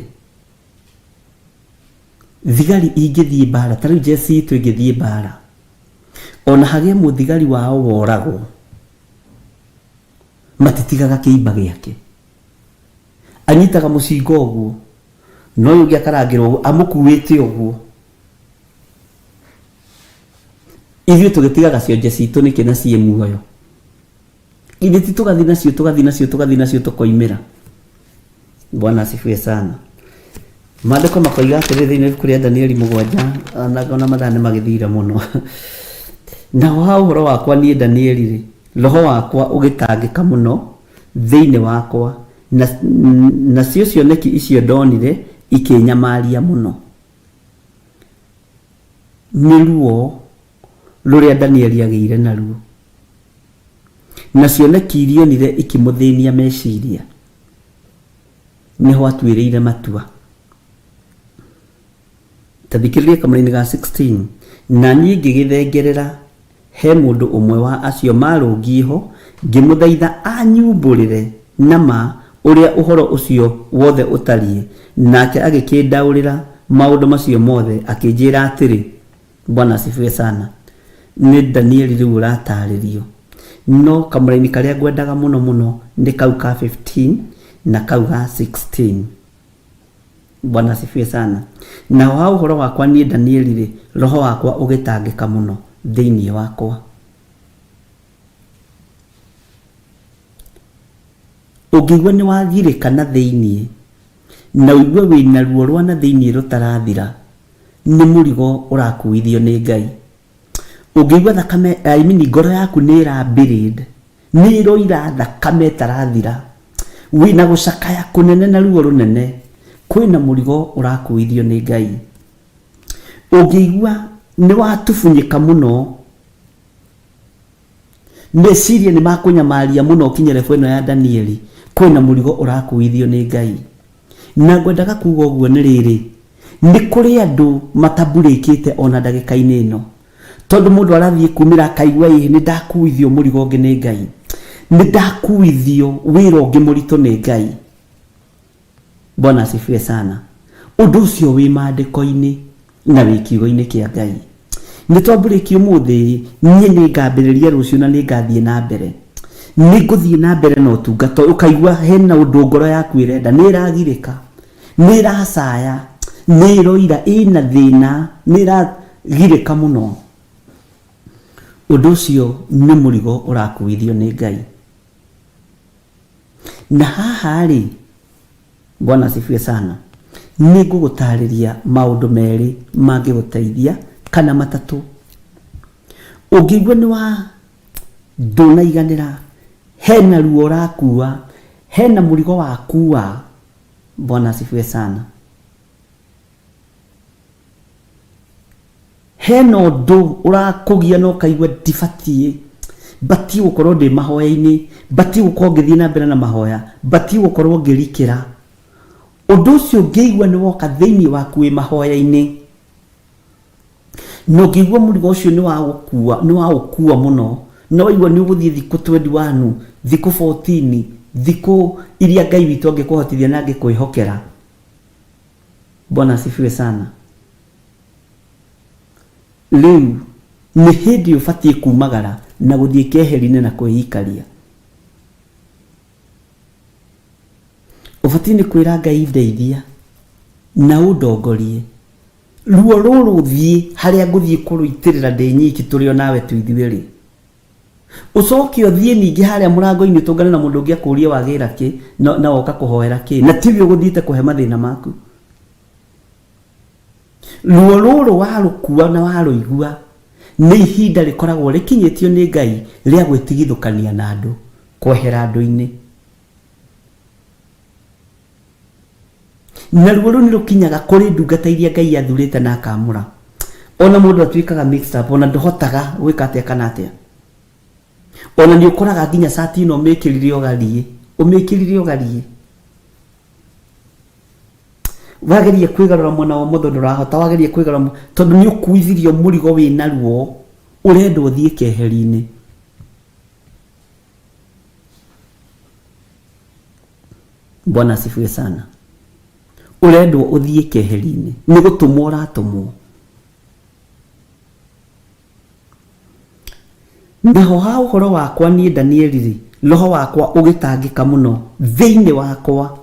thigari ingĩthiĩ mbara, ta rĩu njeci itũ ĩngĩthiĩ mbara, ona hagĩe mũthigari wao woragwo, matitigaga kĩimba gĩake. Anyitaga mũcinga ũguo, na ũyũ ũngĩ akarangĩrwo ũguo, amũkuĩte ũguo. Ithuĩ tũgĩtigaga cionje citũ nĩkĩ na ciĩ muoyo? Ithuĩ ti tũgathiĩ nacio, tũgathiĩ nacio, tũgathiĩ nacio tũkoimĩra. Bwana asifiwe sana. Maandĩko makoiga atĩrĩ thĩinĩ wa ibuku rĩa Danieli mũgwanja ona mathaa nĩ magĩthire mũno. Naho ha ũhoro wakwa niĩ Danieli-rĩ, roho wakwa ũgĩtangĩka mũno thĩinĩ wakwa, na, nacio cioneki icio ndonire ikĩnyamaria mũno. Nĩ ruo rũrĩa Danieli agĩire naruo, na cioneki iria onire ikĩmũthĩnia meciria, nĩho atuĩrĩire matua. Ta thikĩrĩria kamũrainĩ ga 16, Na niĩ ngĩgĩthengerera he mũndũ ũmwe wa acio maarũngiĩ ho, ngĩmũthaitha anyumbũrĩre na ma ũrĩa ũhoro ũcio wothe ũtariĩ, nake agĩkĩndaũrĩra maũndũ macio mothe, akĩnjĩra atĩrĩ, Bwana asifiwe sana. Nĩ Danieli rĩu ũratarĩrio. No kamũraini karĩa ngwendaga mũno mũno nĩ kau ka 15 na kau ga 16. Bwana asifiwe sana. Naho ha ũhoro wakwa niĩ Danieli-rĩ, roho wakwa ũgĩtangĩka mũno thĩinĩ wakwa. Ũngĩigua nĩ wagirĩka na thĩinĩ na ũigue wĩna ruo rwa na thĩinĩ rũtarathira, nĩ mũrigo ũrakuithio nĩ Ngai. Ũngĩigua thakame, I mean ngoro yaku nĩ ĩra bleed, nĩ ĩroira thakame ĩtarathira, wĩna gũcakaya kũnene na ruo rũnene, kwĩna mũrigo ũrakuithio nĩ Ngai. Ũngĩigua nĩ watubunyĩka mũno, meciria nĩ makũnyamaria mũno ũkinye level ĩno ya Danieli, kwĩna mũrigo ũrakuithio nĩ Ngai. Na ngwendaga kuga ũguo nĩ rĩrĩ, nĩ kũrĩ andũ matamburĩkĩte ona ndagĩka-inĩ ĩno, tondũ mũndũ arathiĩ kumĩra akaigua ĩ nĩ ndakuithio mũrigo ũngĩ nĩ Ngai, nĩ ndakuithio wĩra ũngĩ mũritũ nĩ Ngai. Bwana asifiwe sana. Ũndũ ũcio wĩ maandĩko-inĩ na wĩ kiugo-inĩ kĩa Ngai. Nĩ twambũrĩki ũmũthĩ, niĩ nĩ ngambĩrĩria rũciũ na nĩ ngathiĩ na mbere. Nĩ ngũthiĩ na mbere na ũtungata ũyũ, ũkaigua hena ũndũ ngoro yaku ĩrenda, nĩ ĩragirĩka, nĩ ĩracaya, nĩ ĩroira, ĩna thĩna, nĩ ĩragirĩka mũno. Ũndũ ũcio nĩ mũrigo ũrakuithio nĩ Ngai. Na haha rĩ, Bwana asifiwe sana, nĩ ngũgũtarĩria maũndũ merĩ mangĩgũteithia kana matatũ. Ũngĩigua nĩ wa ndũnaiganĩra, hena ruo ũrakua, hena mũrigo wakua, Bwana asifiwe sana, hena ũndũ ũrakũgia na ũkaigua ndibatiĩ, batiĩ gũkorwo ndĩ mahoya-inĩ, batiĩ gũkorwo ngĩthiĩ na mbere na mahoya, batiĩ gũkorwo ngĩrikĩra. Ũndũ ũcio ũngĩigua nĩ woka thĩinĩ waku wĩ mahoya-inĩ, na ũngĩigua mũrigo ũcio nĩ wagũkua, nĩ waũkua mũno, na waigua nĩ ũgũthiĩ thikũ 21, thikũ 14, thikũ iria Ngai witũ angĩkũhotithia na angĩkwĩhokera. Bwana asifiwe sana. Rĩu nĩ hĩndĩ ũbatiĩ kumagara na gũthiĩ keheri-inĩ na kwĩikaria. Ũbatiĩ nĩ kwĩra Ngai ndeithia na ũndongorie. Ruo rũrũ thiĩ harĩa ngũthiĩ kũrũitĩrĩra ndĩ nyiki tũrĩ o nawe tu ithuerĩ. Ũcoke ũthiĩ ningĩ harĩa mũrango-inĩ ũtũngane na mũndũ ũngĩ akũrie wagĩra kĩ na woka kũhoera kĩ, na tiwe ũgũthiĩte kũhe mathĩna maku. Ruo rũrũ warũkua na warũigua nĩ ihinda rĩkoragwo rĩkinyĩtio nĩ Ngai rĩa gwĩtigithũkania na andũ, kwehera andũ-inĩ. Na ruo rũu nĩ rũkinyaga kũrĩ ndungata iria Ngai athurĩte na akamũra. Ona mũndũ atuĩkaga mixed up, ona ndũhotaga gwĩka atĩa kana atĩa. Ona nĩ ũkoraga nginya cati ĩno ũmĩkĩrire ũgariĩ, ũmĩkĩrire ũgariĩ. Wageria kwĩgarũra mwena wa ũmotho ndũrahota, wageria kwĩgarũra tondũ nĩ ũkuithirio mũrigo wĩna ruo, ũrendwo ũthiĩ keheri-inĩ. Bwana asifiwe sana. Ũrendwo ũthiĩ keheri-inĩ, nĩ gũtũmwo ũratũmwo. Naho ha ũhoro wakwa niĩ Danieli-rĩ, roho wakwa ũgĩtangĩka mũno thĩinĩ wakwa.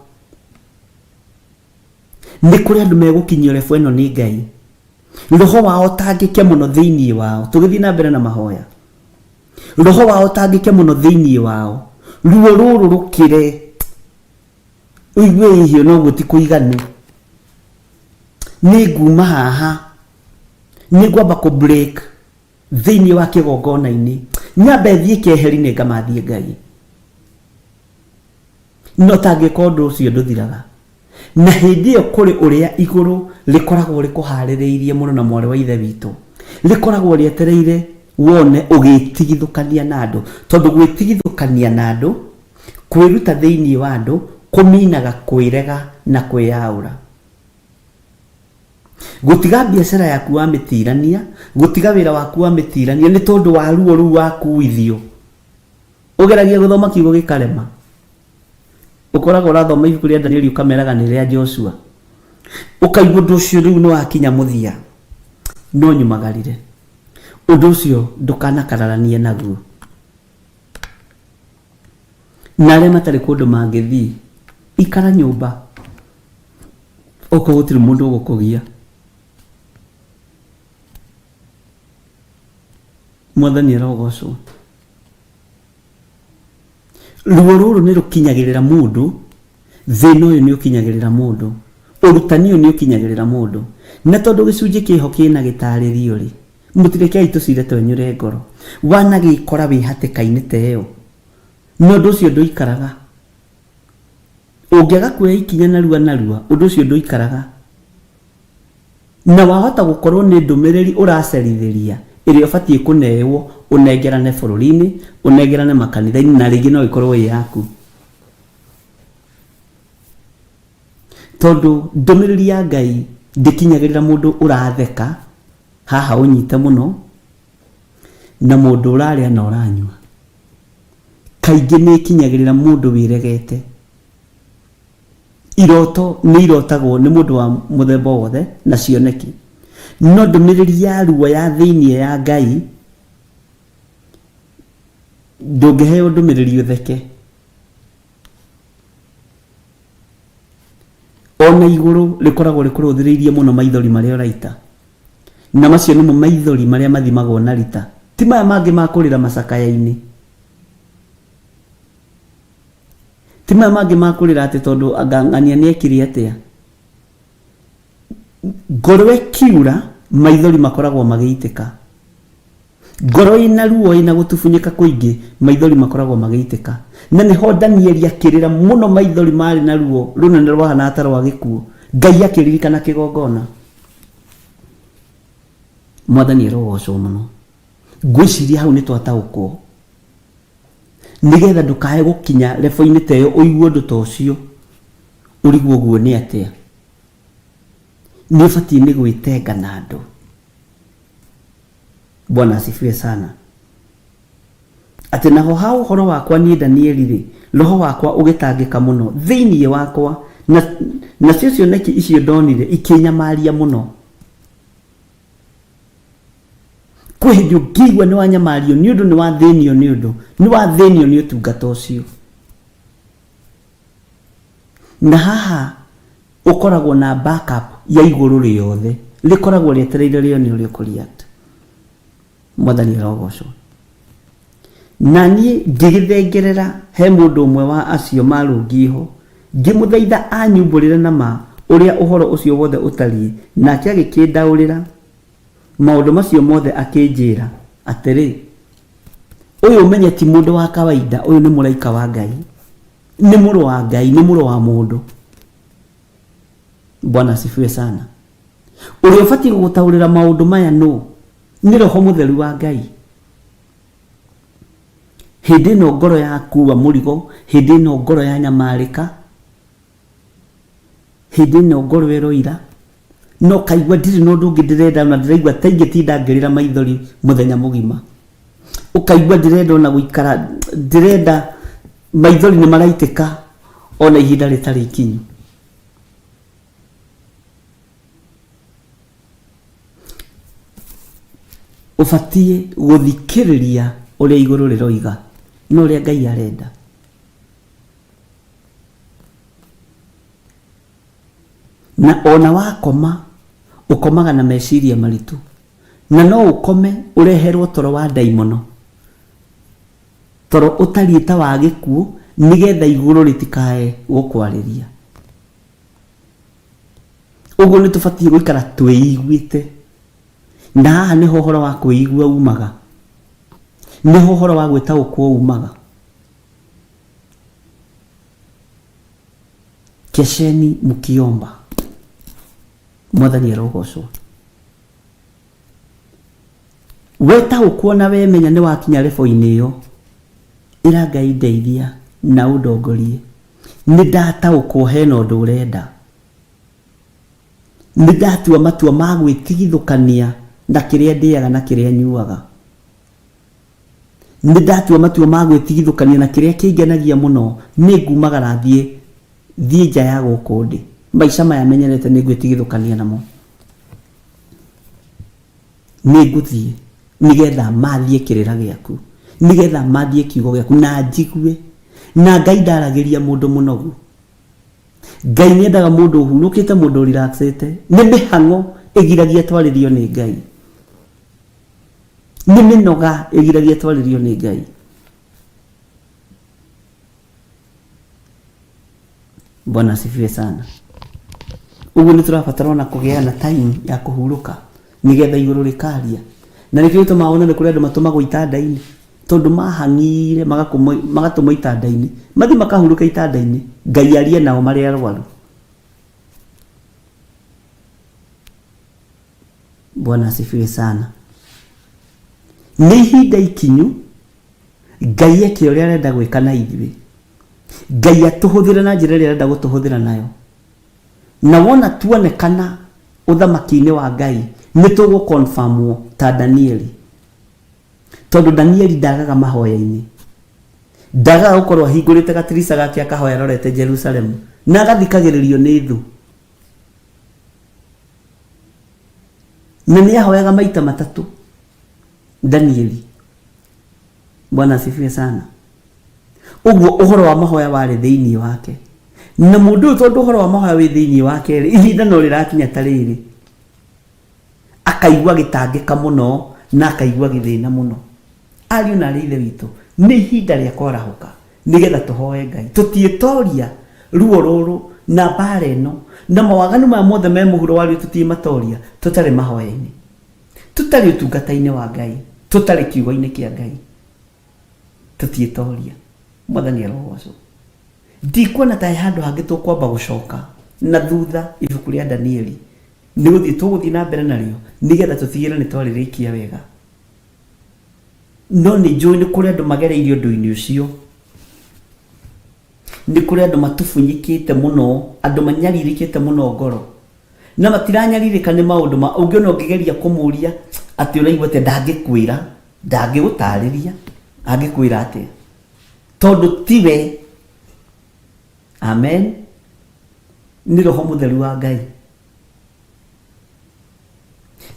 Nĩ kũrĩ andũ megũkinyio level ĩno nĩ Ngai, roho wao ũtangĩke mũno thĩinĩ wao. Tũgĩthiĩ na mbere na mahoya, roho wao ũtangĩke mũno thĩinĩ wao, ruo rũrũ rũkĩre, ũigue ihio noguo ti kũiganu. Nĩ nguma haha, nĩ ngwamba kũ break thĩinĩ wa kĩgongona-inĩ, nyambe thiĩ keheri nĩ ngamathiĩ Ngai. No tangĩka ũndũ ũcio ndũthiraga. Na hĩndĩ ĩyo kũrĩ ũrĩa igũrũ rĩkoragwo rĩkũharĩrĩirie mũno na mwarĩ wa ithe witũ, rĩkoragwo rĩetereire wone ũgĩtigithũkania na andũ, tondũ gwĩtigithũkania na andũ, kwĩruta thĩinĩ wa andũ, kũminaga kwĩrega na kwĩyaũra. Gũtiga biacara yaku wamĩtirania, gũtiga wĩra waku wamĩtirania nĩ tondũ wa ruo rũu wakuithio. Ũgeragia gũthoma kiugo gĩkarema. Ũkoragwo ũrathoma ibuku rĩa Danieli ũkameraga nĩ rĩa Joshua. Ũkaigua ũndũ ũcio rĩu nĩ wakinya mũthia. No nyumagarire. Ũndũ ũcio ndũkanakararanie naguo. Na arĩa matarĩ kũndũ mangĩthiĩ, ikara nyũmba. Okorwo gũtirĩ mũndũ ũgũkũgia. Mwathani arogocwo. Ruo rũrũ nĩ rũkinyagĩrĩra mũndũ, thĩna ũyũ nĩ ũkinyagĩrĩra mũndũ, ũrutani ũyũ nĩ ũkinyagĩrĩra mũndũ. Na tondũ gĩcunjĩ kĩho kĩna gĩtarĩrio rĩ, mũtirekei tũcire twenyũre ngoro. Wanagĩkora wĩ hatĩka-inĩ ta ĩyo, na ũndũ ũcio ndũikaraga. Ũngĩaga kuoya ikinya narua narua, ũndũ ũcio ndũikaraga. Na wahota gũkorwo nĩ ndũmĩrĩri ũracerithĩria ĩrĩa ũbatiĩ kũnewo ũnengerane bũrũri-inĩ, ũnengerane makanitha-inĩ na rĩngĩ no ĩkorwo ĩ yaku. Tondũ ndũmĩrĩri ya Ngai ndĩkinyagĩrĩra mũndũ ũratheka, haha ũnyite mũno, na mũndũ ũrarĩa na ũranyua. Kaingĩ nĩ ĩkinyagĩrĩra mũndũ wĩregete. Iroto nĩ irotagwo nĩ mũndũ wa mũthemba o wothe na cioneki. No ndũmĩrĩri ya ruo ya thĩinĩ ya Ngai, ndũngĩheo ndũmĩrĩri ũtheke. Ona igũrũ rĩkoragwo rĩkũrũthĩrĩirie mũno maithori marĩa ũraita. Na macio nĩmo maithori marĩa mathimagwo na rita. Ti maya mangĩ ma kũrĩra macakaya-inĩ. Ti maya mangĩ ma kũrĩra atĩ tondũ anga ng'ania nĩ ekire atĩa. Ngoro ĩkiura maithori makoragwo magĩitĩka. Ngoro ĩna ruo ĩna gũtubunyĩka kũingĩ maithori makoragwo magĩitĩka. Na nĩho Danieli akĩrĩra mũno maithori marĩ na ruo rũnene rwahanaga ta rwa gĩkuũ. Ngai akĩririkana kĩgongona. Mwathani arogocwo mũno. Ngwĩciria hau nĩ twataũkwo. Nĩgetha ndũkae gũkinya level-inĩ ta ĩyo ũigue ũndũ ta ũcio, ũrigwo ũguo nĩ atĩa. Nĩ ũbatiĩ nĩ gwĩtenga na andũ. Bwana asifiwe sana. Atĩ naho ha ũhoro wakwa niĩ Danieli-rĩ, roho wakwa ũgĩtangĩka mũno thĩinĩ wakwa, na nacio cioneki icio ndonire ikĩnyamaria mũno. Kwĩ hĩndĩ ũngĩigua nĩ wanyamario nĩ ũndũ nĩ wathĩnio nĩ ũndũ, nĩ wathĩnio nĩ ũtungata ũcio. Na haha ũkoragwo na backup ya igũrũ rĩothe, rĩkoragwo rĩetereire rĩone ũrĩa ũkũ react. Mwathani arogocwo. Na niĩ ngĩgĩthengerera he mũndũ ũmwe wa acio maarũngiĩ ho, ngĩmũthaitha anyumbũrĩre na ma ũrĩa ũhoro ũcio wothe ũtariĩ, nake agĩkĩndaũrĩra maũndũ macio mothe akĩnjĩra atĩrĩ, Ũyũ ũmenye ti mũndũ wa kawaida, ũyũ nĩ mũraika wa Ngai, nĩ mũrũ wa Ngai, nĩ mũrũ wa mũndũ. Bwana asifiwe sana. Ũrĩa ũbatiĩ gũgũtaũrĩra maũndũ maya nũ? Nĩ Roho Mũtheru wa Ngai. Hĩndĩ ĩno ngoro yakua mũrigo, hĩndĩ ĩno ngoro yanyamarĩka, hĩndĩ ĩno ngoro ĩroira, na ũkaigua ndirĩ na ũndũ ũngĩ ndĩrenda na ndĩraigua ta ingĩtinda ngĩrĩra maithori mũthenya mũgima. Ũkaigua ndĩrenda ona gũikara, ndĩrenda maithori nĩ maraitĩka ona ihinda rĩtarĩ ikinyu. Ũbatiĩ gũthikĩrĩria ũrĩa igũrũ rĩroiga na ũrĩa Ngai arenda. Na ona wakoma, ũkomaga na meciria maritũ. Na no ũkome ũreherwo toro wa ndaimono, toro ũtariĩ ta wa gĩkuũ, nĩgetha igũrũ rĩtikae gũkwarĩria. Ũguo nĩ tũbatiĩ gũikara twĩiguĩte. Na haha nĩho ũhoro wa kwĩigua umaga. Nĩho ũhoro wa gwĩtaũkwo umaga. Kesheni mkiomba. Mwathani arogocwo. Wetaũkwo na wemenya nĩ wakinya level-inĩ ĩyo, ĩra Ngai ndeithia na ũndongorie. Nĩ ndataũkwo hena ũndũ ũrenda. Nĩ ndatua matua ma gwĩtigithũkania na kĩrĩa ndĩaga na kĩrĩa nyuaga. Nĩ ndatua matua ma gwĩtigithũkania na kĩrĩa kĩngenagia mũno, nĩ ngumagara thiĩ thiĩ nja ya gũkũ ndĩ. Maica maya menyerete nĩ ngwĩtigithũkania namo. Nĩ ngũthiĩ nĩgetha mathiĩ kĩrĩra gĩaku, nĩgetha mathiĩ kiugo gĩaku na njigue. Na Ngai ndaragĩria mũndũ mũnogu. Ngai nĩ endaga mũndũ ũhurũkĩte, mũndũ ũrelaxĩte. Nĩ mĩhang'o ĩgiragia twarĩrio nĩ Ngai, nĩ mĩnoga ĩgiragia twarĩrio nĩ Ngai. Bwana asifiwe sana. Ũguo nĩ tũrabatara ona kũgĩa na time ya kũhurũka nĩgetha igũrũ rĩkaria. Na nĩkĩo gĩtũmaga wone nĩ kũrĩ andũ matũmagwo itanda-inĩ, tondũ mahang'ire magatũmwo itanda-inĩ, mathiĩ makahurũke itanda-inĩ, Ngai arie nao marĩ arwaru. Bwana asifiwe sana. Nĩ ihinda ikinyu Ngai eke ũrĩa arenda gwĩka na ithuĩ. Ngai atũhũthĩre na njĩra ĩrĩa arenda gũtũhũthĩra nayo. Na wona tuonekana ũthamaki-inĩ wa Ngai, nĩ tũgũ-confirmwo ta Danieli. Tondũ Danieli ndagaga mahoya-inĩ. Ndagaga gũkorwo ahingũrĩte gatirica gake akahoya arorete Jerusalemu. Na agathikagĩrĩrio nĩ thũ. Na nĩ ahoyaga maita matatũ. Danieli. Bwana asifiwe sana. Ũguo ũhoro wa mahoya warĩ thĩinĩ wake. Na mũndũ ũyũ tondũ ũhoro wa mahoya wĩ thĩinĩ wake rĩ, ihinda no rĩrakinya ta rĩrĩ, akaigua agĩtangĩka mũno na akaigua agĩthĩna mũno. Ariũ na arĩ ithe witũ, nĩ ihinda rĩa kwarahũka nĩgetha tũhoe Ngai. Tũtiĩtoria ruo rũrũ na mbara ĩno na mawaganu maya mothe me mũhuro wa riũ, tũtiĩmatoria tũtarĩ mahoya-inĩ, tũtarĩ ũtungata-inĩ wa Ngai, tũtarĩ kiugo-inĩ kĩa Ngai. Tũtiĩtoria. Mwathani arogocwo. Ndikuona ta he handũ hangĩ tũkwamba gũcoka na thutha ibuku rĩa Danieli. Nĩ gũthiĩ tũgũthiĩ na mbere narĩo nĩgetha tũtigĩrĩre nĩ twarĩrĩkia wega. No nĩ njũĩ nĩ kũrĩ andũ magereire ũndũ-inĩ ũcio. Nĩ kũrĩ andũ matubunyĩkĩte mũno, andũ manyarirĩkĩte mũno ngoro. Na matiranyarirĩka nĩ maũndũ ma ũngĩona ũngĩgeria kũmũria atĩ ũraigua atĩa, ndangĩkwĩra, ndangĩgũtarĩria, angĩkwĩra atĩa? Tondũ tiwe. Amen. Nĩ Roho Mũtheru wa Ngai.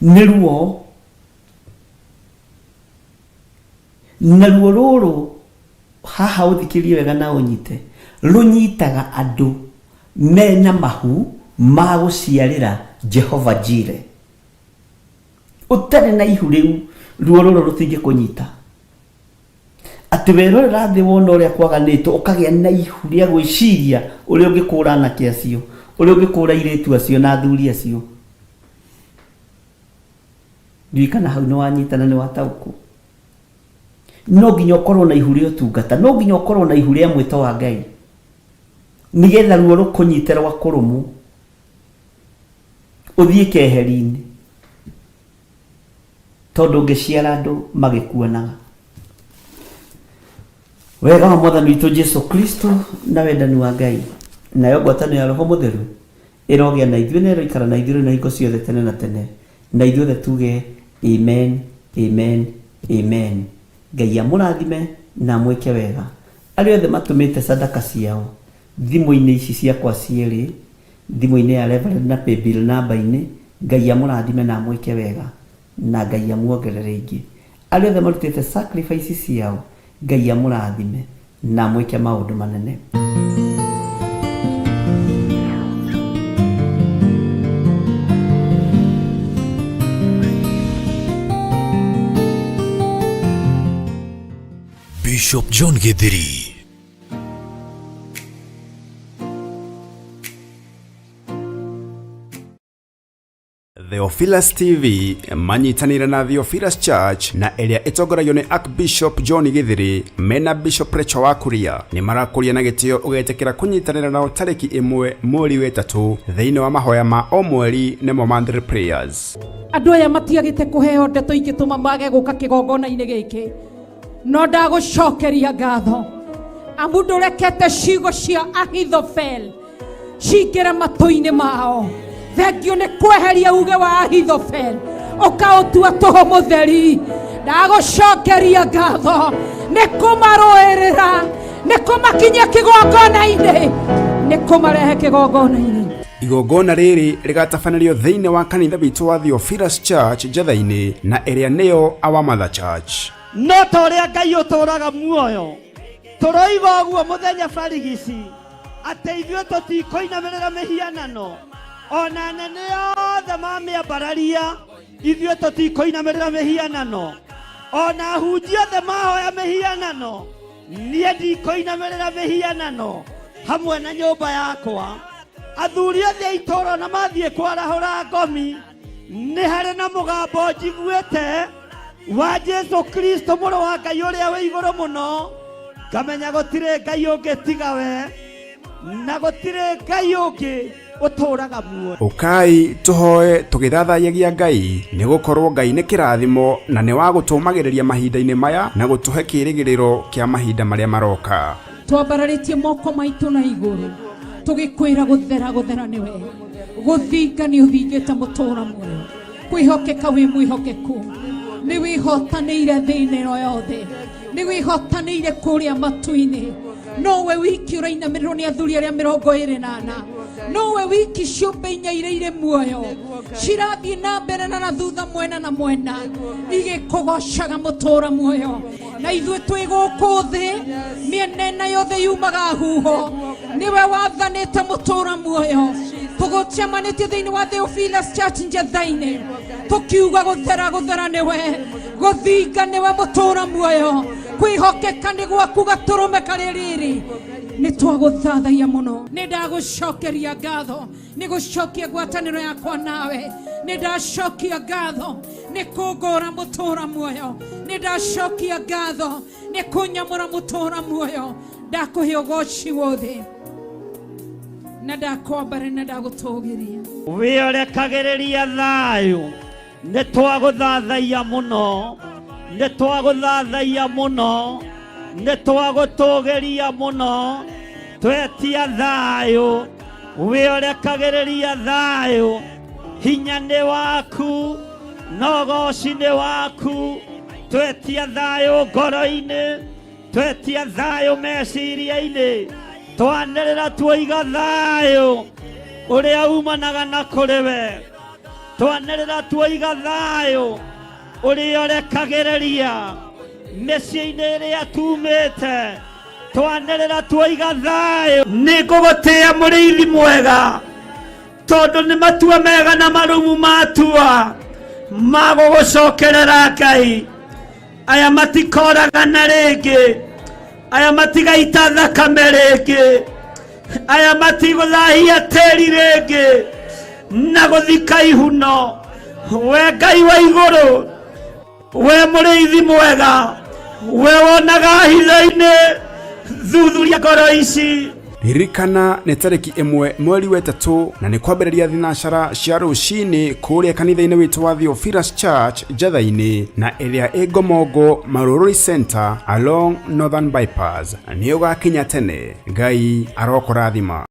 Nĩ ruo. Na ruo rũrũ haha ũthikĩrie wega na ũnyite, rũnyitaga andũ mena mahu ma gũciarĩra Jehova Jireh. Ũtarĩ na ihu rĩu, ruo rũrũ rũtingĩkũnyita. Atĩ werorera thĩ wona ũrĩa kwaganĩtwo, ũkagĩa na ihu rĩa gwĩciria ũrĩa ũngĩkũra anake acio, ũrĩa ũngĩkũra airĩtu acio na athuri acio. Ndiũĩ kana hau nĩ wanyita na nĩ wataũkwo. No nginya ũkorwo na ihu rĩa ũtungata, no nginya ũkorwo na ihu rĩa mwĩto wa Ngai, nĩgetha ruo rũkũnyite rwa kũrũmwo, ũthiĩ keheri-inĩ, tondũ ũngĩciara andũ magĩkuonaga. Wega wa Mwathani witũ Jesu Kristo na wendani wa Ngai nayo ngwatanĩro ya Roho Mũtheru ĩrogĩa na ithuĩ na ĩroikara na ithuĩ rĩu na hingo ciothe tene na tene. Na ithuothe tuge amen, amen, amen. Ngai amũrathime na amwĩke wega. Arĩa othe matũmĩte sadaka ciao thimũ-inĩ ici ciakwa cierĩ, thimũ-inĩ ya Reverend na paybill number-inĩ, Ngai amũrathime na amwĩke wega na Ngai amuongerere ingĩ. Arĩa othe marutĩte sacrifice ciao, Ngai amũrathime na amwĩke maũndũ manene. Bishop John Githiri. Theophilus TV manyitanĩire na Theophilus Church na ĩrĩa ĩtongoragio nĩ Archbishop John Githiri mena Bishop Rachel wa Kuria nĩ marakũria na gĩtĩo ũgetĩkĩra kũnyitanĩra nao tarĩki ĩmwe mweri wa ĩtatũ thĩinĩ wa mahoya ma o mweri nĩmo monthly prayers. Andũ aya matiagĩte kũheo ndeto ingĩtũma mage gũka kĩgongona-inĩ gĩkĩ, no ndagũcokeria ngatho amu ndũrekete ciugo cia Ahithofel cingĩre matũ-inĩ mao. Thengio nĩ kweheria uge wa Ahithofel ũkaũtua tũhũ mũtheri. Ndagũcokeria ngatho nĩ kũmarũĩrĩra, nĩ kũmakinyia kĩgongona-inĩ, nĩ kũmarehe kĩgongona-inĩ. Igongona rĩrĩ rĩgatabanĩrio thĩinĩ wa kanitha witũ wa Theophilus Church Njetha-inĩ na ĩrĩa nĩyo Our Mother Church. No ta ũrĩa Ngai ũtũũraga muoyo, tũroiga ũguo mũthenya barigici. Atĩ ithuĩ tũtikũinamĩrĩra mĩhianano, ona anene othe mamĩambararia, ithuĩ tũtikũinamĩrĩra mĩhianano, ona ahunjia othe mahoya mĩhianano, niĩ ndikũinamĩrĩra mĩhianano hamwe na nyũmba yakwa. Athuri othe a itũũra na mathiĩ kwarahũra ngomi, nĩ harĩ na mũgambo njiguĩte wa Jesu Kristo mũrũ wa Ngai ũrĩa wĩ igũrũ mũno, ngamenya gũtirĩ Ngai ũngĩ tiga we, na gũtirĩ Ngai ũngĩ ũtũũraga muoyo. Ũkai tũhoe tũgĩthathaiyagia Ngai, nĩ gũkorwo Ngai nĩ kĩrathimo na nĩ wa gũtũũmagĩrĩria mahinda-inĩ maya na gũtũhe kĩĩrĩgĩrĩro kĩa mahinda marĩa maroka. Twambararĩtie moko maitũ na igũrũ tũgĩkwĩra gũthera gũthera nĩwe, gũthinga nĩ ũthingĩte mũtũra muoyo, kwĩhokeka wĩ mwĩhokeku, nĩ wĩhotanĩire thĩinĩ ĩno yothe, nĩ wĩhotanĩire kũrĩa matu-inĩ. Nowe wiki ũrainamĩrĩrwo nĩ athuri arĩa 24, nowe wiki ciũmbe inya iria irĩ muoyo cirathiĩ na mbere na na thutha, mwena na mwena, igĩkũgocaga mũtũra muoyo. Na ithuĩ twĩ gũkũ thĩ, mĩena ĩna yothe yumaga huho, nĩwe wathanĩte mũtũra muoyo. Tũgũcemanĩtie thĩinĩ wa Theophilus Church Njetha-inĩ, tũkiuga gũthera gũthera nĩwe, gũthinga nĩwe mũtũra muoyo, kwĩhokeka nĩ gwaku gatũrũme karĩ rĩrĩ. Nĩ twagũthathaiya mũno, nĩ ndagũcokeria ngatho nĩ gũcokia ngwatanĩro yakwa nawe, nĩ ndacokia ngatho nĩ kũngũra mũtũra muoyo, nĩ ndacokia ngatho nĩ kũnyamũra mũtũra muoyo. Ndakũhe ũgoci wothe na ndakwambara na ndagũtũgĩria. Wĩorekagĩrĩria thayũ, nĩ twagũthathaiya mũno, nĩ twagũthathaiya mũno, nĩ twagũtũgĩria mũno. Twetia thayũ, wĩorekagĩrĩria thayũ, hinya nĩ waku na ũgoci nĩ waku. Twetia thayũ ngoro-inĩ, twetia thayũ meciria-inĩ, twanĩrĩra tuoiga thayũ ũrĩa umanaga na kũrĩ we, twanĩrĩra tuoiga thayũ ũrĩa ũrekagĩrĩria mĩciĩ-inĩ ĩrĩa tumĩte, twanĩrĩra tuoiga thayũ. Nĩ ngũgũtĩĩa mũrĩithi mwega, tondũ nĩ matua mega na marumu matua ma gũgũcokerera Ngai. Aya matikoragana rĩngĩ, aya matigaita thakame rĩngĩ, aya matigũthahia tĩri rĩngĩ na gũthika ihuno. We Ngai wa igũrũ, we mũrĩithi mwega, we wonaga hitho-inĩ, thuthuria ngoro ici. Ririkana nĩ tarĩki 1 mweri wa 3 na nĩ kwambĩrĩria thinacara cia rũcinĩ kũrĩa kanitha-inĩ witũ wa Theophilus Church Njetha-inĩ na ĩrĩa ĩ Ngomongo Marũrũri Center along Northern Bypass. Nĩ ũgakinya tene. Ngai arokũrathima.